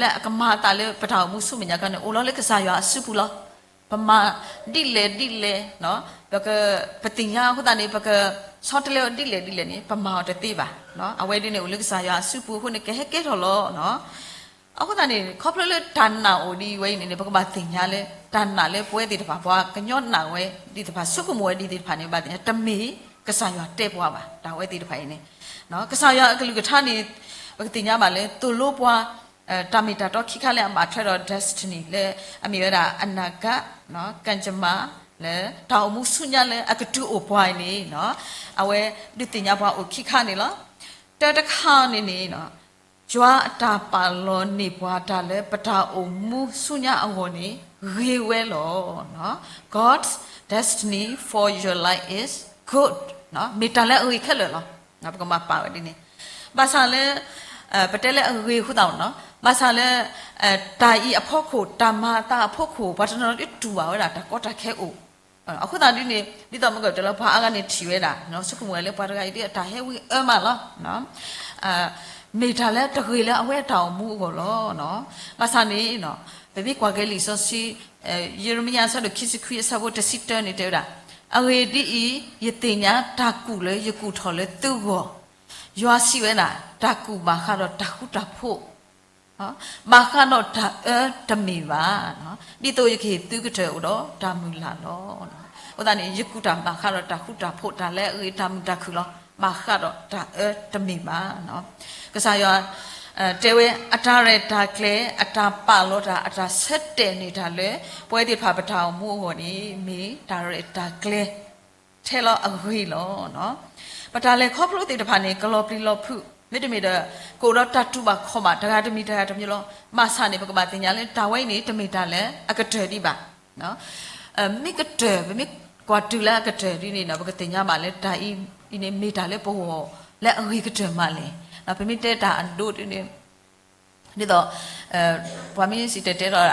လၢအကမၤအသးလၢပတၢ်အိၣ်မူဆူမဲာ်ညါခါန့ၣ် အိၣ်လီၤလၢကစၢ်ယွၤအစုပူၤလီၤ. ပမၤဒ်လဲၣ်ဒ်လဲၣ်, ပက, ပသ့ၣ်ညါအဃိသတးန့ၣ် ပကဆီတလဲအီၤဒ်လဲၣ်ဒ်လဲၣ်န့ၣ် ပမၤအီၤတသ့ဘၣ်. အဝဲဒ်န့ၣ်အိၣ်လၢကစၢ်ယွၤအစုပူၤအဃိန့ၣ် ကဟဲကဲထီၣ်လီၤ. အဃိသတးန့ၣ် ခီဖျိလၢတၢ်နာ်အိၣ်ဒံးဝဲအံၤန့ၣ်န့ၣ် ပကဘၣ်သ့ၣ်ညါလၢ တၢ်နာ်လၢပဝဲသ့ၣ်တဖၣ် ပှၤကညီနာ်ဝဲဒံးသ့ၣ်တဖၣ် ဆိကမိၣ်ဝဲဒံးသ့ၣ်တဖၣ်န့ၣ် ဘၣ်သ့ၣ်ညါ တမ့ၢ်ကစၢ်ယွၤတဲပှၤဘၣ်, တၢ်ဝဲသ့ၣ်တဖၣ်အံၤန့ၣ်, ကစၢ်ယွၤအကလုၢ်ကထါန့ၣ် ပကသ့ၣ်ညါဘၣ်လၢ သိၣ်လိပှၤ တၢ်မ့ၢ်တၢ်တီခံခါလၢအဘၣ်ထွဲဒီး destiny လၢအမ့ၢ်ဝဲဒၣ် အနၢ်ကၣ်, ကၣ်ကမၤ, လၢတၢ်အိၣ်မူဆူညါလၢအကတုၤအိၣ်ပှၤအံၤန့ၣ်, အဝဲဒုးသ့ၣ်ညါပှၤအိၣ်ခံခါန့ၣ်လီၤ. တၢတခါန့ၣ်န့ၣ်, ယွၤအတၢ်ပာ်လီၤန့ၢ်ပှၤတၢ်လၢပတၢ်အိၣ်မူဆူညါအဂီၢ်န့ၣ် ဂ့ၤဝဲလီၤ. God's destiny for your life is good, မ့ၢ်တၢ်လၢအဂ့ၤခဲလၢာ်လီၤ. ပကမၤပာ်ဝဲဒ်န့ၣ်, ဘၣ်ဆၣ်လၢ ပတဲလၢအဂ့ၤအဃိသတးန့ၣ်, ဘၣ်ဆၣ်လၢ တၢ်အံၤအဖီခိၣ် တၢ်မၤအသးအဖီခိၣ် ပှၤတနီၤနီၤဒ်တူၢ်ဘၣ်ဝဲဒၣ် တၢ်ကီတၢ်ခဲအိၣ်, အဃိသတးဒ်န့ၣ် ဒ်သိးမ့ၢ်ကတဲလၢ ပှၤအါဂၤန့ၣ်ထံၣ်ဝဲဒၣ် ဆိကမိၣ်ဝဲလၢပှၤတဂၤအံၤဒ်အတၢ်ဟဲဝံအၢမးလီၤ. မ့ၢ်တၢ်လၢတဂ့ၤလၢအဝဲအတၢ်အိၣ်မူအဂီၢ်လီၤ. ဘၣ်ဆၣ်န့ၣ် ပမ့ၢ်ကွၢ်က့ၤလံာ်စီဆှံ ယံးရမံယၤအဆၢဒိၣ်ခံဆံခွံအဆၢဖိတဆံတၢန့ၣ်တဲဝဲဒၣ်, အဂ့ၢ်ဒ်အံၤ, ယသ့ၣ်ညါတၢ်ကူၣ်လၢယကူၣ်ထီၣ်လၢသုဂီၢ်, ယွၤစံးဝဲဒၣ်, တၢ်ကူၣ်ဘၣ်ဃးဒီးတၢ်ဃူတၢ်ဖိး ဘၣ်ဃးဒီးတၢ်အၢတမ့ၢ်ဘၣ်, ဒ်သိးယကဟ့ၣ်သုကတၢၢ်အိၣ်ဒီးတၢ်မုၢ်လၢ်လီၤ. အဃိသတးန့ၣ် ယကူၣ်တၢ်ဘၣ်ဃးဒီးတၢ်ဃူတၢ်ဖိး တၢ်လၢအဂ့ၤတၢ်မုာ်တၢ်ခုၣ်လီၤ. ဘၣ်ဃးဒီးတၢ်အၢတမ့ၢ်ဘၣ်. ကစၢ်ယွၤ တဲဝဲ အတၢ်ရဲၣ်တၢ်ကျဲၤ အတၢ်ပာ်လီၤတၢ် အတၢ်ဆၢတဲာ်န့ၢ်တၢ်လၢ ပဝဲသ့ၣ်တဖၣ်ပတၢ်အိၣ်မူအဂီၢ်န့ၣ် မ့ၢ်တၢ်ရဲၣ်တၢ်ကျဲၤ ထဲလီၤအဂ့ၤလီၤ. ပတၢ်လဲၤခီဖျိသ့ၣ်တဖၣ်န့ၣ် ကလီၤပျံၤလီၤဖုး မ့တမ့ၢ်ဒီး ကအိၣ်ဒီးတၢ်တူၢ်ဘၣ်ခီၣ်ဘၣ် တဂၤတမံၤတဂၤတမံၤလီၤ. ဘၣ်ဆၣ်န့ၣ် ပကဘၣ်သ့ၣ်ညါလၢ တၢ်ဝဲအံၤန့ၣ် တမ့ၢ်တၢ်လၢအကတၢၢ်ဒံးဘၣ်. မ့ၢ်ကတၢၢ် ပမ့ၢ်ကွၢ်တုၤလၢအကတၢၢ်ဒ်န့ၣ်ဒီး ပကသ့ၣ်ညါဘၣ်လၢတၢ်အံၤန့ၣ် မ့ၢ်တၢ်လၢပဂီၢ်လၢအဂ့ၤကတၢၢ်မးလဲၣ်. ပမ့ၢ်တဲတၢ်အဒိဒ်န့ၣ် ဒ်သိး ပှၤမ့ၢ်စံၣ်တဲၤတဲဒီးတဘျီတ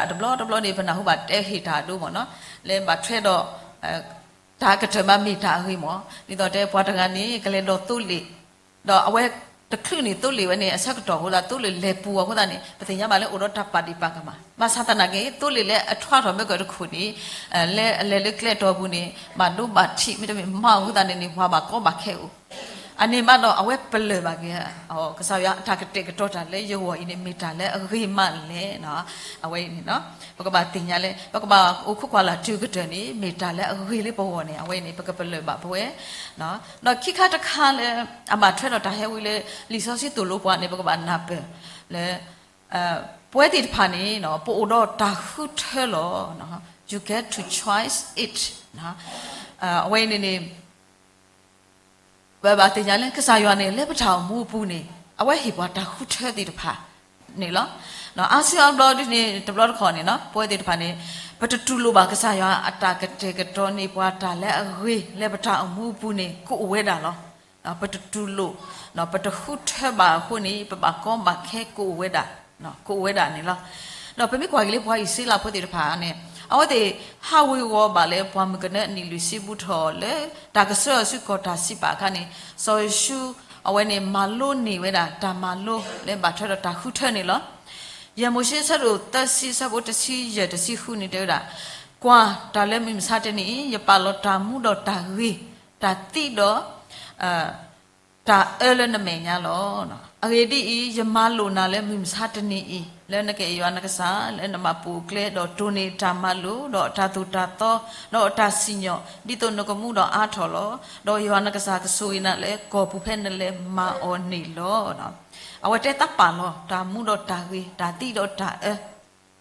ဘျီန့ၣ် ပနၢ်ဟူဘၣ်တဲဟ့ၣ်တၢ်အဒိမ့ၢ်နီၤ လၢဘၣ်ထွဲဒီး တၢ်ကတၢၢ်မးမ့ၢ်တၢ်အဂ့ၤမ့ၢ် ဒ်သိးတဲပှၤတဂၤန့ၣ် ကလဲၤဒိးသိလ့ၣ် ဒီးအဝဲတချုးန့ၣ် သိလ့ၣ်ဝဲန့ၣ် အဆၢကတီၢ်အဃိသတး သိလ့ၣ်လဲၤပူၤအဃိသတးန့ၣ် ပသ့ၣ်ညါဘၣ်လၢအိၣ်ဒီးတၢ်ပာ်ဒံးပာ်ကမၣ် ဘၣ်ဆၣ်သနာ်က့ သိလ့ၣ်လၢအထွါထီၣ်မ့ၢ်ကတခိၣ်န့ၣ် လၢအလဲၤလၢကျဲတီၤပူၤန့ၣ် ဘၣ်ဒိဘၣ်ထံး မ့တမ့ၢ်မၤအဃိသတးန့ၣ်န့ၣ် ပှၤဘၣ်ကီဘၣ်ခဲအိၣ် အန့ၣ်ဘၣ်ဒီး အဝဲပလၢၢ်ဘၣ်က့ၤ ကစၢ်ယွၤအတၢ်ကတဲာ်ကတီၤတၢ်လၢယဂီၢ်အံၤန့ၣ် မ့ၢ်တၢ်လၢအဂ့ၤမးလဲၣ်. အဝဲအံၤန့ၣ် ပကဘၣ်သ့ၣ်ညါလၢ ပကဘၣ်အိၣ်ခိးကွၢ်လၢ်တုၤကတၢၢ်န့ၣ် မ့ၢ်တၢ်လၢအဂ့ၤလၢပဂီၢ်န့ၣ် အဝဲအံၤန့ၣ် ပကပလၢၢ်ဘၣ်ပဝဲ ဒီးခံခါတခါလၢ အဘၣ်ထွဲဒီးတၢ်ဟဲဝံလၢ လံာ်စီဆှံသိၣ်လိပှၤန့ၣ် ပကဘၣ်နၢ်ပၢၢ်လၢ ပဝဲသ့ၣ်တဖၣ်န့ၣ် ပအိၣ်ဒီးတၢ်ဃုထၢလီၤ. You get to choice it. အဝဲအံၤန့ၣ်န့ၣ် ပဘၣ်သ့ၣ်ညါလၢ ကစၢ်ယွၤန့ၣ် လၢပတၢ်အိၣ်မူအပူၤန့ၣ် အဝဲဟ့ၣ်ပှၤတၢ်ဃုထၢသ့ၣ်တဖၣ်န့ၣ်လီၤ. အါစုအါဘျီဒ်န့ၣ် တဘျီတခီၣ်န့ၣ် ပဝဲသ့ၣ်တဖၣ်န့ၣ် ပတတူၢ်လိာ်ဘၣ်ကစၢ်ယွၤအတၢ်ကတဲာ်ကတီၤန့ၢ်ပှၤတၢ်လၢအဂ့ၤလၢပတၢ်အိၣ်မူအပူၤန့ၣ် ကအိၣ်ဝဲဒၣ်လီၤ. ပတတူၢ်လိာ် ပတဃုထၢဘၣ်အဃိန့ၣ် ပဘၣ်ကီဘၣ်ခဲကအိၣ်ဝဲဒၣ် ကအိၣ်ဝဲဒၣ်န့ၣ်လီၤ. ဒီးပမ့ၢ်ကွၢ်က့ၤလၢပှၤအံၣ်စရ့လးဖိသ့ၣ်တဖၣ်န့ၣ် အဝဲသ့ၣ်ဟးဝ့ၤဝီၤဘၣ်လၢပှၢ်မုၢ်ကနၢအနံၣ်လွံၢ်ဆံဘူးထီၣ်လၢ တၢ်ကဆှၢအီၤဆူကီၢ်တၢ်စံးပာ်အခါန့ၣ် စီၤယိၤၡူ အဝဲန့ၣ်မၤလိန့ၢ်ဝဲဒၣ်တၢ်မၤလိလၢဘၣ်ထွဲဒီးတၢ်ဃုထၢန့ၣ်လီၤ. ယဲၢ်မိၤၡ့အဆၢဒိၣ်သၢဆံအဆၢဖိတဆံယဲၢ်တဆံဃုန့ၣ်တဲဝဲဒၣ်, ကွၢ်, တၢ်လၢမုၢ်မဆါတနံၤအံၤ ယပာ်လီၤတၢ်မူဒီးတၢ်ဂ့ၤ, တၢ်သံဒီး တၢ်အၢလၢနမဲာ်ညါလီၤ. အဂ့ၢ်ဒ်အံၤ, ယမၤလိာ်နၤလၢမုၢ်မဆါတနံၤအံၤ, လၢနကအဲၣ်ယွၤနကစၢ်, လၢနဘၣ်ပိာ်အကျဲ, ဒီးတိၢ်န့ၢ်တၢ်မၤလိာ်, ဒီးတၢ်သိၣ်တၢ်သီ, ဒီးတၢ်စံၣ်ညီၣ်, ဒ်သိးနကမူဒီးအါထီၣ်လီၤ. ဒီးယွၤနကစၢ်ကဆိၣ်ဂ့ၤနၤလၢကီၢ်ပူၤဖဲနလဲၤမၤအီၤန့ၣ်လီၤ. အဝဲတဲသးပာ်လီၤ တၢ်မူဒီးတၢ်ဂ့ၤ, တၢ်သံဒီးတၢ်အၢ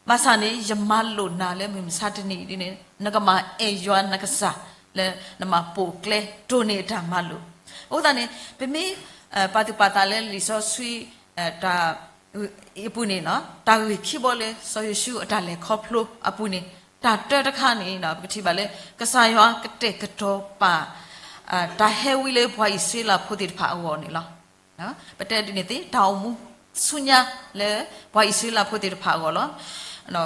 ဘၣ်ဆၣ်န့ၣ် ယမၤလိာ်နၤလၢမုၢ်မဆါတနံၤအံၤဒ်န့ၣ် နကမၤအဲၣ်ယွၤနကစၢ်လၢနမၤပိာ်ကျဲ တိၢ်န့ၢ်အတၢ်မၤလိာ်. အဃိသတးန့ၣ် ပမ့ၢ် ပာ်သူၣ်ပာ်သးလၢလံာ်စီဆှံ တၢ် အပူၤန့ၣ် တၢ်ဂ့ၢ်ခံဘီလၢစီၤယိၤၡူအတၢ်လဲၤခီဖျိအပူၤန့ၣ် တၢ်တၢတခါန့ၣ် ပကထံၣ်ဘၣ်လၢ ကစၢ်ယွၤကတဲာ်ကတီၤပာ် တၢ်ဟဲဝံလၢပှၤအံၣ်စရ့လးဖိသ့ၣ်တဖၣ်အဂီၢ်န့ၣ်လီၤ. ပတဲဒ်န့ၣ်သ့ၣ် တၢ်အိၣ်မူ ဆူညါလၢပှၤအံၣ်စရ့လးဖိသ့ၣ်တဖၣ်အဂီၢ်လီၤ.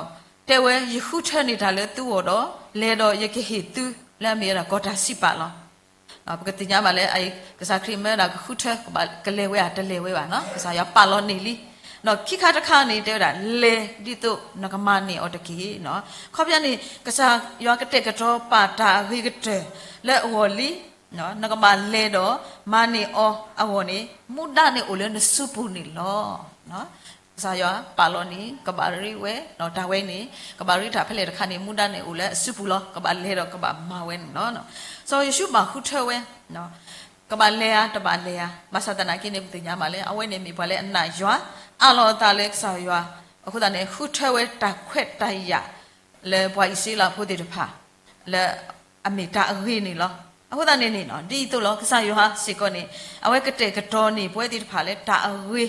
တဲဝဲ ယဃုထၢန့ၢ်တၢ်လၢသုဂီၢ်ဒီး လဲၤဒီးယကဟ့ၣ်သုလၢအမ့ၢ်ဝဲဒၣ်ကီၢ်တၢ်စံးပာ်လီၤ. ပကသ့ၣ်ညါဘၣ်လၢ ကစၢ်ခရံာ်မၢဒၣ်ကဃုထၢ ကဘၣ်ကလဲၤဝဲဧါ တလဲၤဝဲဘၣ်နီၤ, ကစၢ်ယွၤပာ်လီၤန့ၢ်လံ. ဒီးခံခါတခါန့ၣ် တဲဝဲဒၣ် လဲၤဒ်သိးနကမၤန့ၢ်အီၤတက့ၢ်. ခီပညီန့ၣ် ကစၢ်ယွၤကတဲာ်ကတီၤပာ်တၢ်အဂ့ၤကတၢၢ်လၢအဂီၢ်လံ နကဘၣ်လဲၤဒီးမၤန့ၢ်အီၤအဂီၢ်န့ၣ် မူဒါန့ၣ်အိၣ်လၢနစုပူၤန့ၣ်လီၤ. ကစၢ်ယွၤပာ်လီၤန့ၢ် ကဘၣ်ရ့ဝဲ, ဒီးတၢ်ဝဲန့ၣ် ကဘၣ်ရ့တၢ်ဖဲလဲၣ်တခါန့ၣ် မူဒါန့ၣ်အိၣ်လၢအစုပူၤလီၤ. ကဘၣ်လဲၤဒီးကဘၣ်မၤဝဲန့ၣ်လီၤ. စီၤယိၤၡူဘၣ်ဃုထၢဝဲ ကဘၣ်လဲၤဧါ တဘၣ်လဲၤဧါ, ဘၣ်ဆၣ်သနာ်က့န့ၣ် ပသ့ၣ်ညါဘၣ်လၢ အဝဲန့ၣ်မ့ၢ်ပှၤလၢအနာ်ယွၤ အးလီၤအသးလၢကစၢ်ယွၤ, အဃိသတးန့ၣ် ဃုထၢဝဲတၢ်ခွဲးတၢ်ယာ် လၢပှၤအံၣ်စရ့လးဖိသ့ၣ်တဖၣ် လၢအမ့ၢ်တၢ်အဂ့ၤန့ၣ်လီၤ. အဃိသတးန့ၣ်န့ၣ် ဒ်သိးလီၤ ကစၢ်ယွၤစ့ၢ်ကီးန့ၣ် အဝဲကတဲာ်ကတီၤန့ၢ်ပဝဲသ့ၣ်တဖၣ်လၢတၢ်အဂ့ၤ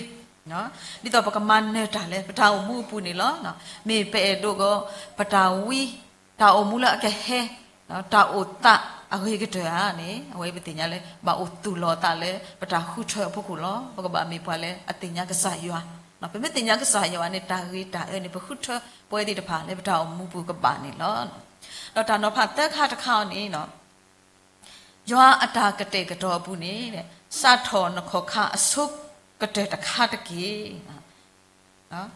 ဒ်သိးပကမၤနၢၤတၢ်လၢပတၢ်အိၣ်မူအပူၤန့ၣ်လီၤ. မ့ၢ်ပအဲၣ်ဒိးကီး ပတၢ်ဝံ တၢ်အိၣ်မူလၢအကဟဲ တၢ်အိၣ်သးအဂ့ၤကတၢၢ်ဧါန့ၣ် အဝဲပသ့ၣ်ညါလၢ ဘၣ်အိၣ်သူၣ်လီၤအသးလၢပတၢ်ဃုထၢအဖီခိၣ်လီၤ. ပကဘၣ်မ့ၢ်ပှၤလၢအသ့ၣ်ညါကစၢ်ယွၤ, ပမ့ၢ်သ့ၣ်ညါကစၢ်ယွၤန့ၣ် တၢ်ဂ့ၤတၢ်အၢန့ၣ် ပဃုထၢပဝဲသ့ၣ်တဖၣ်လၢပတၢ်အိၣ်မူပူၤကဘၣ်န့ၣ်လီၤ. ဒီးတၢ်နီၤဖးသၢခါတခါအံၤန့ၣ် ယွၤအတၢ်ကတဲာ်ကတီၤအပူၤန့ၣ် စးထီၣ်နခီၣ်ခါအဆိကတၢၢ်တခါတက့ၢ်.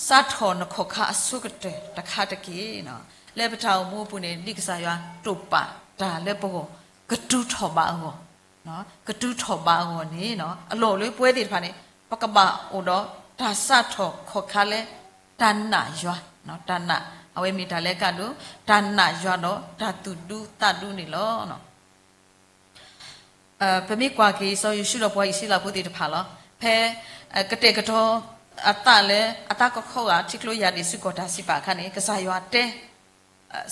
စးထီၣ်နခီၣ်ခါအဆိကတၢၢ်တခါတက့ၢ်. လၢပတၢ်အိၣ်မူအပူၤန့ၣ် ဒ်ကစၢ်ယွၤတိာ်ပာ်တၢ်လၢပဂီၢ် ကတုၤထီၣ်ဘးအဂီၢ်, ကတုၤထီၣ်ဘးအဂီၢ်န့ၣ် အလီၢ်အိၣ်လၢပဝဲသ့ၣ်တဖၣ်န့ၣ် ပကဘၣ်အိၣ်ဒီးတၢ်စးထီၣ်ခီၣ်ခါလၢ တၢ်နာ်ယွၤ, တၢ်နာ် အဝဲမ့ၢ်တၢ်လၢကဒိၣ် တၢ်နာ်ယွၤဒီးတၢ်သူၣ်ဒူသးဒူန့ၣ်လီၤ. ပမ့ၢ်ကွၢ်က့ၤ စီၤယိၤၡူဒီးပှၤအံၣ်စရ့လးဖိသ့ၣ်တဖၣ်လီၤ. ဖဲ ကတဲာ်ကတီၤအသးလၢ အသးကခီဂာ်ထံကျိယၢ်ဒံၣ်ဆူကီၢ်တၢ်စံးပာ်အခါန့ၣ် ကစၢ်ယွၤတဲ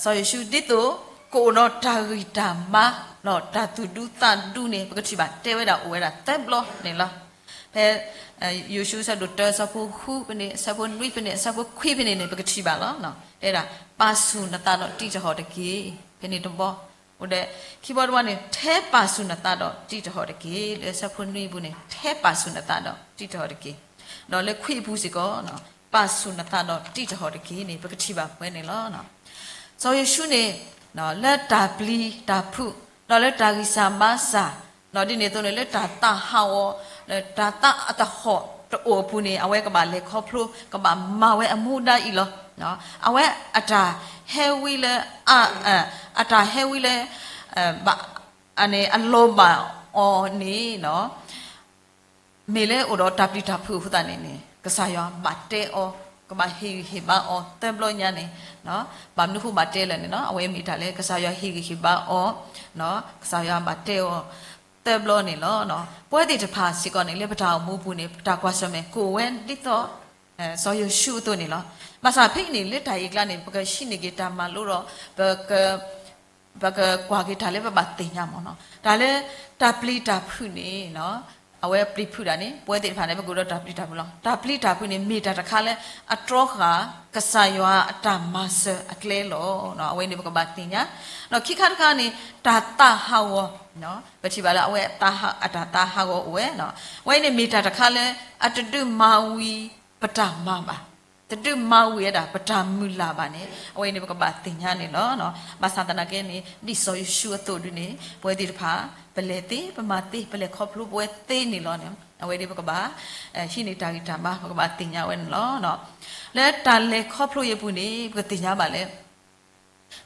စီၤယိၤၡူ ဒ်သိးကအိၣ်ဒီးတၢ်ဂံၢ်တၢ်ဘါ ဒီးတၢ်သူၣ်ဒူသးဒူန့ၣ် ပကထံၣ်ဘၣ်တဲဝဲဒၣ်အိၣ်ဝဲဒၣ်သၢဘျီန့ၣ်လီၤ. ဖဲ ယိၤၡူအဆၢဒိၣ်တၢ အဆၢဖိဃုဖဲန့ၣ် အဆၢဖိနွံဖဲန့ၣ် အဆၢဖိခွံဖဲန့ၣ်န့ၣ် ပကထံၣ်ဘၣ်လီၤ. တဲဒၣ် ပာ်ဆူၣ်နသးဒီးတံးတဟီၣ်တက့ၢ်. ဖဲန့ၣ်တဘျီ အိၣ်ဒီး ခံဘျီတဘျီန့ၣ် ထဲပာ်ဆူၣ်နသးဒီးတံးတဟီၣ်တက့ၢ်. လၢအဆၢဖိနွံအပူၤန့ၣ် ထဲပာ်ဆူၣ်နသးဒီးတံးတဟီၣ်တက့ၢ်. ဒီးလၢခွံအပူၤစ့ၢ်ကီး ပာ်ဆူၣ်နသးဒီးတံးတဟီၣ်တက့ၢ်န့ၣ် ပကထံၣ်ဘၣ်ပဝဲန့ၣ်လီၤ. စီၤယိၤၡူန့ၣ် လၢတၢ်ပျံၤတၢ်ဖုး ဒီးလၢတၢ်ဂံၢ်စၢ်ဘါစၢ် ဒီးဒ်န့ၣ်အသိးန့ၣ် လၢတၢ်သးဟးဂီၤ လၢတၢ်သးအတဟီၣ်တအိၣ်အပူၤန့ၣ် အဝဲကဘၣ်လဲၤခီဖျိ ကဘၣ်မၤဝဲအမူဒါအံၤလီၤ. အဝဲအတၢ်ဟဲဝံလၢ အ အတၢ်ဟဲဝံလၢ ဘၣ် အန့ၣ်အလီၤဘၣ်အီၤန့ၣ် မ့ၢ်လၢအိၣ်ဒီးတၢ်ပျံၤတၢ်ဖုးအဃိသတးန့ၣ်န့ၣ် ကစၢ်ယွၤဘၣ်တဲအီၤ ကဘၣ်ဟ့ၣ်ဂံၢ်ဟ့ၣ်ဘါအီၤသၢဘျီညါန့ၣ် ဘၣ်မနုၤဃိဘၣ်တဲလဲၣ်န့ၣ် အဝဲမ့ၢ်တၢ်လၢကစၢ်ယွၤဟ့ၣ်ဂံၢ်ဟ့ၣ်ဘါအီၤ ကစၢ်ယွၤဘၣ်တဲအီၤသၢဘျီန့ၣ်လီၤ. ပဝဲသ့ၣ်တဖၣ်စ့ၢ်ကီးန့ၣ် လၢပတၢ်အိၣ်မူပူၤန့ၣ် ပတၢ်ကွၢ်ဆၢၣ်မဲာ်ကအိၣ်ဝဲဒ်သိး စီၤယိၤၡူအသိးန့ၣ်လီၤ. ဘၣ်ဆၣ်ဖဲအံၤန့ၣ် လၢတၢ်အံၤအကျါန့ၣ် ပကဟံးန့ၢ်က့ၤတၢ်မၤလိဒီး ပက ပကကွၢ်က့ၤတၢ်လၢပဘၣ်သ့ၣ်ညါမ့ၢ်နီၤ. တၢ်လၢတၢ်ပျံၤတၢ်ဖုးန့ၣ် အဝဲပျံၤဖုးတၢ်န့ၣ် ပဝဲသ့ၣ်တဖၣ်န့ၣ် ပကအိၣ်ဒီးတၢ်ပျံၤတၢ်ဖုးလီၤ. တၢ်ပျံၤတၢ်ဖုးန့ၣ် မ့ၢ်တၢ်တခါလၢအတြီဃာ်ကစၢ်ယွၤအတၢ်မၤစၢၤအကျဲလီၤ. အဝဲန့ၣ်ပကဘၣ်သ့ၣ်ညါ. ဒီးခံခါတခါန့ၣ် တၢ်သးဟးဂီၤ ပထံၣ်ဘၣ်လၢအဝဲအတၢ်သးဟးဂီၤအိၣ်ဝဲ. အဝဲန့ၣ်မ့ၢ်တၢ်တခါလၢအတဒုးမၤဝံၤပတၢ်မၤဘၣ်. တဒုးမၤဝံၤဝဲဒၣ်ပတၢ်မုၢ်လၢ်ဘၣ်န့ၣ် အဝဲန့ၣ်ပကဘၣ်သ့ၣ်ညါန့ၣ်လီၤ. ဘၣ်ဆၣ်သနာ်က့န့ၣ် ဒ်စီၤယိၤၡူအသိးဒုန့ၣ် ပဝဲသ့ၣ်တဖၣ် ပလဲၤသ့ ပမၤသ့ ပလဲၤခီဖျိပဝဲသ့န့ၣ်လီၤန့ၣ် အဝဲန့ၣ်ပကဘၣ် ဟံးန့ၢ်တၢ်ဂံၢ်တၢ်ဘါ ပကဘၣ်သ့ၣ်ညါဝဲန့ၣ်လီၤ. လၢတၢ်လဲၤခီဖျိအံၤအပူၤန့ၣ် ပကသ့ၣ်ညါဘၣ်လၢ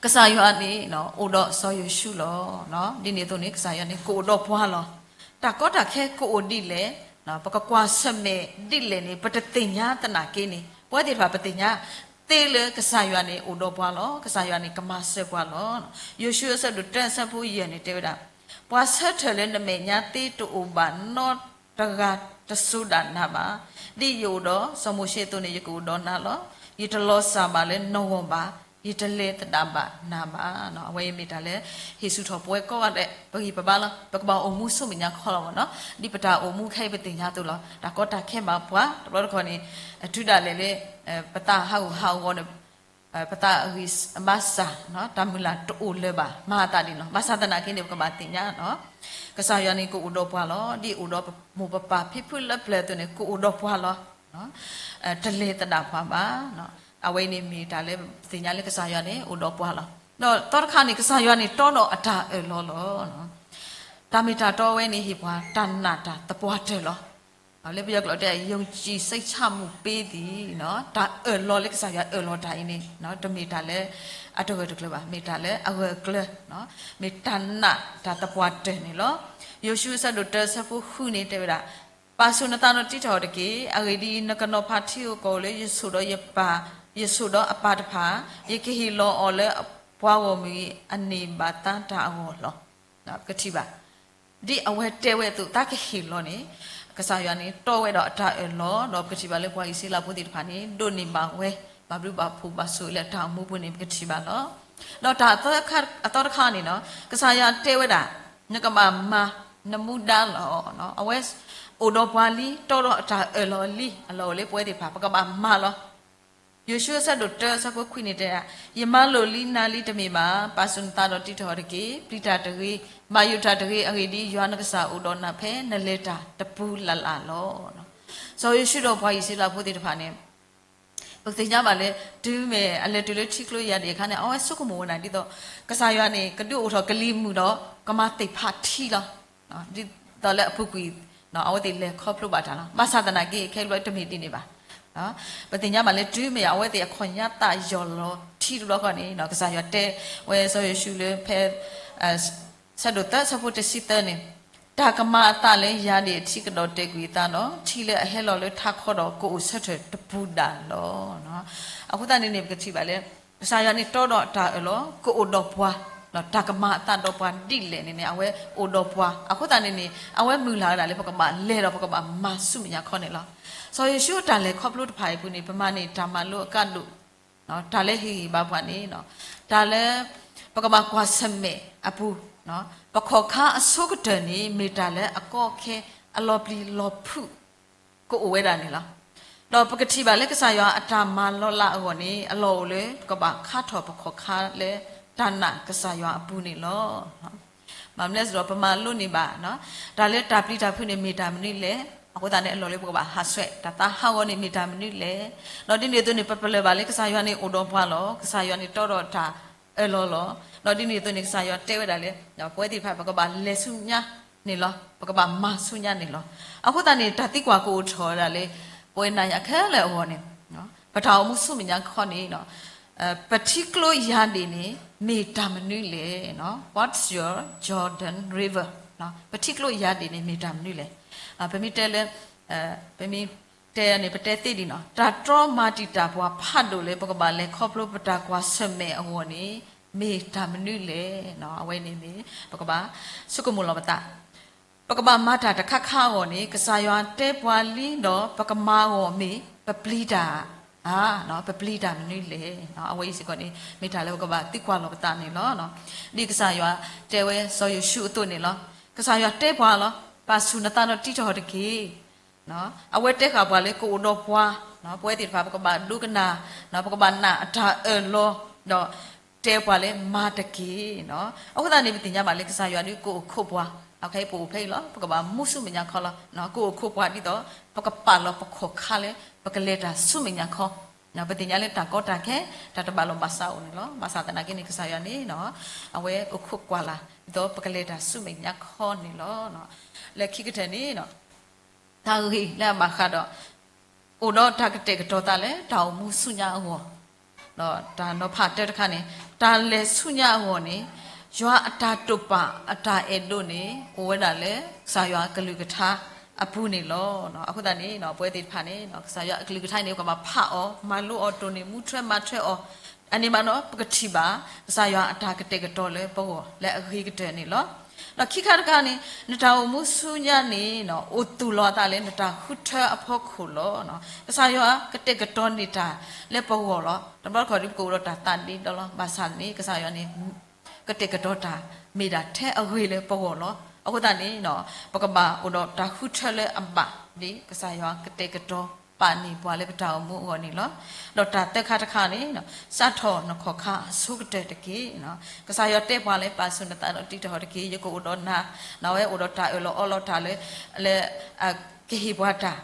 ကစၢ်ယွၤန့ၣ် အိၣ်ဒီးစီၤယိၤၡူလီၤ. ဒ်န့ၣ်အသိးန့ၣ် ကစၢ်ယွၤန့ၣ် ကအိၣ်ဒီးပှၤလီၤ. တၢ်ကီတၢ်ခဲကအိၣ်ဒ်လဲၣ်, ပကကွၢ်ဆၢၣ်မဲာ်ဒ်လဲၣ်န့ၣ် ပတသ့ၣ်ညါသနာ်က့န့ၣ် ပဝဲသ့ၣ်တဖၣ်ပသ့ၣ်ညါသ့လၢကစၢ်ယွၤန့ၣ် အိၣ်ဒီးပှၤလီၤ. ကစၢ်ယွၤန့ၣ် ကမၤစၢၤပှၤလီၤ. ယိၤၡူအဆၢဒိၣ်တၢအဆၢဖိယဲၢ်န့ၣ် တဲဝဲဒၣ်, ပှၤဆၢထၢၣ်လၢနမဲာ်ညါသ့တအိၣ်ဘၣ်နီတဂၤတစိၤဒၣ်နၤဘၣ်. ဒ်ယအိၣ်ဒီးစီၤမိၤၡ့အသိးန့ၣ် ယကအိၣ်ဒီးနၤလီၤ. ယတလီၤစၢ်ဘၣ်လၢနဂီၢ်ဘၣ်. ယတလဲၤသဒၣ်ဘၣ်နၤဘၣ်. အဝဲအံၤမ့ၢ်တၢ်လၢ ဟ့ၣ်ဆူၣ်ထီၣ်ပဝဲကိးဂၤဒဲး ပဂံၢ်ပဘါလီၤ. ပကဘၣ်အိၣ်မူဆူမဲာ်ညါခီလီၤမ့ၢ်နီၤ. ဒ်ပတၢ်အိၣ်မူခဲအံၤပသ့ၣ်ညါအသိးလီၤ. တၢ်ကီတၢ်ခဲဘၣ်ပှၤ တဘျီတခီၣ်န့ၣ် တုၤဒၣ်လဲာ်လၢ ပသးဟးဂူာ်ဟးဂီၤန့ၣ် ပသးအဂံၢ်ဘါစၢ် တၢ်မုၢ်လၢ်တအိၣ်လၢၤဘၣ် မၤအသးဒ်န့ၣ်လီၤ. ဘၣ်ဆၣ်သနာ်က့န့ၣ် ပကဘၣ်သ့ၣ်ညါ ကစၢ်ယွၤန့ၣ်ကအိၣ်ဒီးပှၤလီၤ. ဒ်အိၣ်ဒီးမိၢ်ပပၢ်ဖံဖုလၢပျၢၤအသိးန့ၣ် ကအိၣ်ဒီးပှၤလီၤ. တလဲၤသဒၣ်ပှၤဘၣ်. အဝဲအံၤန့ၣ်မ့ၢ်တၢ်လၢပသ့ၣ်ညါလၢကစၢ်ယွၤန့ၣ်အိၣ်ဒီးပှၤလီၤ. ဒီးသီတခါန့ၣ် ကစၢ်ယွၤန့ၣ် တီဒီးအတၢ်အၢၣ်လီၤလီၤ. တၢ်မ့ၢ်တၢ်တီဝဲန့ၣ် ဟ့ၣ်ပှၤတၢ်နာ်တၢ်သပှၢ်တၢၢ်လီၤ. လၢပယီၤကျိာ်တဲ ယုံကြည်စိတ်ချမှုပေးသည် တၢ်အၢၣ်လီၤလၢကစၢ်ယွၤအၢၣ်လီၤတၢ်အံၤန့ၣ် တမ့ၢ်တၢ်လၢအတဂၢၢ်တကျၢၤဘၣ်, မ့ၢ်တၢ်လၢအဂၢၢ်အကျၢၤ, မ့ၢ်တၢ်နာ်တၢ်သပှၢ်တၢၢ်န့ၣ်လီၤ. ယိၤၡူအဆၢဒိၣ်တၢအဆၢဖိဃုန့ၣ်တဲဝဲဒၣ်, ပာ်ဆူၣ်နသးဒီးတံထီၣ်တက့ၢ်. အဂ့ၢ်ဒ်အံၤ, နကနီၤဖးထံဧိၤကီၢ်ဧိၤလၢယဆိၣ်ဒီးယပၢ်, ယဆိၣ်ဒီးအပၢ်တဖၣ်, ယကဟ့ၣ်လီၤအီၤလၢပှၤဂီၢ်မုၢ်အံၤ အန့ၢ်ဘၣ်သါတၢ်အဂီၢ်လီၤ. ပကထံၣ်ဘၣ် ဒ်အဝဲတဲဝဲအသိး သးကဟ့ၣ်လီၤန့ၣ် ကစၢ်ယွၤန့ၣ်တီဝဲဒီးအတၢ်အၢၣ်လီၤ, ဒီးပကထံၣ်ဘၣ်လၢပှၤအံၣ်စရ့လးဖိသ့ၣ်တဖၣ်န့ၣ် ဒိးန့ၢ်ဘၣ်ဝဲ ဘၣ်ဘျုးဘၣ်ဖှိၣ်ဘၣ်ဆိၣ်ဂ့ၤလၢအတၢ်အိၣ်မူပူၤန့ၣ် ပကထံၣ်ဘၣ်လီၤ. ဒီးတၢ်အသီတခါန့ၣ်နီၤ ကစၢ်ယွၤတဲဝဲဒၣ် နကဘၣ်မၤနမူဒါလီၤ. အဝဲအိၣ်ဒီးပှၤလံ တီဒီးအတၢ်အၢၣ်လီၤလံ, အလီၢ်အိၣ်လၢပဝဲသ့ၣ်တဖၣ် ပကဘၣ်မၤလီၤ. ယိၤၡူအဆၢဒိၣ်တၢအဆၢဖိခွံန့ၣ်တဲ, ယမၤလိာ်လံနၤလံတမ့ၢ်ဘၣ်, ပာ်ဆူၣ်နသးဒီးတံထီၣ်တက့ၢ်. ပျံၤတၢ်တဂ့ၤ, ဘၣ်ယိၣ်တၢ်တဂ့ၤ, အဂ့ၢ်ဒ်အံၤ ယွၤနကစၢ်အိၣ်ဒီးနၤဖဲနလဲၤတၢ်တပူၤလၢ်လၢ်လီၤ. စီၤယိၤၡူဒီးပှၤအံၣ်စရ့လးဖိသ့ၣ်တဖၣ်န့ၣ် ပကသ့ၣ်ညါဘၣ်လၢ တုၤမ့ၢ်အလဲၤတုၤလၢထံကျိယၢ်ဒ့ၣ်အခါန့ၣ် အဝဲဆိကမိၣ်ဝဲဒၣ်ဒ်သိး ကစၢ်ယွၤန့ၣ် ကဒုးအိၣ်ထီၣ်ကလံၤမုၢ်ဒီး ကမၤသ့ၣ်ဖးထံလီၤ. ဒ်သိးလၢအပူၤကွံာ် အဝဲသ့ၣ်လဲၤခီဖျိဘၣ်တၢ်လီၤ. ဘၣ်ဆၣ်သနာ်က့ ခဲအံၤတမ့ၢ်ဒ်န့ၣ်ဘၣ်. ပသ့ၣ်ညါဘၣ်လၢ တုၤမ့ၢ်အဝဲသ့ၣ်အခီၣ်ညါသးယီၢ်လီၤထံတဘျီဃီန့ၣ် ကစၢ်ယွၤတဲဝဲစီၤယိၤၡူလၢဖဲ ဆၢဒိၣ်သၢဆၢဖိတဆံသၢန့ၣ်, တၢ်ကမၤအသးလၢယၢ်ဒ့ၣ်အထံကဒီးတဲာ်ကွံာ်အသးဒီး ထံလၢအဟဲလီၤလၢထးခီဒီးကအိၣ်ဆၢထၢၣ်တပူၤဒၣ်လီၤ. အဃိသတးန့ၣ်န့ၣ် ပကထံၣ်ဘၣ်လၢ ကစၢ်ယွၤန့ၣ်တီဒီးတၢ်အၢၣ်လီၤ ကအိၣ်ဒီးပှၤ, တၢ်ကမၤအသးဒီးပှၤဒ်လဲၣ်န့ၣ်န့ၣ် အဝဲအိၣ်ဒီးပှၤ. အဃိသတးန့ၣ်န့ၣ် အဝဲမုၢ်လၢ်ဝဲဒၣ်လၢပကဘၣ်လဲၤဒီးပကဘၣ်မၤဆူမဲာ်ညါခီန့ၣ်လီၤ. စီၤယိၤၡူအတၢ်လဲၤခီဖျိတဖၣ်အံၤအပူၤန့ၣ် ပမၤန့ၢ်တၢ်မၤလိအကါဒိၣ် တၢ်လၢဟ့ၣ်ဂံၢ်ဘါပှၤန့ၣ် တၢ်လၢ ပကဘၣ်ကွၢ်ဆၢၣ်မဲာ်အပူၤ, ပခီၣ်ခါအဆိကတၢၢ်န့ၣ် မ့ၢ်တၢ်လၢအကီအခဲ အလီၤပျံၤလီၤဖုး ကအိၣ်ဝဲဒၣ်န့ၣ်လီၤ. ဒီးပကထံၣ်ဘၣ်လၢကစၢ်ယွၤအတၢ်မၤလီၤလးအဂီၢ်န့ၣ် အလီၢ်အိၣ်လၢပကဘၣ်ခါထီၣ်ပခီၣ်ခါလၢတၢ်နာ်ကစၢ်ယွၤအပူၤန့ၣ်လီၤ. မ့ၢ်မနုၤလဲၣ်ဆိုတော့ ပမၤလိန့ၢ်ဘၣ် တၢ်လၢတၢ်ပျံၤတၢ်ဖုးန့ၣ်မ့ၢ်တၢ်မနုၤလဲၣ်, အဃိသတးန့ၣ် အလီၢ်လၢပကဘၣ်ဟးဆှဲး တၢ်သးဟးဂီၤန့ၣ်မ့ၢ်တၢ်မနုၤလဲၣ်. ဒီးဒ်န့ၣ်အသိးန့ၣ် ပပလၢၢ်ဘၣ်လၢကစၢ်ယွၤန့ၣ်အိၣ်ဒီးပှၤလီၤ, ကစၢ်ယွၤန့ၣ်တီဒီးတၢ်အၢၣ်လီၤလီၤ. ဒီးဒ်န့ၣ်အသိးန့ၣ် ကစၢ်ယွၤတဲဝဲဒၣ်လၢ ပဝဲသ့ၣ်တဖၣ် ပကဘၣ်လဲၤဆူညါန့ၣ်လီၤ, ပကဘၣ်မၤဆူညါန့ၣ်လီၤ. အဃိသတးန့ၣ် တၢ်သံကွၢ်ကအိၣ်ထီၣ်ဝဲဒၣ်လၢ ပဝဲနၤယၤခဲလၢာ်အဂီၢ်န့ၣ် ပတၢ်အိၣ်မူဆူမဲာ်ညါခီန့ၣ် ပထံကျိယၢ်ဒ့ၣ်န့ၣ် မ့ၢ်တၢ်မနုၤလဲၣ်. What's your Jordan River? ပထံကျိယၢ်ဒ့ၣ်န့ၣ် မ့ၢ်တၢ်မနုၤလဲၣ်. ပမ့ၢ်တဲလၢ ပမ့ၢ်တဲန့ၣ် ပတဲသ့ဒံးနီၤ, တၢ်တြီမၤတံာ်တာ်ပှၤဖးဒိၣ်လၢ ပကဘၣ်လဲၤခီဖျိပတၢ်ကွၢ်ဆၢၣ်မဲာ်အဂီၢ်န့ၣ် မ့ၢ်တၢ်မနုၤလဲၣ်. အဝဲန့ၣ်န့ၣ် ပကဘၣ်ဆိကမိၣ်လီၤပသး ပကဘၣ်မၤတၢ်တခါခါအဂီၢ်န့ၣ် ကစၢ်ယွၤတဲပှၤလံဒီး ပကမၤအဂီၢ်မ့ၢ် ပပျံၤတၢ်ဧါ, ပပျံၤတၢ်မနုၤလဲၣ်. အဝဲအံၤစ့ၢ်ကီးန့ၣ် မ့ၢ်တၢ်လၢပကဘၣ်သံကွၢ်လီၤပသးန့ၣ်လီၤ. ဒ်ကစၢ်ယွၤတဲဝဲစီၤယိၤၡူအသိးန့ၣ်လီၤ. ကစၢ်ယွၤတဲပှၤလီၤ, ပာ်ဆူၣ်နသးဒီးတံထီၣ်တက့ၢ်. အဝဲတဲဃာ်ပှၤလၢကအိၣ်ဒီးပှၤ, ပဝဲသ့ၣ်တဖၣ် ပကဘၣ်ဒိကနၣ်, ပကဘၣ်နာ်အတၢ်အၢၣ်လီၤ, ဒီးတဲပှၤလၢမၤတက့ၢ်. အဃိသတးန့ၣ် ပသ့ၣ်ညါဘၣ်လၢ ကစၢ်ယွၤဒုးကအိၣ်ခိးပှၤ, ခဲအံၤပအိၣ်ဖဲအံၤလီၤ, ပကဘၣ်မူဆူမဲာ်ညါခီလီၤ. ကအိၣ်ခိးပှၤဒ်သိး ပကပာ်လီၤပခီၣ်ခါလၢ ပကလဲၤတၢ်ဆူမဲာ်ညါခီ, ပသ့ၣ်ညါလၢတၢ်ကီတၢ်ခဲ တၢ်တဘၣ်လိာ်ဘၣ်စးအိၣ်န့ၣ်လီၤ. ဘၣ်ဆၣ်သနာ်က့န့ၣ် ကစၢ်ယွၤန့ၣ် အဝဲအိၣ်ခိးကွၢ်လၢ် ဒ်သိးပကလဲၤတၢ်ဆူမဲာ်ညါခီန့ၣ်လီၤ. လၢခံကတၢၢ်န့ၣ် တၢ်ဂ့ၢ်လၢအဘၣ်ဃးဒီး အိၣ်ဒီးတၢ်ကတဲာ်ကတီၤသးလၢတၢ်အိၣ်မူဆူညါအဂီၢ်, ဒီးတၢ်နီၤဖးတၢတခါန့ၣ် တၢ်လဲၤဆူညါအဂီၢ်န့ၣ် ယွၤအတၢ်တိာ်ပာ်အတၢ်အဲၣ်ဒိးန့ၣ် အိၣ်ဝဲဒၣ်လၢကစၢ်ယွၤအကလုၢ်ကထါအပူၤန့ၣ်လီၤ. အဃိသတးန့ၣ် ပဝဲသ့ၣ်တဖၣ်န့ၣ် ကစၢ်ယွၤအကလုၢ်ကထါန့ၣ် ပကဘၣ်ဖးအီၤ, မၤလိအီၤ, တိၢ်န့ၢ်မူထွဲမၤထွဲအီၤ, အန့ၣ်မးဒီး ပကထံၣ်ဘၣ် ကစၢ်ယွၤအတၢ်ကတဲာ်ကတီၤလၢပဂီၢ်လၢအဂ့ၤကတၢၢ်န့ၣ်လီၤ. ဒီးခံခါတခါန့ၣ် နတၢ်အိၣ်မူဆူညါန့ၣ် အိၣ်သူၣ်လီၤအသးလၢနတၢ်ဃုထၢအဖီခိၣ်လီၤ. ကစၢ်ယွၤကတဲာ်ကတီၤန့ၢ်တၢ်လၢပဂီၢ်လီၤ. တဘျီတခီၣ်ဒ်ပကအိၣ်ဒီးတၢ်သးဒ့ဒီလီၤ. ဘၣ်ဆၣ်န့ၣ် ကစၢ်ယွၤန့ၣ် ကတဲာ်ကတီၤတၢ် မ့ၢ်ဒၣ်ထဲအဂ့ၤလၢပဂီၢ်လီၤ. အဃိသတးန့ၣ် ပကဘၣ်အိၣ်ဒီးတၢ်ဃုထၢလၢအဘၣ် ဒ်ကစၢ်ယွၤကတဲာ်ကတီၤ ပာ်န့ၢ်ပှၤလၢပတၢ်အိၣ်မူအဂီၢ်န့ၣ်လီၤ. ဒီးတၢ်သၢခါတခါန့ၣ်, စးထီၣ်နခီၣ်ခါအဆိကတၢၢ်တက့ၢ်. ကစၢ်ယွၤတဲပှၤလၢ ပာ်ဆူၣ်နသးဒီးတံးထီၣ်တက့ၢ်, ယကအိၣ်ဒီးနၤ, နဝဲအိၣ်ဒီးတၢ်အၢၣ်လီၤအီလီၤတၢ်လၢ, လၢ, ကဟ့ၣ်ပှၤတၢ်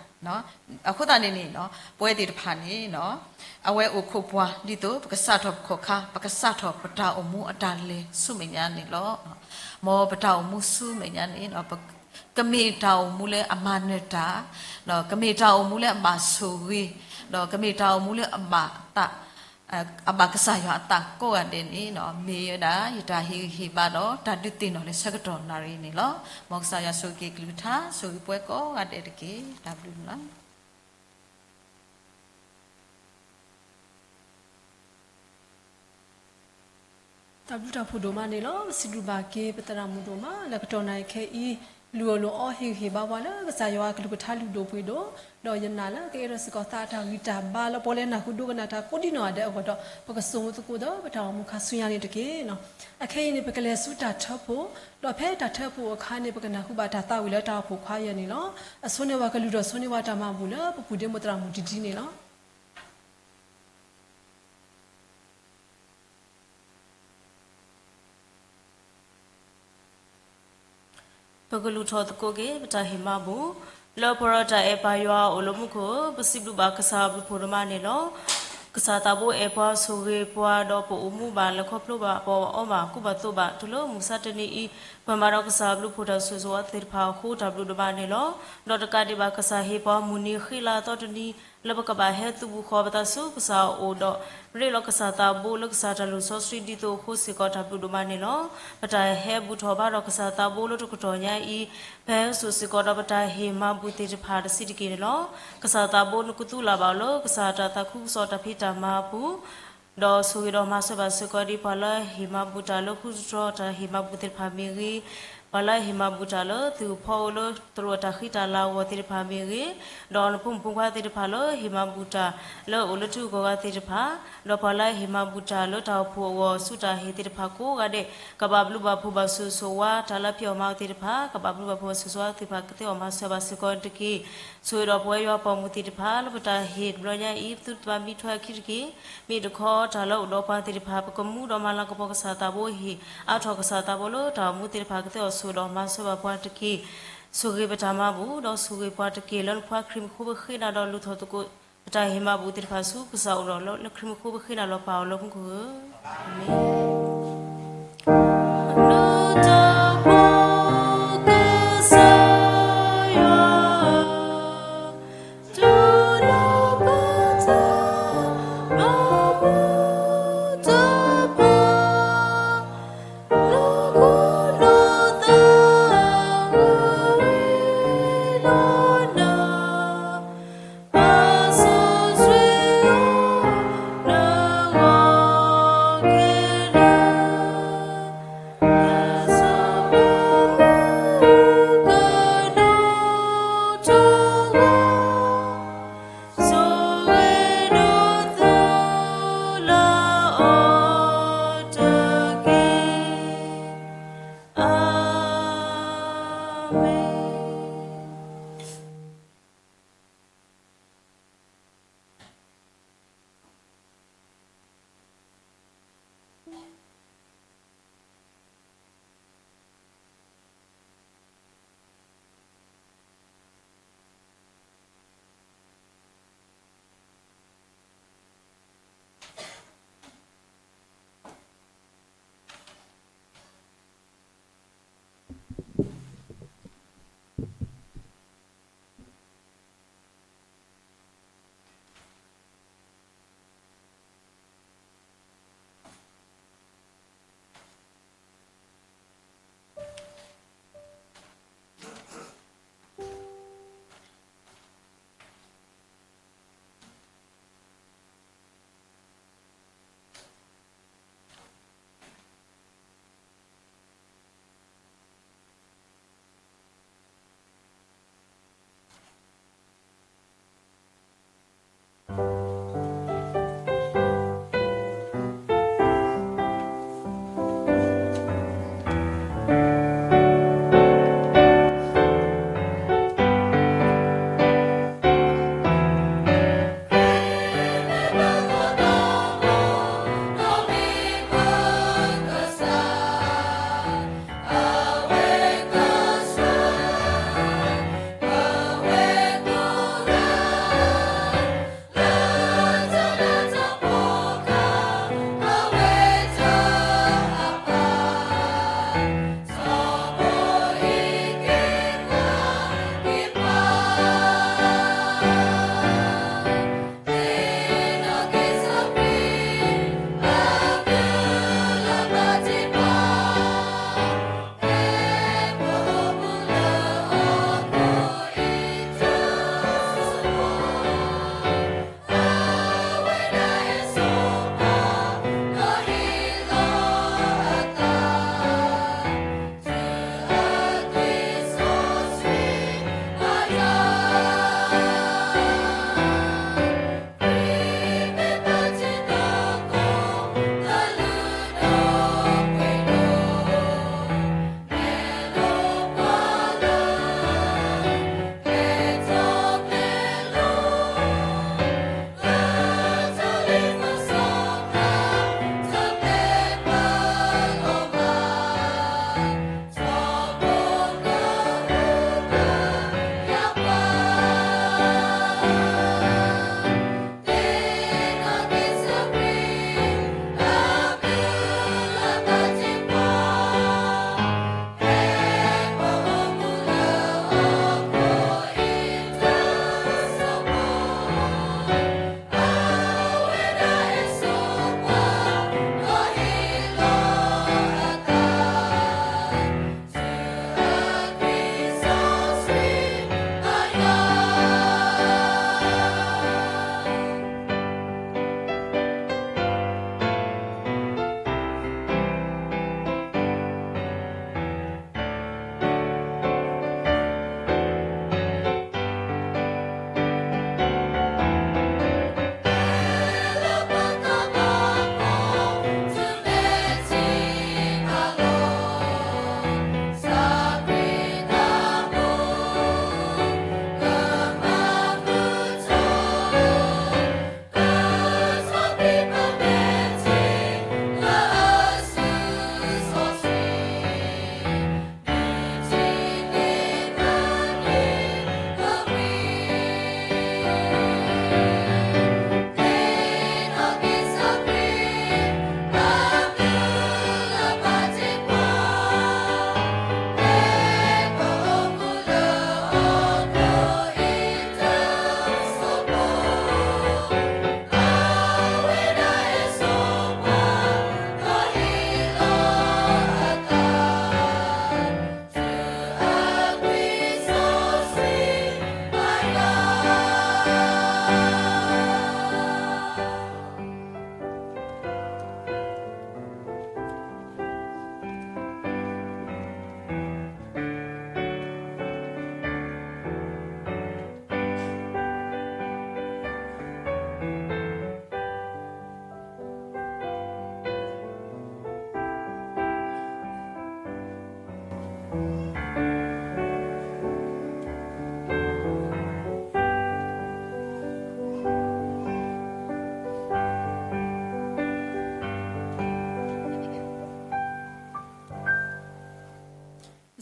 အဃိသတးန့ၣ်န့ၣ်, ပဝဲသ့ၣ်တဖၣ်န့ၣ်, အဝဲအိၣ်ခိးပှၤ ဒ်သိးပကစးထီၣ်ပခီၣ်ခါ, ပကစးထီၣ်ပတၢ်အိၣ်မူအတၢ်လဲၤဆူမဲာ်ညါန့ၣ်လီၤ. မ်ပတၢ်အိၣ်မူဆူမဲာ်ညါန့ၣ်, ကမ့ၢ်တၢ်အိၣ်မူလၢအမၤနၢၤတၢ်, ကမ့ၢ်တၢ်အိၣ်မူလၢအဘၣ်ဆိၣ်ဂ့ၤ, ဒီးကမ့ၢ်တၢ်အိၣ်မူလၢအဘၣ်သး အဘၣ်ကစၢ်ယွၤအသးကိးဂၤဒဲးန့ၣ်, မ့ၢ်ဝဲဒၣ် ယတၢ်ဟ့ၣ်ဂံၢ်ဟ့ၣ်ဘါဒီးတၢ်ဒုးသ့ၣ်နီၣ်လၢဆၢကတီၢ်နၣ်ရံၣ်န့ၣ်လီၤ. မ်ကစၢ်ယွၤဆိၣ်ဂ့ၤက့ၤကလုၢ်ကထါ, ဆိၣ်ဂ့ၤပှၤကိးဂၤဒဲးတက့ၢ်. တၢ်ဘျုးလီၤ. တၢ်ဘျုးတၢ်ဖှိၣ်ဒိၣ်မးန့ၣ်လီၤ. ပစံးဘျုးဘၣ်က့ၤပသရၣ်မုၣ်ဒိၣ်မး လၢကတီၢ်နၣ်ရံၣ်ခဲအံၤ, လုၢ်အီၣ်လုၢ်အီဟ့ၣ်ဂံၢ်ဟ့ၣ်ဘါပှၤလၢကစၢ်ယွၤအကလုၢ်ကထါလုၢ်ဒိၣ်ပှ့ၤဒိၣ်, ဒီးယနာ်လၢကအဲၣ်ဒိးစ့ၢ်ကီးသးအတၢ်ဂံၢ်တၢ်ဘါလၢပှၤလၢနၢ်ဟူဒိကနၣ်တၢ်ကိးဒံနီၢ်ဂၤဒဲးအဂီၢ်ဒီး ပကစိာ်မူသကိးဒီးပတၢ်အိၣ်မူခါဆူညါန့ၣ်တက့ၢ်. အခဲအံၤန့ၣ် ပကလဲၤဆူတၢ်ထၢဖှိၣ်, ဒီးဖဲတၢ်ထၢဖှိၣ်အခါန့ၣ် ပကနၢ်ဟူဘၣ်တၢ်သးဝံၣ်လၢတၢ်အိၣ်ဖှိၣ်ခွါယဲၢ်န့ၣ်လီၤ. အဆိန့ၢ်ဝဲကလုၢ်ဒီးဆိန့ၢ်ဝဲတၢ်မၤဘူၣ်လၢပပူၤဒ့မုၣ်သရၣ်မုၣ်တဒံန့ၣ်လီၤ. ပကလူၤထီၣ်သကိးက့ၤ ပတၢ်ဟ့ၣ်မၤဘူၣ်, လၢပှၤဒီးတၢ်အဲၣ်ပၢ်ယွၤအိၣ်လၢမူခိၣ်ဧၢ, ပစံးဘျုးဘၣ်ကစၢ်အဘျုးဖှိၣ်ဒိၣ်မးန့ၣ်လီၤ. ကစၢ်သးဘိအဲၣ်ပှၤဆိၣ်ဂ့ၤပှၤဒီးပအိၣ်မူဘၣ်လၢခီဖျိဘၣ်ပှၤအီၣ်ဘၣ်ကူဘၣ်သိးဘၣ် တုၤလၢမုၢ်မဆါတနံၤအံၤ, ပမၤဒီးကစၢ်အဘျုးဖှိၣ်တၢ်ဆိၣ်ဂ့ၤဆိၣ်ဝါသ့ၣ်တဖၣ်အဃိ တၢ်ဘျုးဒိၣ်မးန့ၣ်လီၤ. ဒီးတကးဒံးဘၣ် ကစၢ်ဟ့ၣ်ပှၤမုၢ်နံၤဃ့လၤအသီတနံၤ လၢပကဘၣ်ဟဲသုးဘူးဃီၤပသးဆူကစၢ်အအိၣ်ဒီး ရ့လိာ်ကစၢ်သးဘိလၢကစၢ်တၢ်လုၢ်စီဆှံဒ်သိးအဃိစ့ၢ်ကီး တၢ်ဘျုးဒိၣ်မးန့ၣ်လီၤ. ပတၢ်ဟဲဘူၣ်ထီၣ်ဘါထီၣ်ကစၢ်သးဘိလၢတကတီၢ်ညါအံၤ, ပဟဲစိာ်စ့ၢ်ကီးဒီးပတၢ်ဟ့ၣ်မၤဘူၣ်သ့ၣ်တဖၣ်တဆံးတက့ၢ်န့ၣ်လီၤ. ကစၢ်သးဘိနကသူလၢ်ဘၣ်အီၤလၢ ကစၢ်တၢ်သးခုကစီၣ်တၢ်ဖံးတၢ်မၤအပူၤ ဒီးဆိၣ်ဂ့ၤဒီးမၤစၢၤဘၣ်စ့ၢ်ကီးဒ်ပှၤလၢဟ့ၣ်မၤဘူၣ်တၢ်လၢဃုတတြီတၢ်ဟ့ၣ်မၤဘူၣ်သ့ၣ်တဖၣ်မ့ၢ်ဂ့ၤ, ပှၤလၢဟ့ၣ်မၤဘူၣ်တၢ်လၢသုးဖီအိၣ်လၢသရိာ်တၢ်ဃံတၢ်လၤအဂီၢ်သ့ၣ်တဖၣ်မ့ၢ်ဂ့ၤ, ဒီးနဖိမုၣ်ဖိခွါသ့ၣ်တဖၣ်လၢဟ့ၣ်မၤဘူၣ်တၢ်လၢအိၣ်လၢထံဂုၤကီၢ်ဂၤသ့ၣ်တဖၣ်, ဒီးပှၤလၢဟ့ၣ်မၤဘူၣ်တၢ်လၢတၢ်အိၣ်ဖှိၣ်အဂီၢ်ဆူတၢ်ဟ့ၣ်သ့ၣ်တဖၣ်ကိးဂၤဒဲး, ကဘၣ်ဘျုးဘၣ်ဖှိၣ်ဘၣ်ဆိၣ်ဂ့ၤဆိၣ်ဝါတၢ်လၢဖံးအီၣ်မၤအီၣ်သ့ၣ်တဖၣ်, ကဘၣ်ဘျုးဘၣ်ဖှိၣ်ဘၣ်ဆိၣ်ဂ့ၤဆိၣ်ဝါသ့ၣ်တဖၣ်ကသ့အီၣ်မၤစၢၤဘၣ်စ့ၢ်ကီးတက့ၢ်. ဆိၣ်ဂ့ၤဒီးပဝဲယွၤပိာ်မုၣ်သ့ၣ်တဖၣ် လၢပတၢ်ဟ့ၣ်တဘျီညါအံၤ ပသုတဘၣ်မံထွဲအခံတက့ၢ်. မ့ၢ်တခီတၢ်လၢအိၣ်ဒီးပှၤသ့ၣ်တဖၣ် ပကမူဒီးမၤလၤကပီၤကစၢ်သးဘိဟ့ၣ်အါထီၣ်ကစၢ်သးဘိလၢတၢ်အိၣ်မူသ့ၣ်တဖၣ် ကသ့အီၣ်ဆိၣ်ဂ့ၤဒီးမၤစၢၤဘၣ်ပှၤတက့ၢ်. ဆိၣ်ဂ့ၤပတၢ်မၤဘူၣ် ဒီးဆိၣ်ဂ့ၤပှၤတက့ၢ်. လၢနဖိခွါခရံာ်မံၤဃိပဃ့နၤဒီးလူၤထီၣ်သကိး ပတၢ်ဟ့ၣ်မၤဘူၣ်သ့ၣ်တဖၣ်ဆူကစၢ်အအိၣ်ဒီး လၢခရံာ်မံၤဃိပဃ့နၤလီၤပာ်အီၤလၢမူခိၣ်ဧၢ. အၤမ့ၣ်.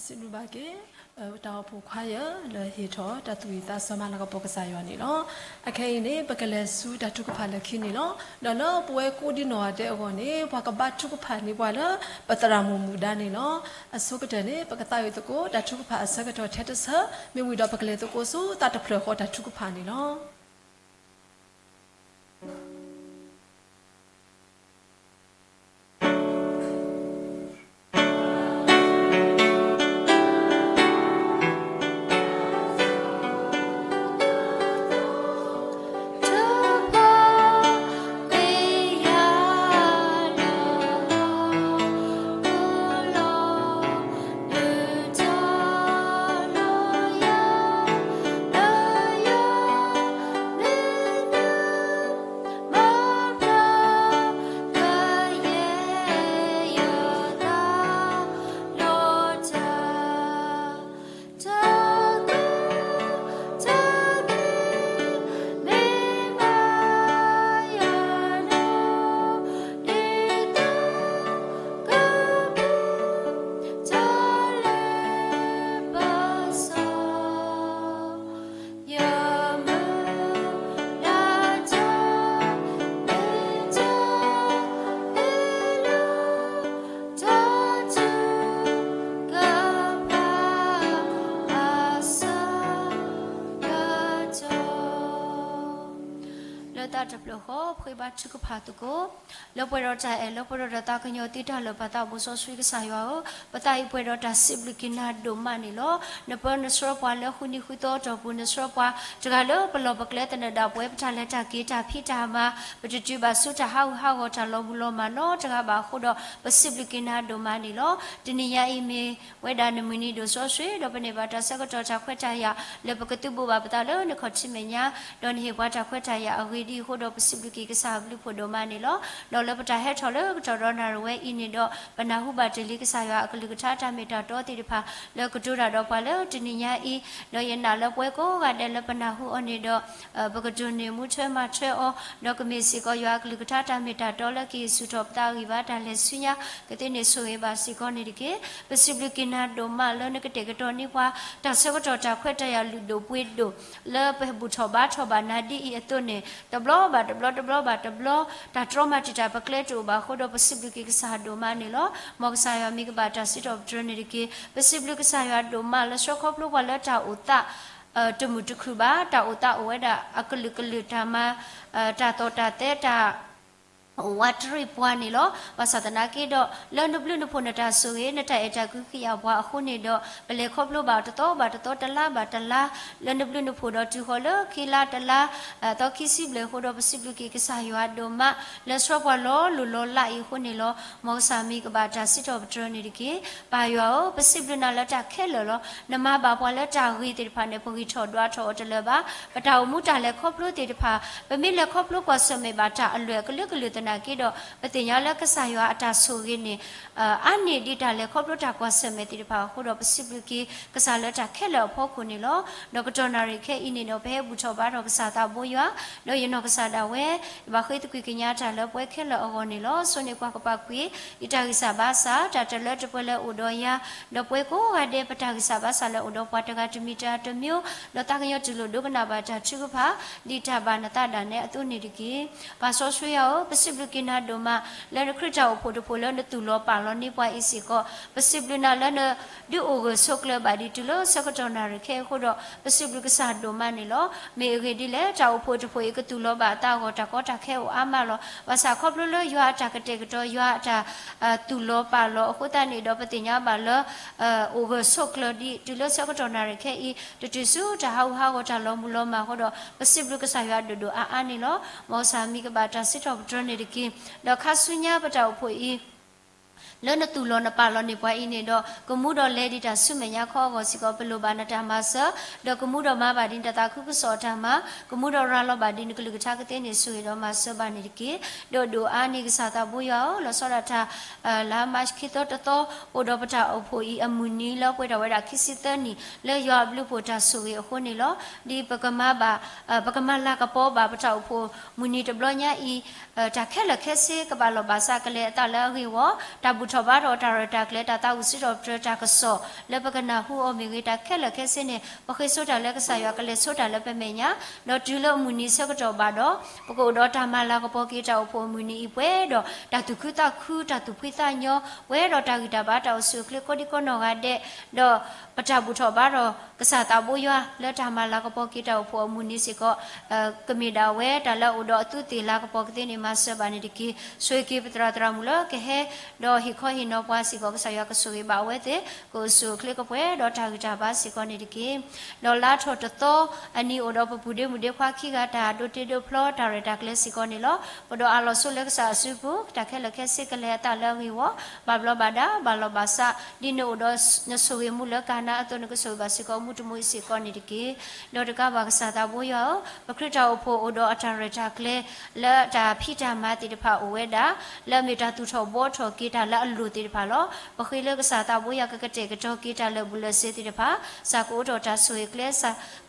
စံးဘျုးဘၣ်က့ၤ တၢ်အိၣ်ဖှိၣ်ခွါယၢ် လၢဟ့ၣ်ထီၣ်တၢ်သူၣ်ဝံၣ်သးဆၢမၤလၤကပီၤကစၢ်ယွၤန့ၣ်လီၤ. အခဲအံၤန့ၣ် ပကလဲၤဆူတၢ်ထုကဖၣ်လၢခံန့ၣ်လီၤ. ဒီးလၢပဝဲကိးဒံနီၢ်ဂၤဒဲးအဂီၢ်န့ၣ် ပှၤကဘါထုကဖၣ်န့ၢ်ပှၤလၢ ပသရၣ်မုၣ်မူဒါန့ၣ်လီၤ. အဆိကတၢၢ်န့ၣ် ပကသးဝံၣ်သကိးတၢ်ထုကဖၣ်အဆၢကတီၢ်ထဲတဆၢ မ့ၢ်ဝံၤဒီး ပကလဲၤသကိးဆူသးတဖျၢၣ်ဃီတၢ်ထုကဖၣ်န့ၣ်လီၤ.လၢတၢ်တဖျၢၣ်ဃီ ပဃ့ဘါထုကဖၣ်သကိး လၢပှဲၤဒီးတၢ်အဲၣ် လၢပှဲၤဒီးတၢ်သးကညီၤသ့တၢ်လၢာ် ပသးဘိစီဆှံကစၢ်ယွၤဧၢ, ပသးအံၤပှဲၤဒီးတၢ်စံးဘျုးက့ၤနၤဒိၣ်မးန့ၣ်လီၤ. နပၢနဆှၢပှၤလၢဃုနံၤဃုသီအတီၢ်ပူၤ နဆှၢပှၤတဂၤလၢပလီၢ်ပကျဲသနၢၣ်ဒၣ်ပဝဲ ပတၢ်လဲၤတၢ်က့ၤတၢ်ဖံးတၢ်မၤ ပတတုၤဘၣ်ဆူတၢ်ဟးဂူာ်ဟးဂီၤတၢ်လီၤမုၢ်လီၤမၢ်နီတဂၤဘၣ်အဃိဒီး ပစံးဘျုးက့ၤနၤဒိၣ်မးန့ၣ်လီၤ. တနံၤညါအံၤမ့ၢ် ဝဲဒၣ်နမုၢ်နံၤဒိၣ်စီဆှံ ဒီးပန့ၢ်ဘၣ်တၢ်ဆၢကတီၢ်တၢ်ခွဲးတၢ်ယာ် လၢပကသုးဘူးဘၣ်ပသးလၢနခီၣ်ထံးမဲာ်ညါ, ဒီးနဟ့ၣ်ပှၤတၢ်ခွဲးတၢ်ယာ်အဂ့ၢ်ဒ်အံၤအဃိဒီး ပစံးဘျုးက့ၤကစၢ်အဘျုးဖှိၣ်ဒိၣ်မးန့ၣ်လီၤ. ဒီးလၢပတၢ်ဟဲထီၣ်လၢကတီၢ်ဒီးနၣ်ရံၣ်ဝဲအံၤန့ၣ်ဒီး ပနၢ်ဟူဘၣ်တ့ၢ်လံကစၢ်ယွၤအကလုၢ်ကထါတၢ်မ့ၢ်တၢ်တီသ့ၣ်တဖၣ် လၢကတိၤတၢ်ဒီးပှၤလၢတနံၤညါအံၤ, ဒီးယနာ်လၢပဝဲကိးဂၤဒဲးလၢပနၢ်ဟူအီၤန့ၣ်ဒီး ပကတိၢ်န့ၢ်မူထွဲမၤထွဲအီၤ, ဒီးကမ့ၢ်စ့ၢ်ကီးယွၤအကလုၢ်ကထါတၢ်မ့ၢ်တၢ်တီလၢကဟ့ၣ်ဆူၣ်ထီၣ်ပသးအဂံၢ်ဘါတၢ်လဲၤဆူညါ ကသ့န့ၢ်ဆိၣ်ဂ့ၤဘၣ်စ့ၢ်ကီးန့ၣ်တက့ၢ်. ပစံးဘျုးက့ၤနၤဒိၣ်မးလၢနကတဲာ်ကတီၤန့ၢ်ပှၤ တၢ်ဆၢကတီၢ်တၢ်ခွဲးတၢ်ယာ်လုၢ်ဒိၣ်ပှ့ၤဒိၣ် လၢပဘူၣ်ထီၣ်ဘါထီၣ်ဘၣ်နၤဒ်အံၤအသိးန့ၣ် တဘျီဘၣ်တဘျီ တဘျီဘၣ်တဘျီ တၢ်တြီမၤတံာ်တာ်ပကျဲတအိၣ်ဘၣ်အဃိဒီး ပစံးဘျုးက့ၤကစၢ်ဒိၣ်မးန့ၣ်လီၤ. မ်ကစၢ်ယွၤမံၤကဘၣ်တၢ်စံးထီၣ်ပတြၢၤန့ၣ်တက့ၢ်. ပစံးဘျုးကစၢ်ယွၤဒိၣ်မးလၢဆှၢခီဖျိပှၤလၢတၢ်အိၣ်သး တမုာ်တခုၣ်ဘၣ်, တၢ်အိၣ်သးအိၣ်ဝဲဒၣ်အကလုာ်ကလုာ်တၢ်မၤ တၢ်သီၣ်တၢ်သဲတၢ် အိၣ်ဝးတရံးပှၤန့ၣ်လီၤ. ဘၣ်ဆၣ်သနာ်က့ဒီး လၢနဘျုးနဖှိၣ်နတၢ်ဆိၣ်ဂ့ၤ နတၢ်အဲၣ်တၢ်ကွံဃံအပှၤအဃိန့ၣ်ဒီး ပလဲၤခီဖျိဘၣ်တသီဘၣ်တသီ တလါဘၣ်တလါ လၢနဘျုးနဖှိၣ်ဒီးတုၤဃီၤလၢခံလါတလါ သီခံဆံဘျဲၣ်အဃိဒီး ပစံးဘျုးက့ၤကစၢ်ယွၤဒိၣ်မး လၢဆှၢပှၤလီၤလိၢ်လီၤလးအံၤအဃိန့ၣ်လီၤ. မ်ကစၢ်မံၤကဘၣ်တၢ်စံးထီၣ်ပတြၢၤန့ၣ်တက့ၢ်. ပၢ်ယွၤဧၢ, ပစံးဘျုးနၤလၢတၢ်ခဲလၢာ်လီၤ. နမၤဘၣ်ပှၤလၢတၢ်ဂ့ၤသ့ၣ်တဖၣ်န့ၣ် ပဂံၢ်ထီၣ်ဒွးထီၣ်အီၤတလၢာ်ဘၣ်. ပတၢ်အိၣ်မူတၢ်လဲၤခီဖျိသ့ၣ်တဖၣ် ပမ့ၢ်လဲၤခီဖျိကွၢ်ဆၢၣ်မဲာ်ဘၣ်တၢ်အလွဲၢ်အကလုာ်ကလုာ်သနာ်က့ဒီး ပသ့ၣ်ညါလၢကစၢ်ယွၤအတၢ်ဆိၣ်ဂ့ၤန့ၣ် အါန့ၢ်ဒံးတၢ်လဲၤခီဖျိတၢ်ကွၢ်ဆၢၣ်မဲာ်သ့ၣ်တဖၣ်အဃိဒီး ပစံးဘျုးက့ၤကစၢ်လၢတၢ်ခဲလၢာ်အဖီခိၣ်န့ၣ်လီၤ. ဒီးကတီၢ်နၣ်ရံၣ်ခဲအံၤန့ၣ်ဒီး ပဟဲဘူၣ်ထီၣ်ဘါထီၣ်ကစၢ်သးဘိယွၤ ဒီးယနီၢ်ကစၢ်ဒၣ်ဝဲ ယဘၣ်ဃ့သကွံၢ်ကညးတၢ်လၢပှဲၤခဲလၢာ်အဂီၢ်န့ၣ်လီၤ. ဆိၣ်န့ၢ်ကွၢ်ကပၤကွံာ် ယတၢ်ဂံၢ်စၢ်ဘါစၢ် တၢ်တလၢတပှဲၤလၢအိၣ်ဒီးယၤ, ဒီးပှဲၤကိးဂၤဒဲး ပတၢ်ဂံၢ်စၢ်ဘါစၢ်လၢအိၣ်ဒီးပှၤတဂၤတမံၤတၢ်တမျိုး, ဒီးသးကညီၤတူၢ်လိာ်ဒိကနၣ်ဘၣ်တၢ်ထုကဖၣ် ဒ်တၢ်ဘၣ်နသးဒၣ်နဲအသိးန့ၣ်တက့ၢ်. ပၢ်စီဆှံယွၤဧၢ, ပစံးဘျုးက့ၤနၤဒိၣ်မး လၢနခရံာ်တၢ်အိၣ်ဖှိၣ်တဖှိၣ်လၢနသူၣ်လီၤပာ်လီၤန့ၢ်ပှၤအံၤစ့ၢ်ကီး, ပစံးဘျုးနၤလၢနဒုးအိၣ်ဂၢၢ်ဆိးကျၢၤဘၣ်ဒံးတုၤလၢဆၢကတီၢ်နၣ်ရံၣ်ခဲအံၤအဃိဒီး ပစံးဘျုးကစၢ်ဒိၣ်မးန့ၣ်လီၤ. မ့ၢ်အဂ့ၢ်ဒ်လဲၣ်, တၢ်အိၣ်ဖှိၣ်တဖှိၣ်အံၤ ကသူၣ်လီၤဘၣ်အသးအဂီၢ် တၢ်ကီတၢ်ခဲအိၣ်အါမးလီၤ. ဘၣ်ဆၣ်ခီဖျိလၢယွၤအတၢ်ကတဲာ်ကတီၤ ယွၤအတၢ် သူၣ်လီၤပာ်လီၤအဃိသတးန့ၣ်ဒီး ပသ့ၣ်ညါဘၣ်လၢ အိၣ်ဂၢၢ်ဆိးကျၢၤဒံးတုၤလၢဆၢကတီၢ်နၣ်ရံၣ်ခဲအံၤ တတုၤဆူတၢ်ဟးဂူာ်ဟးဂီၤတၢ်လီၤမုၢ်လီၤမၢ်အဃိဒီး ပစံးဘျုးကစၢ်ယွၤဒိၣ်ဒိၣ်အါအါန့ၣ်လီၤ. မ်ကစၢ်မံၤကဘၣ်တၢ်စံးထီၣ်ပတြၢၤန့ၣ်တက့ၢ်. ဒီးခါဆူညါပတၢ်အိၣ်ဖှိၣ်အံၤ လၢနသူၣ်လီၤနပာ်လီၤန့ၢ်ပှၤအံၤန့ၣ်ဒီး ကမူဒီးလဲၤဒံးတၢ်ဆူမဲာ်ညါခီအဂီၢ်စ့ၢ်ကီး ပလိၣ်ဘၣ်နတၢ်မၤစၢၤ, ဒီးကမူဒီးမၤဘၣ်ဒံးနတၢ်သးခုကစီၣ်အတၢ်မၤ, ကမူဒီးရၤလီၤဘၣ်ဒံးနကလုၢ်ကထါကသ့န့ၣ် ဆိၣ်ဂ့ၤဒီးမၤစၢၤဘၣ်န့ၣ်တက့ၢ်. ဒီးဒိၣ်အါန့ၢ်ကစၢ်သးဘိယွၤဧၢ, လီၤဆီဒၣ်တၢ် လါမၢ်ၡးခံသီတသီ အိၣ်ဒီးပတၢ်အိၣ်ဖှိၣ်အံၤအမုၢ်နံၤလၢပှဲၤထီၣ်ဝဲဒၣ်ခံဆံသၢနံၣ် လၢယွၤအဘျုးအဖှိၣ်တၢ်ဆိၣ်ဂ့ၤအဃိန့ၣ်လီၤ. ဒ်ပကမၤဘၣ် ပကမၤလၤကပီၤဘၣ်ပတၢ်အိၣ်ဖှိၣ်မုၢ်နံၤတဘျီညါအံၤ တၢ်ခဲလၢာ်ခဲဆ့ကဘၣ်လီၢ်ဘၣ်စးကလဲၤအသးလၢအဂ့ၢ်အဂီၢ်, တၢ်ဘူၣ် ထီၣ်ဘါထီၣ်တၢ်ရဲၣ်တၢ်ကျဲၤ တၢ်သးဝံၣ်စံးထီၣ်ပတြၢၤတၢ်ကစီၣ် လၢပကနၢ်ဟူအီၤမ့ၢ်ဂ့ၤ တၢ်ခဲလၢာ်ခဲဆ့န့ၣ် ပဃ့ဆိတၢ်လၢကစၢ်ယွၤ ကလဲၤဆိတၢ်လၢပမဲာ်ညါ, ဒီးတုၤလၢအမုၢ်နံၤဆၢကတီၢ်ဘၣ်ဒီး ပကအိၣ်ဒီးတၢ်မၤလၤကပီၤက့ၤတၢ်အိၣ်ဖှိၣ်အမုၢ်နံၤအံၤ ပှဲၤဒီးတၢ်သူၣ်ခုသးခု တၢ်သူၣ်ဖှံသးညီ, ပှဲၤဒီးတၢ်ဂံၢ်တၢ်ဘါ တၢ်အိၣ်ဆူၣ်အိၣ်ချ့ကိးဒံကိးနီၢ်ဂၤဒဲး, ဒီးပတၢ်ဘူၣ်ထီၣ်ဘါထီၣ် ကစၢ်သးဘိယွၤ လၢတၢ်မၤလၤကပီၤက့ၤတၢ်အိၣ်ဖှိၣ်အမုၢ်နံၤစ့ၢ်ကီး ကမ့ၢ်ဒၣ်ဝဲတၢ်လၢအအိၣ်ဒီးအသူးသ့ၣ်လၤကပီၤကသ့န့ၣ် မၤစၢၤဘၣ်န့ၣ်တက့ၢ်. ဆိၣ်ဂ့ၤက့ၤပသရၣ်သရၣ်မုၣ်လၢကဟဲ ဒီးဟ့ၣ်ခီဟ့ၣ်နီၤပှၤစ့ၢ်ကီး ကစၢ်ယွၤကဆိၣ်ဂ့ၤဘၣ်အဝဲသ့ၣ် ကအိၣ်ဆူၣ်အိၣ်ချ့ကပှဲၤဒီးတၢ်ဂံၢ်တၢ်ဘါစ့ၢ်ကီးန့ၣ်တက့ၢ်. ဒီးလါထီၣ်တသီအနံၤ အိၣ်ဒီးပပုၢ်ဒ့မုၣ်ဒ့ခွါခံဂၤ တၢ်ဒိးတ့ဒိးဖျီ တၢ်ရဲၣ်တၢ်ကျဲၤစ့ၢ်ကီးန့ၣ်လီၤ. ပဒိးအးလီၤဆိလၢကစၢ်အစုပူၤ တၢ်ခဲလၢာ်ခဲဆ့ကလဲၤအသးလၢအဂ့ၢ်အဂီၢ် ဘၣ်ဘျီးဘၣ်ဒါ ဘၣ်လီၤဘၣ်စး ဒ်နအိၣ်ဒီးနဆိၣ်ဂ့ၤမူလၢကၤနါအသိး နကဆိၣ်ဂ့ၤဘၣ်စ့ၢ်ကီး မူတမူအံၤစ့ၢ်ကီးန့ၣ်တက့ၢ်. ဒီးတကးဘၣ်ကစၢ်သးဘိယွၤဧၢ, ပခရံာ်တၢ်အိၣ်ဖှိၣ်အိၣ်ဒီးအတၢ်ရဲၣ်တၢ်ကျဲၤ လၢတၢ်ဖံးတၢ်မၤသ့ၣ်တဖၣ်အိၣ်ဝဲဒၣ် လၢအမ့ၢ်တၢ်သူၣ်ထီၣ်ဘှီထီၣ်က့ၤတၢ်လၢအလိၣ်သ့ၣ်တဖၣ်လီၤ. ပဃ့လၢကစၢ်သးဘိယွၤကကတဲာ်ကတီၤက့ၤတၢ်လၢာ်ဘူၣ်လၢာ်စ့ၤသ့ၣ်တဖၣ်, ကစၢ်ကအိးထီၣ်တၢ်ဆိၣ်ဂ့ၤကျဲ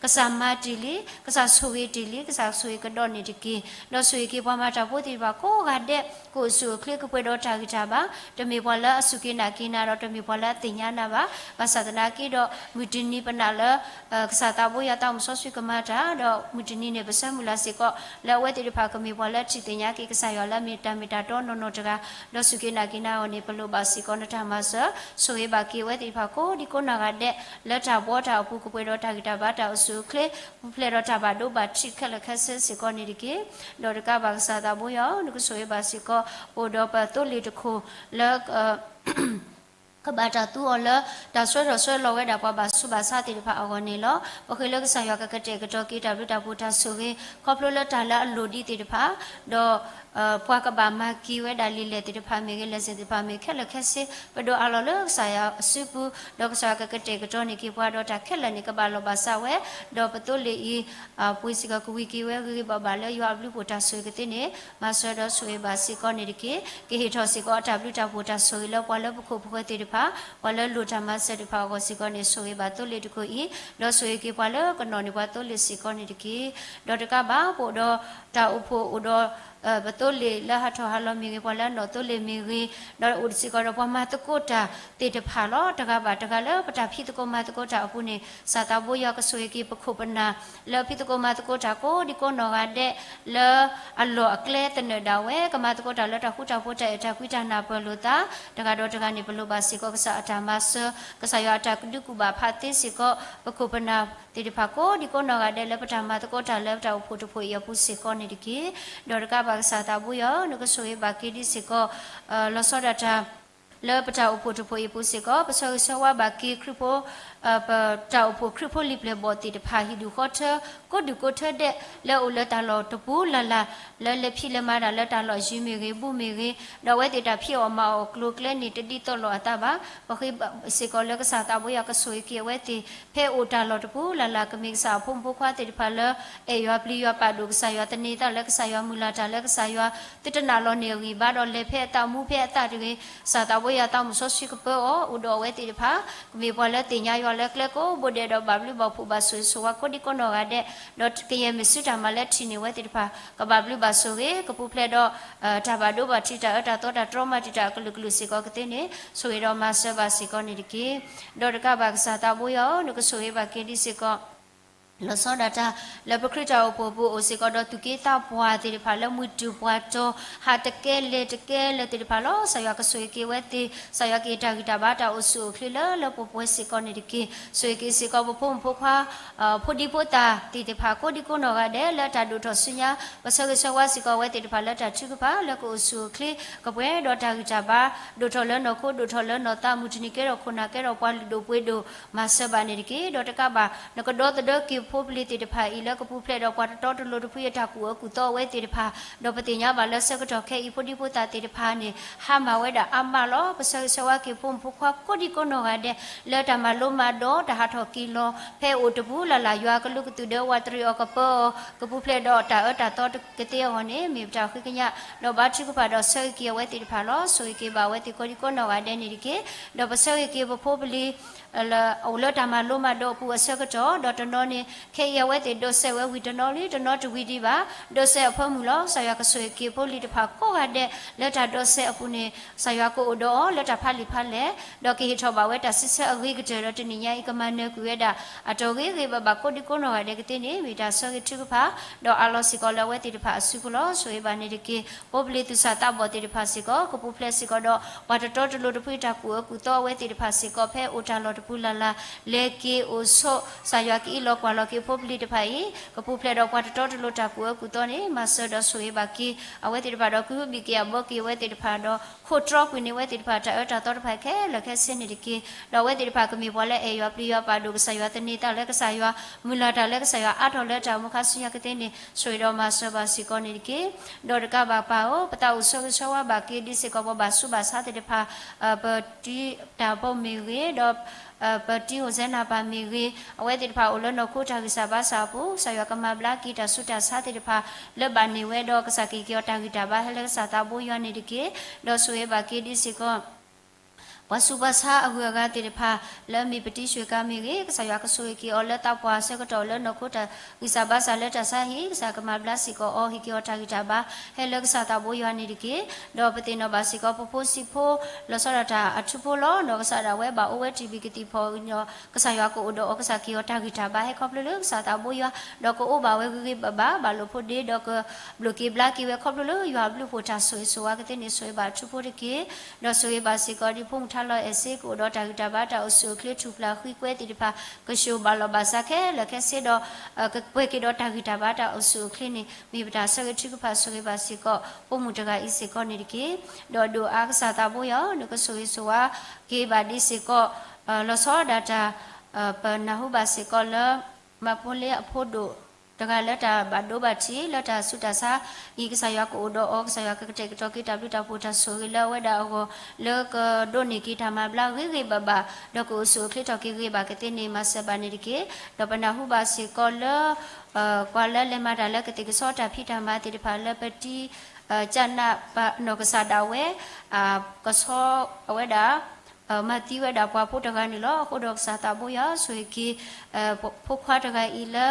ကစၢ်မၤတ့ၢ်လံ, ကစၢ်ဆိၣ်ဂ့ၤတ့ၢ်လံကစၢ်ဆိၣ်ဂ့ၤကဒီးန့ၣ်တက့ၢ်. ဒီးဆိၣ်ဂ့ၤက့ၤပှၤမၤတၢ်ဖိသ့ၣ်တဖၣ်ကိးဂၤဒဲး ကအိၣ်ဆူၣ်အိၣ်ချ့ကပှဲၤဒီးတၢ်ဂံၢ်တၢ်ဘါ, တမ့ၢ်ပှၤလၢအစူၢ်က့ၤနာ်က့ၤနၤဒီး တမ့ၢ်ပှၤလၢအသ့ၣ်ညါနၤဘၣ်. ဘၣ်ဆၣ်သနာ်က့ဒီး မုၢ်တနံၤပနာ်လၢ ကစၢ်သးဘိယွၤသးမုၢ်စီဆှံကမၤတၢ်, ဒီးမုၢ်တနံၤန့ၣ် ပဆၢမုၢ်လၢ်စ့ၢ်ကီး လၢအဝဲသ့ၣ်တဖၣ်ကမ့ၢ်ပှၤလၢထံၣ်သ့ၣ်ညါက့ၤကစၢ်ယွၤလၢအမ့ၢ်တၢ်မ့ၢ်တၢ်တီနီၢ်နီၢ်တဂၤ, ဒီးစူၢ်က့ၤနာ်က့ၤနၤအဂီၢ်န့ၣ် ပလိၣ်ဘၣ်စ့ၢ်ကီးနတၢ်မၤစၢၤ, ဆိၣ်ဂ့ၤဘၣ်က့ၤအဝဲသ့ၣ်တဖၣ်ကိးဒံကိးနီၢ်ဂၤဒဲး လၢတၢ်ဘှီတၢ်အပူၤကပှဲၤဒီးတၢ်ဂံၢ်တၢ်ဘါတၢ်အိၣ်ဆူၣ်အိၣ်ချ့ ပူၤဖျဲးဒီးတၢ်ဘၣ်ဒိဘၣ်ထံးခဲလၢာ်ခဲဆ့စ့ၢ်ကီးန့ၣ်တက့ၢ်. ဒီးတကးဘၣ်ကစၢ်သးဘိယွၤဧၢ, နကဆိၣ်ဂ့ၤဘၣ်စ့ၢ်ကီး အိၣ်ဒီးပသိလ့ၣ်တခိၣ်လၢ ကဘၣ်တၢ်သူအီၤလၢ တၢ်ဆှၢထီၣ်ဆှၢလီၤဝဲဒၣ်ပှၤဘၣ်ဆူးဘၣ်ဆါသ့ၣ်တဖၣ်အဂီၢ်န့ၣ်လီၤ. ပဃ့လၢကစၢ်ယွၤကကတဲာ်ကတီၤက့ၤတၢ်ဘျုးတၢ်ဖှိၣ်တၢ်ဆိၣ်ဂ့ၤ ခီဖျိလၢတၢ်လၢအလိၣ်ဒံးသ့ၣ်တဖၣ်, ဒီး ပှၤကဘၣ်မၤက့ၤဝဲဒၣ်လံာ်လဲၢ်သ့ၣ်တဖၣ်မ့ၢ်ဂ့ၤ လံာ်စ့ၣ်သ့ၣ်တဖၣ်မ့ၢ်ခဲလၢာ်ခဲဆ့ ပဒိးအးလီၤလၢကစၢ်ယွၤအစုပူၤ, ဒီးကစၢ်ယွၤကကတဲာ်ကတီၤန့ၢ်က့ၤပှၤ ဒီးတၢ်ခဲလၢာ်န့ၣ် ကဘၣ်လီၤဘၣ်စးဝဲ, ဒီးပသိလ့ၣ်အံၤ ပှ့ၤစ့ၢ်ကီးကဝံၤက့ၤဝဲ ဂ့ၤဂ့ၤဘၣ်ဘၣ်လၢယွၤအဘျုးဖှိၣ်တၢ်ဆိၣ်ဂ့ၤကသ့န့ၣ် မၤစၢၤဒီးဆိၣ်ဂ့ၤဘၣ်စ့ၢ်ကီးန့ၣ်တက့ၢ်. ကဟ့ၣ်ထီၣ်စ့ၢ်ကီးအတၢ်ဘျုးတၢ်ဖှိၣ်တၢ်ဆိၣ်ဂ့ၤလၢပှၤလၢပခိၣ်ပဃၢၤသ့ၣ်တဖၣ်, ပှၤလၢလိၣ်တၢ်မၤစၢၤသ့ၣ်တဖၣ်အဂီၢ်စ့ၢ်ကီးန့ၣ် ဆိၣ်ဂ့ၤဘၣ်သိလ့ၣ်တခိၣ်အံၤ, ဒီးဆိၣ်ဂ့ၤက့ၤပှၤလၢကနီၣ်န့ၢ်ပှၤသိလ့ၣ်စ့ၢ်ကီးန့ၣ်တက့ၢ်. ဒီးတကးဘၣ် ပအိၣ်ဒီးတၢ်အိၣ်ဖှိၣ်အိၣ်ဒီး ပသိလ့ၣ်လၢဟးထီၣ်ဟးလီၤမ့ၢ်ဂ့ၤ ပှၤလၢအနီၣ်သိလ့ၣ်မ့ၢ်ဂ့ၤ, ဒီးအိၣ်စ့ၢ်ကီးဒီးပှၤမၤသကိးတၢ်သ့ၣ်တဖၣ်လီၤ. တဂၤဘၣ်တဂၤလၢပတၢ်ဖံးသကိးမၤသကိးတၢ်အပူၤန့ၣ် ကစၢ်သးဘိယွၤကဆိၣ်ဂ့ၤက့ၤပခိၣ်ပနၢ် လၢဖံးသကိးမၤသကိးတၢ်ကိးဒံကိးနီၢ်ဂၤဒဲး လၢအလီၢ်အကျဲသနၢၣ်ဒၣ်ဝဲ ကမၤသကိးတၢ်လၢတၢ်ဃူတၢ်ဖိး တၢ်အဲၣ်တၢ်ကွံ တၢ်နၢ်ပၢၢ်လိာ်သး, တဂၤဒီးတဂၤန့ၣ် ပလိၣ်ဘၣ်စ့ၢ်ကီးကစၢ်အတၢ်မၤစၢၤ, ကစၢ်ယွၤအတၢ်ကဒုးကူၣ်ဘၣ်ဖးသ့စ့ၢ်ကီး ပခိၣ်ပနၢ်သ့ၣ်တဖၣ်ကိးဒံကိးနီၢ်ဂၤဒဲး လၢပတၢ်မၤသကိးတၢ်လၢပတၢ်အိၣ်ဖှိၣ်တဖှိၣ်အံၤအပူၤစ့ၢ်ကီးန့ၣ်တက့ၢ်. ဒီးတကးဘၣ်ကစၢ်သးဘိယွၤဧၢ, နကဆိၣ်ဂ့ၤဘၣ်က့ၤဒံးစ့ၢ်ကီး လီၤဆီဒၣ်တၢ် လၢပတၢ်အိၣ်ဖှိၣ်တဖှိၣ်အံၤအပူၤစ့ၢ်ကီး ပဆၢဂ့ၤဆၢဝါဘၣ်က့ၤခရံာ်ဖိ ပတၢ်အိၣ်ဖှိၣ်ခရံာ်ဖိလံာ်ပျဲၢ်ဘီၣ်သ့ၣ်တဖၣ် ဟံၣ်ဒူၣ်ဃီထၢ ကိးဒူၣ်ကိးထၢဒဲး လၢအအိၣ်လၢတၢ်လီၢ်တပူၤလၢ်လၢ် လၢလဲၤဖံးလဲၤမၤတၢ်လၢတၢ်လီၢ်ယံၤမ့ၢ်ဂ့ၤ ဘူးမ့ၢ်ဂ့ၤ, ဒီးအဝဲသ့ၣ်တၢ်ဖံးအီၣ်မၤအီၣ်အကျိၤအကျဲန့ၣ် တဒ်သိးလိာ်အသးဘၣ်. ပဃ့စ့ၢ်ကီးလၢကစၢ်သးဘိယွၤကဆိၣ်ဂ့ၤက့ၤအဝဲသ့ၣ် ဖဲအိၣ်တၢ်လီၢ်တပူၤလၢ်လၢ် ကမ့ၢ်ကစၢ်အဖိမုၣ်ဖိခွါသ့ၣ်တဖၣ်လၢ အဲၣ်ယွၤပျံၤယွၤပာ်ဒိၣ်ကစၢ်ယွၤ သန့ၤသးလၢကစၢ်ယွၤ မုၢ်လၢ်တၢ်လၢကစၢ်ယွၤ သုတနာ်လီၤန့ၢ်အဂံၢ်ဘါဒီးလဲၤဖဲအသးမူဖဲအသးတဂ့ၤ, ကစၢ်သးဘိယွၤသးမုၢ်စီဆှံကပၢအီၤ အိၣ်ဒီးအဝဲသ့ၣ်တဖၣ် ကမ့ၢ်ပှၤလၢသ့ၣ်ညါယွၤလၢကျဲကိးဘိဒဲးဒီးဘၣ်ဘျုးဘၣ်ဖှိၣ်ဘၣ်ဆိၣ်ဂ့ၤဆိၣ်ဝါကိးဒံကိးနီၢ်ဂၤဒဲး, ဒီးကယဲၢ်မ့ၢ်စုတၢ်မၤလၢထံၣ်န့ၢ်ဝဲသ့ၣ်တဖၣ် ကဘၣ်ဘျုးဘၣ်ဆိၣ်ဂ့ၤ ကပူၤဖျဲးဒီး တၢ်ဘၣ်ဒိဘၣ်ထံးတၢ်အၢတၢ်သီတၢ်တြီမၤတံာ်တာ်အကလုာ်ကလုာ်စ့ၢ်ကီးကသ့န့ၣ် ဆိၣ်ဂ့ၤဒီးမၤစၢၤဘၣ်စ့ၢ်ကီးန့ၣ်တက့ၢ်. ဒီးတကးဘၣ်ကစၢ်သးဘိယွၤဧၢ, နကဆိၣ်ဂ့ၤဘၣ်က့ၤဒံးစ့ၢ်ကီး လီၤဆီဒၣ်တၢ် လၢပခရံာ်တၢ်အိၣ်ဖှိၣ်ပူၤအိၣ်စ့ၢ်ကီးဒီးသူၣ်က့သးပှၢ်သ့ၣ်တဖၣ်လၢမုၢ်တူၢ်ပှၢ်တီၤ ဟးတကဲလဲၤတကဲလၢာ်သ့ၣ်တဖၣ်လီၤ. ကစၢ်ယွၤကဆိၣ်ဂ့ၤက့ၤဝဲသ့ၣ်, ကစၢ်ယွၤကဟ့ၣ်တၢ်ဂံၢ်တၢ်ဘါတၢ်အိၣ်ဆူၣ်အိၣ်ချ့လၢလၢပှဲၤပှဲၤစ့ၢ်ကီးန့ၣ်တက့ၢ်. ဆိၣ်ဂ့ၤက့ၤစ့ၢ်ကီးပဖိမုၣ်ဖိခွါ ဖိဒံဖိသၣ်သ့ၣ်တဖၣ်ကိးဒံကိးနီၢ်ဂၤဒဲး လၢတၢ်ဒိၣ်ထီၣ်ဆူညါ ပဆၢဂ့ၤဆၢဝါစ့ၢ်ကီးအဝဲသ့ၣ်တဖၣ်လၢတၢ်ထုကဖၣ် လၢကအိၣ်ဆူၣ်အိၣ်ချ့ ကပှဲၤဒီးတၢ်ဂံၢ်တၢ်ဘါ ဒိၣ်ထီၣ်လၢနီၢ်ခိ ဒိၣ်ထီၣ်လၢနီၢ်သး မုၢ်တနံၤကဲထီၣ်ခိၣ်နၢ်ကဲထီၣ်ပှၤလုၢ်ဒိၣ်ပှ့ၤဒိၣ် မၤစၢၤဘၣ်န့ၣ်တက့ၢ်. ဒီးတကးဘၣ် နကဒီသဒၢက့ၤဖိပလံၤသ့ၣ်တဖၣ်အံၤ လၢကပူၤဖျဲးဒီးပှၤတတီတလိၤတဖုအတၢ်ကူၣ်အၢကူၣ်သီအဝဲသ့ၣ်တဖၣ်, ဒီးပသ့ၣ်ညါဘၣ်လၢဆၢကတီၢ်ခဲအံၤ ဖိဒံဖိသၣ်သ့ၣ်တဖၣ်န့ၣ် ဟါမၢ်ဝဲဒၣ်အါမးလီၤ. ပဆၢဂ့ၤဆၢဝါက့ၤဖိမုၣ်ဖိခွါကိးဒံကိးနီၢ်ဂၤဒဲး လၢတၢ်မၤလိမၤဒိး တၢ်ဟးထီၣ်က့ၤလီၤ ဖဲအိၣ်တပူၤလၢ်လၢ် ယွၤကလုၢ်ကသုၣ်ဒၢဝးတရံးအီၤကပၢအီၤ ကပူၤဖျဲးဒီးတၢ်အၢတၢ်သီကသ့အဂီၢ်န့ၣ် မ့ၢ်ပတၢ်ဃ့ကညး ဒီးဘါထုကဖၣ်ဒီးဆၢဂ့ၤက့ၤအဝဲသ့ၣ်တဖၣ်လီၤ. ဆိၣ်ဂ့ၤက့ၤဘၣ်အဝဲသ့ၣ်ကိးဒံကိးနီၢ်ဂၤဒဲးန့ၣ်တက့ၢ်. ဒီးပဆၢဂ့ၤက့ၤပဖိပလံၤ လၢအိၣ်လၢတၢ်မၤလိမၤဒိးအပူၤအဆၢကတီၢ် ဒီးတနီၤန့ၣ် ခဲအံၤအဝဲသ့ၣ်ဒိးစဲးဝဲဝံၤတနီၤလံ တနီၤတဝံၤဒံးဘၣ်, ဒိးစဲးအဖၢမုၢ်လီၤ. ကစၢ်ယွၤကဆိၣ်ဂ့ၤက့ၤဖိလံၤတဖၣ်ကိးဂၤဒဲး လၢတၢ်ဒိးစဲးအပူၤန့ၣ် ကစၢ်ယွၤကအိၣ်ဒီးအီၤလၢတၢ်ဖးလံာ်ဖးလဲၢ်, ဒီးကဟ့ၣ်ထီၣ်ဘၣ်ဝဲတၢ်စံးဆၢအဂ့ၤကတၢၢ် ဒီးတနံၤညါအံၤကမၤနၢၤကွံာ်ဝဲဒၣ် အတီၢ်ဂ့ၤဂ့ၤဘၣ်ဘၣ်ကိးဒံကိးနီၢ်ဂၤဒဲးကသ့န့ၣ် မ့ၢ်တၢ်ဆၢဂ့ၤထုကဖၣ်, ဒီးအးလီၤစ့ၢ်ကီးလၢအဝဲသ့ၣ်တဖၣ်အစုပူၤလီၤ. ဆိၣ်ဂ့ၤဘၣ်န့ၣ်တက့ၢ်. ဖိပလံၤသူၣ်စၢ်သးဘီၣ်သ့ၣ်တဖၣ်စ့ၢ်ကီး ကပူၤဖျဲးစ့ၢ်ကီးဒီး ပှၤတတီတလိၤတဖုတၢ်ကူၣ်အၢကူၣ်သီအဝဲသ့ၣ်တဖၣ်စ့ၢ်ကီး ဖဲအိၣ်တၢ်လီၢ်တပူၤလၢ်လၢ် လဲၤက့ၤအိၣ်ဆိး ကစၢ်ယွၤကအံးလီၤကွၢ်လီၤက့ၤဖိပလံၤတဖၣ်အံၤ ကပူၤဖျဲးဒီးပှၤတတီတလိၤတၢ်ကူၣ်အၢကူၣ်သီန့ၣ် မၤစၢၤဒီးဆိၣ်ဂ့ၤဘၣ်က့ၤ အဝဲသ့ၣ်တဖၣ်ဒီး ကဟုဘံၣ်က့ၤအဘီက့ၤအဝဲသ့ၣ်တဖၣ်ဒီး ခိးတြီကွံာ်န့ၢ်အဝဲသ့ၣ်တဖၣ် တၢ်အၢတၢ်သီတဖၣ်ခဲလၢာ်ခဲဆ့န့ၣ်တက့ၢ်. ဒီးအဝဲသ့ၣ်တဖၣ်ကမ့ၢ်ပှၤလၢအဲၣ်ယွၤပျံၤယွၤပာ်ဒိၣ်ကစၢ်ယွၤ သန့ၤသးလၢကစၢ်ယွၤ မုၢ်လၢ်တၢ်လၢကစၢ်ယွၤအါထီၣ်လၢတၢ်အိၣ်မူခါဆူညါကသ့န့ၣ် ဆိၣ်ဂ့ၤဒီးမၤစၢၤဘၣ်စ့ၢ်ကီးန့ၣ်တက့ၢ်. ဒီးတကးဘၣ်ပၢ်ဧၢ, ပသးအိၣ်ဆၢဂ့ၤဆၢဝါဘၣ်က့ၤဒ်စ့ၢ်ကီး ပှၤဘၣ်ဆူးဘၣ်ဆါသ့ၣ်တဖၣ် ပတံၤတၢ်ဖိမ့ၢ်ဂ့ၤ, ဒီး ပတံၤဟိၣ်စဲနၤပၢ်မ့ၢ်ဂ့ၤ, အဝဲသ့ၣ်တဖၣ်အိၣ်လၢနီၢ်ခိတၢ်ဂံၢ်စၢ်ဘါစၢ်အပူၤ ကစၢ်ယွၤကမၤဘျါက့ၤတၢ်ဆူးတၢ်ဆါသ့ၣ်တဖၣ် လၢဘၣ်န့ၢ်ဝဲဒီး ကစၢ်ကဟ့ၣ်က့ၤအီၤတၢ်ဂံၢ်တၢ်ဘါဟဲလၢကစၢ်သးဘိယွၤန့ၣ်တက့ၢ်. ဒီးဆိၣ်ဂ့ၤဘၣ်က့ၤဒ်စ့ၢ်ကီး ပှၤဆူးပှၤဆါအဂုၤအဂၤသ့ၣ်တဖၣ် လၢအမ့ၢ်ပတံၤဆှ့ၣ်ကၤမ့ၢ်ဂ့ၤ, ကစၢ်ယွၤကဆိၣ်ဂ့ၤက့ၤအီၤလၢသးပှၢ်ဆၢကတီၢ်လၢနီၢ်ခိတၢ်ဂံၢ်စၢ်ဘါစၢ်လၢတၢ်ဆါဟံၣ်, ကစၢ်ကမၤဘျါစ့ၢ်ကီးအီၤ ဟ့ၣ်က့ၤအီၤတၢ်ဂံၢ်တၢ်ဘါ ဟဲလၢကစၢ်သးဘိယွၤန့ၣ်တက့ၢ်. ဒီးပသ့ၣ်နီၣ်ဘၣ်စ့ၢ်ကီး ပဖိစံးဖိ လီၤဆီဒၣ်တၢ်အထူဖိလီၤ. ဒီးကစၢ်ဒၣ်ဝဲဘၣ်အိၣ်ဝဲတံၢ်ဘံၣ်ကသံၣ်ဖီၣ်ဒီး ကစၢ်ယွၤကအိၣ်ဒီးအီၤ ကစၢ်ကဟ့ၣ်အီၤတၢ်ဂံၢ်တၢ်ဘါဟဲခီဖျိလၢကစၢ်သးဘိယွၤ, ဒီးကအိၣ်ဘၣ်ဝဲဂ့ၤဂ့ၤဘၣ်ဘၣ် ဘၣ်လိာ်ဖိးဒ့ ဒီးကဘျုးက့ၤဘျါက့ၤဝဲခီဖျိလၢယွၤအဘျုးအဖှိၣ်တၢ်ဆိၣ်ဂ့ၤဆိၣ်ဝါကသ့န့ၣ် ဆိၣ်ဂ့ၤဘၣ်အထူဖိတက့ၢ်. ဒီးဆိၣ်ဂ့ၤဘၣ်စ့ၢ်ကီး ဒ်ဖိမုၣ်ထါလီၤအဲၣ်စ့ကအိၣ်ဒီးတၢ်ဂံၢ်တၢ်ဘါတၢ်အိၣ်ဆူၣ်အိၣ်ချ့ထူၣ်ဖျၢၣ်ဃံကွဲသ့ၣ်တဖၣ် ကဆူၣ်ဘၣ်လီၤဘၣ်စးခဲလၢာ်ခဲဆ့ဒီး ကပှဲၤက့ၤဒီးတၢ်ဂံၢ်တၢ်ဘါတၢ်အိၣ်ဆူၣ်အိၣ်ချ့န့ၣ် မ့ၢ်ပတၢ်ဆၢဂ့ၤထုကဖၣ် ဆိၣ်ဂ့ၤဘၣ်စ့ၢ်ကီး ဖိမုၣ်တဂၤအံၤစ့ၢ်ကီးန့ၣ်တက့ၢ်. ဒီးဒိၣ်အါကစၢ်သးဘိယွၤဧၢ, နကဆိၣ်ဂ့ၤဆိၣ်ဝါက့ၤဘၣ်ဒ်စ့ၢ်ကီး လီၤဆီဒၣ်တၢ် ပနၢ်ဟူဘၣ်စ့ၢ်ကီးလၢ မၤဖိလ့အဖိဒိၣ်တဂၤလၢတၢ်ဘၣ်ဒိဘၣ်ထံး လၢတၢ်ဆူးတၢ်ဆါအံၤ ကစၢ်ယွၤကအိၣ်ဒီးအီၤ, ကစၢ်ယွၤကကတဲာ်ကတီၤက့ၤတၢ်ဘျုးတၢ်ဖှိၣ်တၢ်ဆိၣ်ဂ့ၤလၢအဝဲဒၣ်အဂီၢ် လၢကဒိးန့ၢ်က့ၤတၢ်မၤဘျါဂ့ၤဂ့ၤဘၣ်ဘၣ် ဒီးကအိၣ်ဆူၣ်အိၣ်ချ့ထီၣ်က့ၤဂ့ၤဘၣ်ကသ့န့ၣ် မၤစၢၤဘၣ်န့ၣ်တက့ၢ်. ဒီးပနၢ်ဟူဘၣ်စ့ၢ်ကီးလၢ ပှၤလၢလဲၤမၤတၢ်လၢကသ့ၣ်ကဆီတၢ်ဖံးတၢ်မၤသ့ၣ်တဖၣ်လၢပတံၤ ကနၣ်ပနီၢ်ကစၢ်ဒၣ်ဝဲ ကဆီအဝဲဒၣ် မၤသံဝဲဒၣ်ပှၤဖိတဂၤန့ၣ်လီၤ. အဃိဒီးကစၢ်သးဘိယွၤ ဆိၣ်ဂ့ၤက့ၤ ဖိခွါတဂၤအံၤလၢ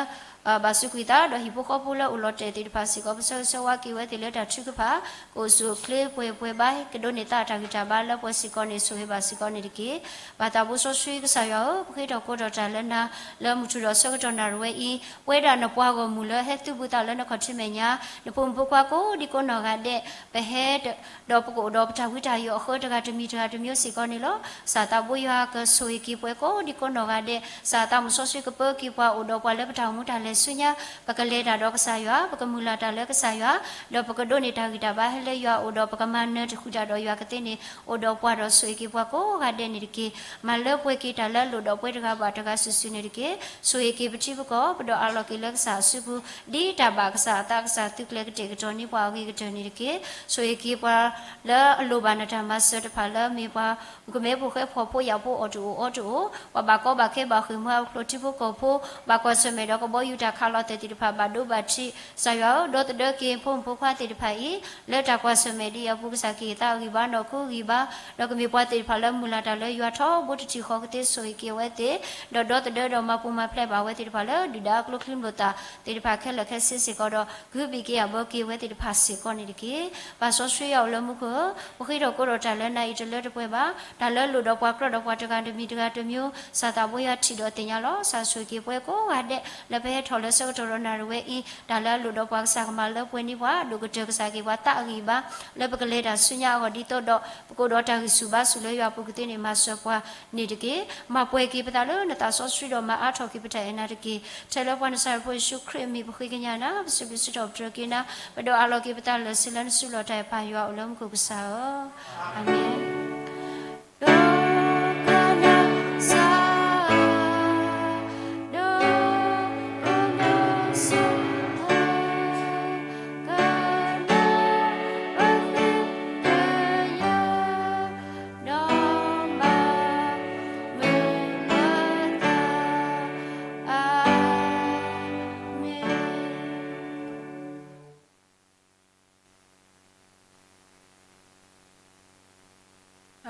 ဘၣ်စူးကွံာ်သး ဒီးဟံၣ်ဖိဃီဖိလၢအိၣ်လီၤတဲာ်သ့ၣ်တဖၣ်စ့ၢ်ကီး ပဆၢဂ့ၤဆၢဝါက့ၤဝဲသ့ၣ်လၢတၢ်ထုကဖၣ် ကအိၣ်ဆူၣ်အိၣ်ချ့ပှဲၤပှဲၤဘၣ် ကဒိးန့ၢ်သးတၢ်ဂံၢ်တၢ်ဘါလၢပှဲၤစ့ၢ်ကီးန့ၣ် ဆိၣ်ဂ့ၤဘၣ်စ့ၢ်ကီးန့ၣ်တက့ၢ်. ပၢ်သးဘိစီဆှံကစၢ်ယွၤဧၢ, ပဃ့ထီၣ်ကိးထီၣ်တၢ်လၢနၤ လၢမုၢ်ထူၣ်ဒီးဆၢကတီၢ်နၣ်ရံၣ်ဝဲအံၤ ပဝဲဒၣ်နပှၤဂီၢ်မုၢ်လၢဟဲသုးဘူးသးလၢနခီၣ်ထံးမဲာ်ညါ နဖိမုၣ်ဖိခွါကိးဒံကိးနီၢ်ဂၤဒဲး ပဟဲ ဒီးပကအိၣ်ဒီးပတၢ်ဝံတၢ်ယိးအဃၢတဂၤတမံၤတဂၤတမံၤစ့ၢ်ကီးန့ၣ်လီၤ. ကစၢ်သးဘိယွၤကဆိၣ်ဂ့ၤက့ၤပှၤကိးဒံကိးနီၢ်ဂၤဒဲး, ကစၢ်သးမုၣ်စီဆှံကပၢက့ၤပှၤအိၣ်ဒီးပှၤလၢပတၢ်အိၣ်မူတၢ်လဲၤဆူညါ, ပကလဲၤတၢ်ဒီးကစၢ်ယွၤ, ပကမုၢ်လၢ်တၢ်လၢကစၢ်ယွၤ, ဒီးပကဒိးန့ၢ်တၢ်ဂံၢ်တၢ်ဘါဟဲလၢယွၤအအိၣ်ဒီးပကမၤနၢၤတဃုာ်တၢ်ဒီးယွၤကသ့န့ၣ် အိၣ်ဒီးပှၤဒီးဆိၣ်ဂ့ၤက့ၤပှၤကိးဂၤဒဲးန့ၣ်တက့ၢ်. မၤလၢပှဲၤက့ၤတၢ်လၢအလိၣ်ဒီးပှဲၤတဂၤဘၣ်တဂၤစုာ်စုာ်န့ၣ်တက့ၢ်. ဆိၣ်ဂ့ၤက့ၤပထံပကီၢ် ပဒီးအးလီၤက့ၤလၢကစၢ်အစုပူၤ ဒ်တၢ်ဘၣ်ကစၢ်အသးကစၢ်သုးကျဲၤကတဲာ်ကတီၤန့ၢ်ပှၤအဂ့ၤကတၢၢ်န့ၣ်တက့ၢ်. ဆိၣ်ဂ့ၤက့ၤပှၤလၢအလိၣ်ဘၣ်နတၢ်မၤစၢၤတဖၣ်လၢမ့ၢ်ပှၤ မုၣ်ကမဲဖိဃဲဖိ ဖိယာ်ဖိအီၣ်တအိၣ်အီတအိၣ်, ပှၤဘၣ်ကီဘၣ်ခဲဘၣ်ဃ့ၢ်မှံဟးဖျိးထံဖိကီၢ်ဖိ, ဘၣ်ကွၢ်ဆၢၣ်မဲာ်ဒီးကဘီယူၤတၢ်ခးလီၤသဲးသ့ၣ်တဖၣ်ဘၣ်ဒိဘၣ်ထံး, ကစၢ်ယွၤဧၢ, ဒီသဒၢက့ၤဖိမုၣ်ဖိခွါသ့ၣ်တဖၣ်အံၤ လၢတၢ်ကွၢ်ဆၢၣ်မဲာ်ဒ်အံၤအပူၤ ကစၢ်ကဟ့ၣ်သးအဂံၢ်ဘါနီၢ်ခိဂံၢ်ဘါ, ဒီးကမ့ၢ်ပှၤသ့ၣ်တဖၣ်လၢမုၢ်လၢ်တၢ်လၢယွၤထီဘိတထံၣ်ဃီကသ့ ဆိၣ်ဂ့ၤက့ၤအဝဲသ့ၣ်, ဒီးဒီသဒၢဒီးမၤပူၤမၤဖျဲးဘၣ်အဝဲသ့ၣ်တဖၣ်လၢဒုၣ်ဒါအကျိချံမျိာ်သၣ်သ့ၣ်တဖၣ်ခဲလၢာ်ခဲဆ့စ့ၢ်ကီးဒီး ကဟုဘံၣ်က့ၤအဘၢက့ၤဝဲသ့ၣ်တဖၣ်စ့ၢ်ကီးန့ၣ်တက့ၢ်. ပၢ်စီဆှံယွၤအိၣ်လၢမူခိၣ်ဧၢ, ပဃ့ထီၣ်ကိးထီၣ်တၢ်လၢနၤအံၤတလၢတပှဲၤဘၣ်, တၢ်လၢအလိၣ်ဒီးပှၤကြီဒီးပှၤတဂၤတမံၤတဂၤတမံၤ, ကစၢ်သးဘိယွၤထံၣ်ဒီးသ့ၣ်ညါလီၤ. ကစၢ်ဆိၣ်ဂ့ၤက့ၤပှၤကိးဂၤဒဲး လၢပဟဲထီၣ်လၢဆၢကတီၢ်ဒီးနၣ်ရံၣ်ဝဲအံၤ, တၢ်လၢအလိၣ်ဒီးပှၤကစၢ်ကမၤလၢပှဲၤန့ၢ်ပှၤ, ဒိၣ်ကတၢၢ်ကစၢ်က့ၤပှၤသးအဂံၢ်ဘါ, လၢပကလဲၤတၢ်ဆူညါအဂီၢ်ဒ်သိးဒီး ပကအိၣ်ဒီးတၢ်ဂံၢ်ဆူၣ်ဘါဆူၣ်လၢယွၤအပူၤကသ့န့ၣ် မၤစၢၤပှၤန့ၣ်တက့ၢ်. မၤပှဲၤက့ၤပသးလၢနသးစီဆှံဒီးမၤအါထီၣ်က့ၤပတၢ်အဲၣ်နၤတက့ၢ်. ထဲလၢပှၤနၤစၤရ့းဖိယ့ၣ်ၡူးခရံာ်အမံၤ ပဃ့ကညးနၤ, ပစံးဘျုးစံးထီၣ်ပတြၢၤက့ၤနၤ, ပဒိးအးလီၤက့ၤပသးလၢာ်ဆ့လၢနစုလီၢ်တၢ်အဲၣ်ပၢ်ယွၤအိၣ်လၢမူခိၣ်ကစၢ်ဧၢ, အၤမ့ၣ်.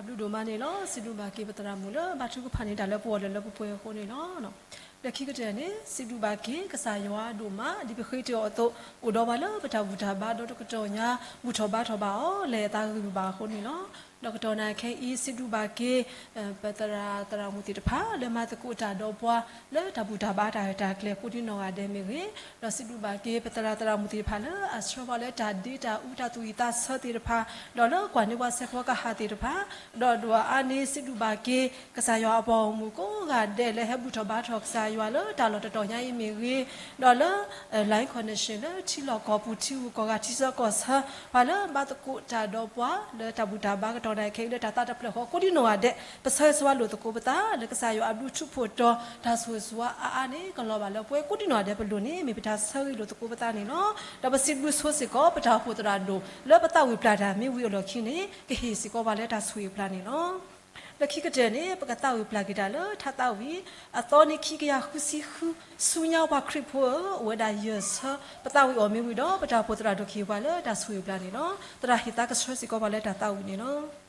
ဘျုးဒိၣ်မးန့ၣ်လီၤ. စံးဘျုးဘၣ်က့ၤပသရၣ်မုၣ်လၢဘါထုကဖၣ်န့ၢ်တၢ်လၢပဂီၢ်လၢလၢပှဲၤပှဲၤအဃိန့ၣ်လီၤ. လၢခံကတၢၢ်န့ၣ် စံးဘျုးဘၣ်က့ၤကစၢ်ယွၤဒိၣ်မး ဒ်ပဃ့တ့ၢ်အီၤအသိး အိၣ်ဒီးပှၤလၢပတၢ်ဘူၣ်တၢ်ဘါဒီးတကတီၢ်ညါ ဘူၣ်ထီၣ်ဘါထီၣ်ဘၣ်အီၤ လဲၤအသးဂံၢ်ဘၣ်အဃိန့ၣ်လီၤ. ဒီးကတီၢ်နၢ်ခဲအံၤ စံးဘျုးဘၣ်က့ၤ ပသရၣ်သရၣ်မုၣ်သ့ၣ်တဖၣ် လၢမၤသကိးတၢ်ဒီးပှၤ လၢတၢ်ဘူၣ်တၢ်ဘါတၢ်ရဲၣ်တၢ်ကျဲၤ ကိးဒံနီၢ်ဂၤဒဲးမ့ၢ်ဂ့ၤ, ဒီးစံးဘျုးဘၣ်က့ၤ ပသရၣ်သရၣ်မုၣ်သ့ၣ်တဖၣ်လၢအဆှၢပှၤလၢတၢ်ဒ့တၢ်အူတၢ်သူၣ်ဝံၣ်သးဆၢသ့ၣ်တဖၣ်, ဒီးလၢကွၢ်န့ၢ်ပှၤဆဲးဖီကဟၣ်သ့ၣ်တဖၣ်, ဒီးဒိၣ်အါအါန့ၣ် စံးဘျုးဘၣ်က့ၤ ကစၢ်ယွၤအပှၤဂီၢ်မုၢ်ကိးဂၤဒဲးလၢဟဲဘူၣ်ထီၣ်ဘါထီၣ်ကစၢ်ယွၤလၢတၢ်လီၢ်တတီၤညါအံၤမ့ၢ်ဂ့ၤ, ဒီးလၢ Lion Connection လၢထံလီၢ်ကီၢ်ပူၤထံဂုၤကီၢ်ဂၤထံဆၢကီၢ်ဆၢ ပှၤလၢဘါသကိးတၢ်ဒီးပှၤ လၢတၢ်ဘူၣ်တၢ်ဘါကတီၢ်နၢ်ခဲအံၤလၢတၢ်သးတဖျၢၣ်ဃီ ကိးဒံနီၢ်ဂၤဒဲး ပဆၢဂ့ၤဆၢဝါလိာ်သကိးပသး လၢကစၢ်ယွၤအဘျုးထူးဖှိၣ်တီၤ တၢ်ဆိၣ်ဂ့ၤဆိၣ်ဝါအါအါန့ၣ် ကလီၤဘၣ်လၢပှဲၤကိးဒံနီၢ်ဂၤဒဲးပလိၤန့ၣ် မ့ၢ်ပတၢ်ဆၢဂ့ၤလိာ်သကိးပသးန့ၣ်လီၤ. ဒီးပစံးဘျုးဆိစ့ၢ်ကီး ပတၢ်အိၣ်ဖှိၣ်သရၣ်ဒိၣ် လၢပသးဝံၣ်ပျၢ်တၢ်မ့ၢ်ဝံၤအလီၢ်ခံန့ၣ် ကဟ့ၣ်စ့ၢ်ကီးပှၤလၢတၢ်ဆိၣ်ဂ့ၤပျၢ်န့ၣ်လီၤ. လၢခံကတၢၢ်န့ၣ် ပကသးဝံၣ်ပျၢ်က့ၤတၢ်လၢထါသးဝံၣ် အသီနံၤခံကယၤဃုဆံဃု ဆူညါပှၤခရံာ်ဖိဧၢ, အိၣ်ဝဲဒၣ်ယဲၢ်ဆၢ ပသးဝံၣ်အီၤမ့ၢ်ဝံၤဒီး ပတၢ်အိၣ်ဖှိၣ်သရၣ်ဒိၣ်ကဟ့ၣ်ပှၤလၢတၢ်ဆိၣ်ဂ့ၤပျၢ်န့ၣ်လီၤ. သရၣ်ဟ့ၣ်သါကဆှၢစ့ၢ်ကီးပှၤလၢတၢ်သးဝံၣ်န့ၣ်လီၤ.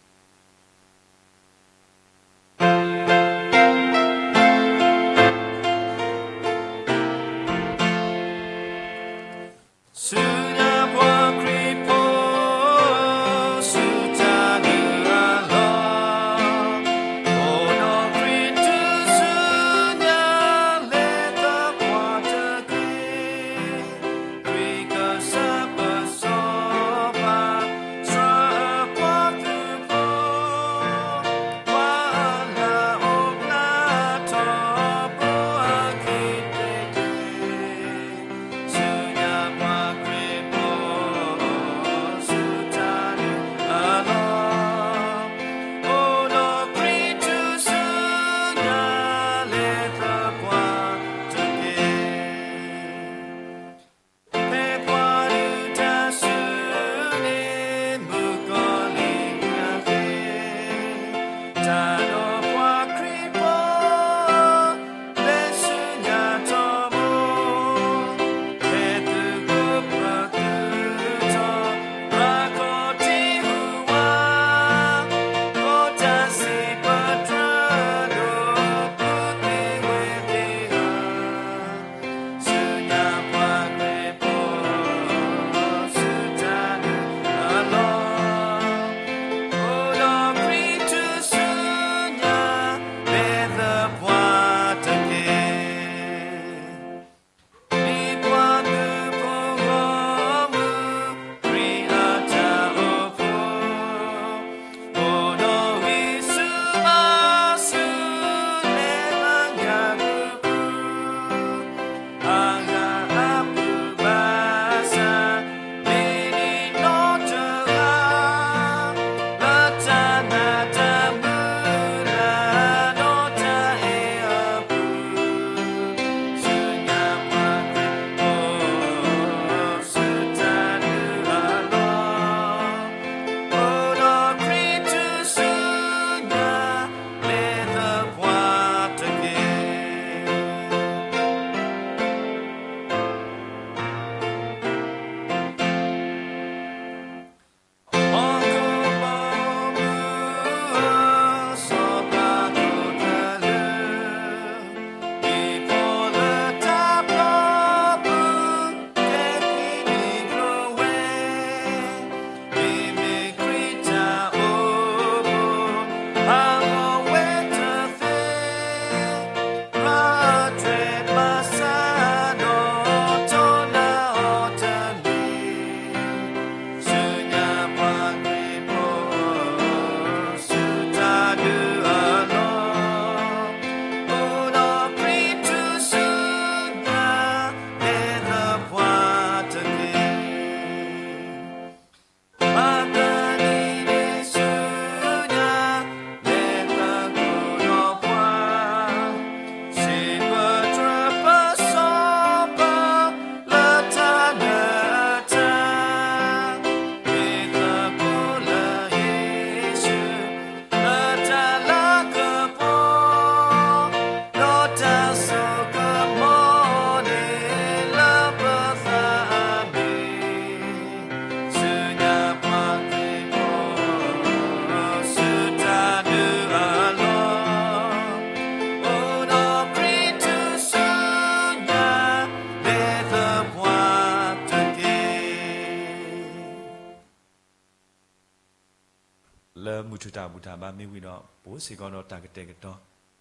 ဘူၣ်ထီၣ်တၢ်ဘူၣ်တၢ်ဘါမ့ၢ်ဝံၤဒီး ပအိၣ်စ့ၢ်ကီးဒီးတၢ်ကတဲာ်ကတီၤ,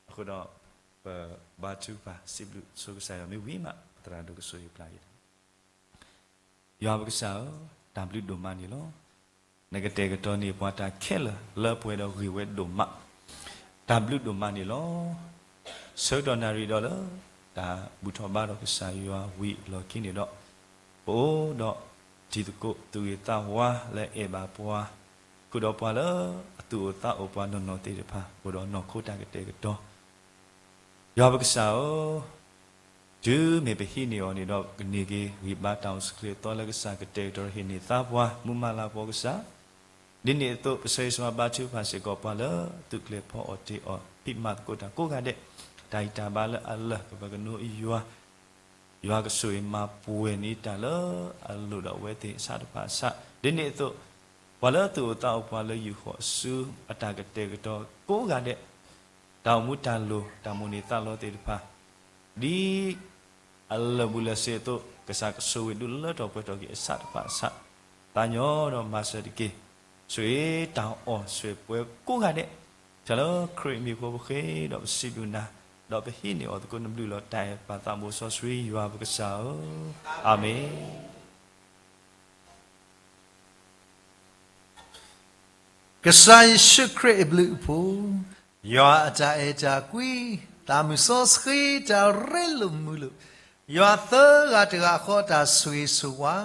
အဃိဒီး ပဘါထုကဖၣ်စံးဘျုးဆိကစၢ်ယွၤမ့ၢ်ဝံၤမး ပသရၣ်ဒိၣ်ကဆိၣ်ဂ့ၤပျၢ်ယၤ ယွၤပကစၢ်ဧၢ, တၢ်ဘျုးဒိၣ်မးန့ၣ်လီၤ. နကတဲာ်ကတီၤန့ၢ်ပှၤတၢ်ခဲလၢာ်လၢပှဲၤဒီးဂ့ၤဝဲဒိၣ်မး, တၢ်ဘျုးဒိၣ်မးန့ၣ်လီၤ. ဆၢကတီၢ်နၣ်ရံၣ်ဒီးလၢ တၢ်ဘူၣ်ထီၣ်ဘါထီၣ်ကစၢ်ယွၤဝံၤအလီၢ်ခံန့ၣ်ဒီး ပအိၣ်ဒီးတံၤသကိးသူၣ်ဂ့ၤသးဝါလၢအဲၣ်ဘၣ်ပှၤ, ဃုာ်ဒီးပှၤလၢအသူၣ်အိၣ်သးအိၣ်ပှၤနီၢ်နီၢ်သ့ၣ်တဖၣ် အိၣ်ဒီးနီၢ်ခိတၢ်ကတဲာ်ကတီၤ ယွၤပကစၢ်ဧၢ, တုၤမ့ၢ်ပဟံးန့ၢ်အီၤန့ၣ်ဒီး ကန့ၢ်က့ၤဂံၢ်ဘါတၢ်အိၣ်ဆူၣ်အိၣ်ချ့အသီလၢကစၢ်ကတဲာ်ကတီၤဟ့ၣ်န့ၢ်သါပှၤ မူမၤလၤပှီၢ်ကစၢ်, ဒ်န့ၣ်အသိး ပဆၢဂ့ၤဆၢဝါဘါထုကဖၣ်စ့ၢ်ကီးပှၤလၢ သူၣ်ကျဲၤဖီအီၣ်တ့ၢ်အီၣ် ဟံးမၤသကိးတၢ်ကိးဂၤဒဲး, တၢ်ဂံၢ်တၢ်ဘါလၢအလၢာ်ကပှဲၤကနိးယွၤ ယွၤကဆိၣ်ဂ့ၤမၤပှဲၤန့ၢ်တၢ်လၢအလိၣ်ဒီးအဝဲသ့ၣ်အဆးတဖၣ်အဆး, ဒ်န့ၣ်အသိး ပှၤလၢသူၣ်အိၣ်သးအိၣ်ပှၤလၢယူၢ်ဃီၣ်ဆူအတၢ်ကတဲာ်ကတီၤကိးဂၤဒဲး, တၢ်အိၣ်မူတၢ်လိၤ တၢ်မိၣ်န့ၢ်သးလီသ့ၣ်တဖၣ်, ဒ်အလၢာ်ဘူၣ်လၢာ်စ့အသိး ကစၢ်ကဆိၣ်ဂ့ၤဒုးလၢထီၣ်ပှဲၤထီၣ်က့ၤအဆးတဖၣ်အဆး, သးညီဒီးမၤစၢၤတက့ၢ်. ဆိၣ်ဂ့ၤတၢ်အီၣ်ဆိၣ်ဂ့ၤပှဲၤကိးဂၤဒဲး, တၢ်လၢခရံာ်အမံၤအဃိပဃ့ဒီးပစံးဘျုးနၤ, ဒီးပဟံးန့ၢ်အီၤသကိးနဘျုးလီၤတၢ်အဲၣ်ပၢ်သးဘိစီဆှံယွၤပကစၢ်ဧၢ, အၤမ့ၣ်. ကစၢ်ယ့ၣ်ၡူးခရံာ်အဘျုးအဖှိၣ်, ယွၤအတၢ်အဲၣ်တၢ်ကွံ, သးမုၢ်စီဆှံတၢ်ရ့လိာ်မုာ်လိာ်, ယွၤသၢဂၤတဂၤဃီတၢ်ဆိၣ်ဂ့ၤဆိၣ်ဝါ,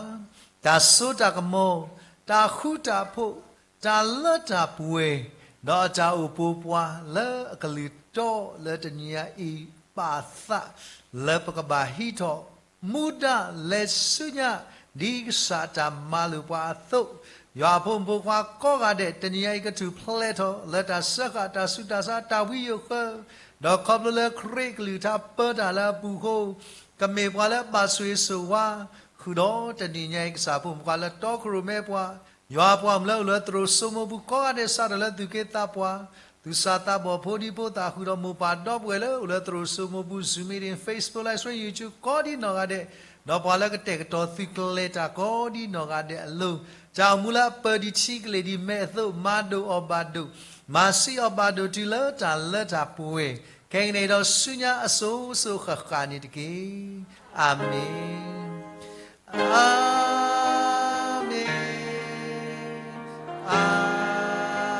တၢ်စိတၢ်ကမီၤ, တၢ်ဃူတၢ်ဖိး, တၢ်လၢတၢ်ပှဲၤ, ဒီးအတၢ်အိၣ်ပိာ်ပှၤလၢအကလုၢ်တီလၢတနံၤညါအံၤ ပာ်သးလၢပကဘၣ်ဟံးထီၣ် မူဒါလဲၤဆူညါ ဒ်ကစၢ်တၢ်မၤလိာ်ပှၤအသိး, ယွၤအဖိမုၣ်ဖိခွါကိးဂၤဒဲး တနံၤညါအံၤကထူၣ်ဖျဲးထီၣ်လၢတၢ်စၢဃာ်တၢ်ဆူးတၢ်ဆါတၢ်ဝံယိာ်ဃၢ, ဒီးခီဖျိလၢခရံာ်ကလုၢ်ကထါပၢတၢ်လၢအပူၤအဃိ, ကမ့ၢ်ပှၤလၢအဘၣ်ဆိၣ်ဂ့ၤဆိၣ်ဝါ, ဃုာ်ဒီးတနံၤညါအံၤကစၢ်ဖိမုၣ်ဖိခွါလၢတီခိၣ်ရိၣ်မဲပှၤ, ယွၤအပှၤမုၣ်လၢအိၣ်လၢသရိာ်စိမိပူၤကိးဂၤဒဲး စးထီၣ်လၢသူၣ်က့သးပှၢ်, သူၣ်စၢ်သးဘီၣ် ဖိဒံဖိသၣ် ဃုာ်ဒီးမိၢ်ပၢ်ဒီပုၢ်ဝဲၢ်လၢအိၣ်လၢသရိာ်စိမိပူၤ Zoom meeting, Facebook Live Stream, YouTube ကိးဒံနီၢ်ဂၤဒဲး, ဒီးပှၤလၢကတဲာ်ကတီၤသုးကျဲၤတၢ်ကိးဒံနီၢ်ဂၤဒဲးအလိၤ, တၢ်အိၣ်မူလၢအပၢၤဒံးထံကလ့ၢ်ဒံးမဲာ်အသိး မၤဒိၣ်အီၤဘၣ်ဒိၣ်, မၤဆံးအီၤဘၣ်ဒိၣ်တုၤလၢတၢ်လၢတၢ်ပှဲၤ, ခဲကနံၣ်အံၤဒီးဆူညါအစိၤစိၤဃၣ်ဃၣ်န့ၣ်တက့ၢ်. အၤမ့ၣ်. အၤမ့ၣ်, အၤမ့ၣ်, အၤမ့ၣ်.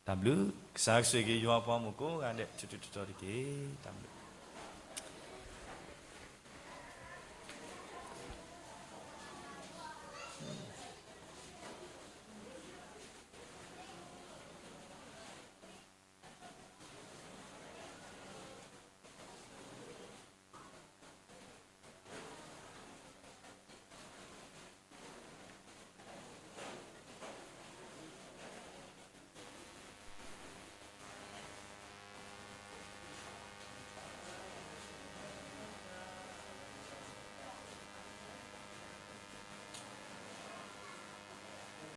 တၢ်ဘျုး, ကစၢ်ကဆိၣ်ဂ့ၤက့ၤယွၤအပှၤမုၣ်ကိးဂၤဒဲး ထူးထူးတီၤတီၤတက့ၢ်. တၢ်ဘျုး.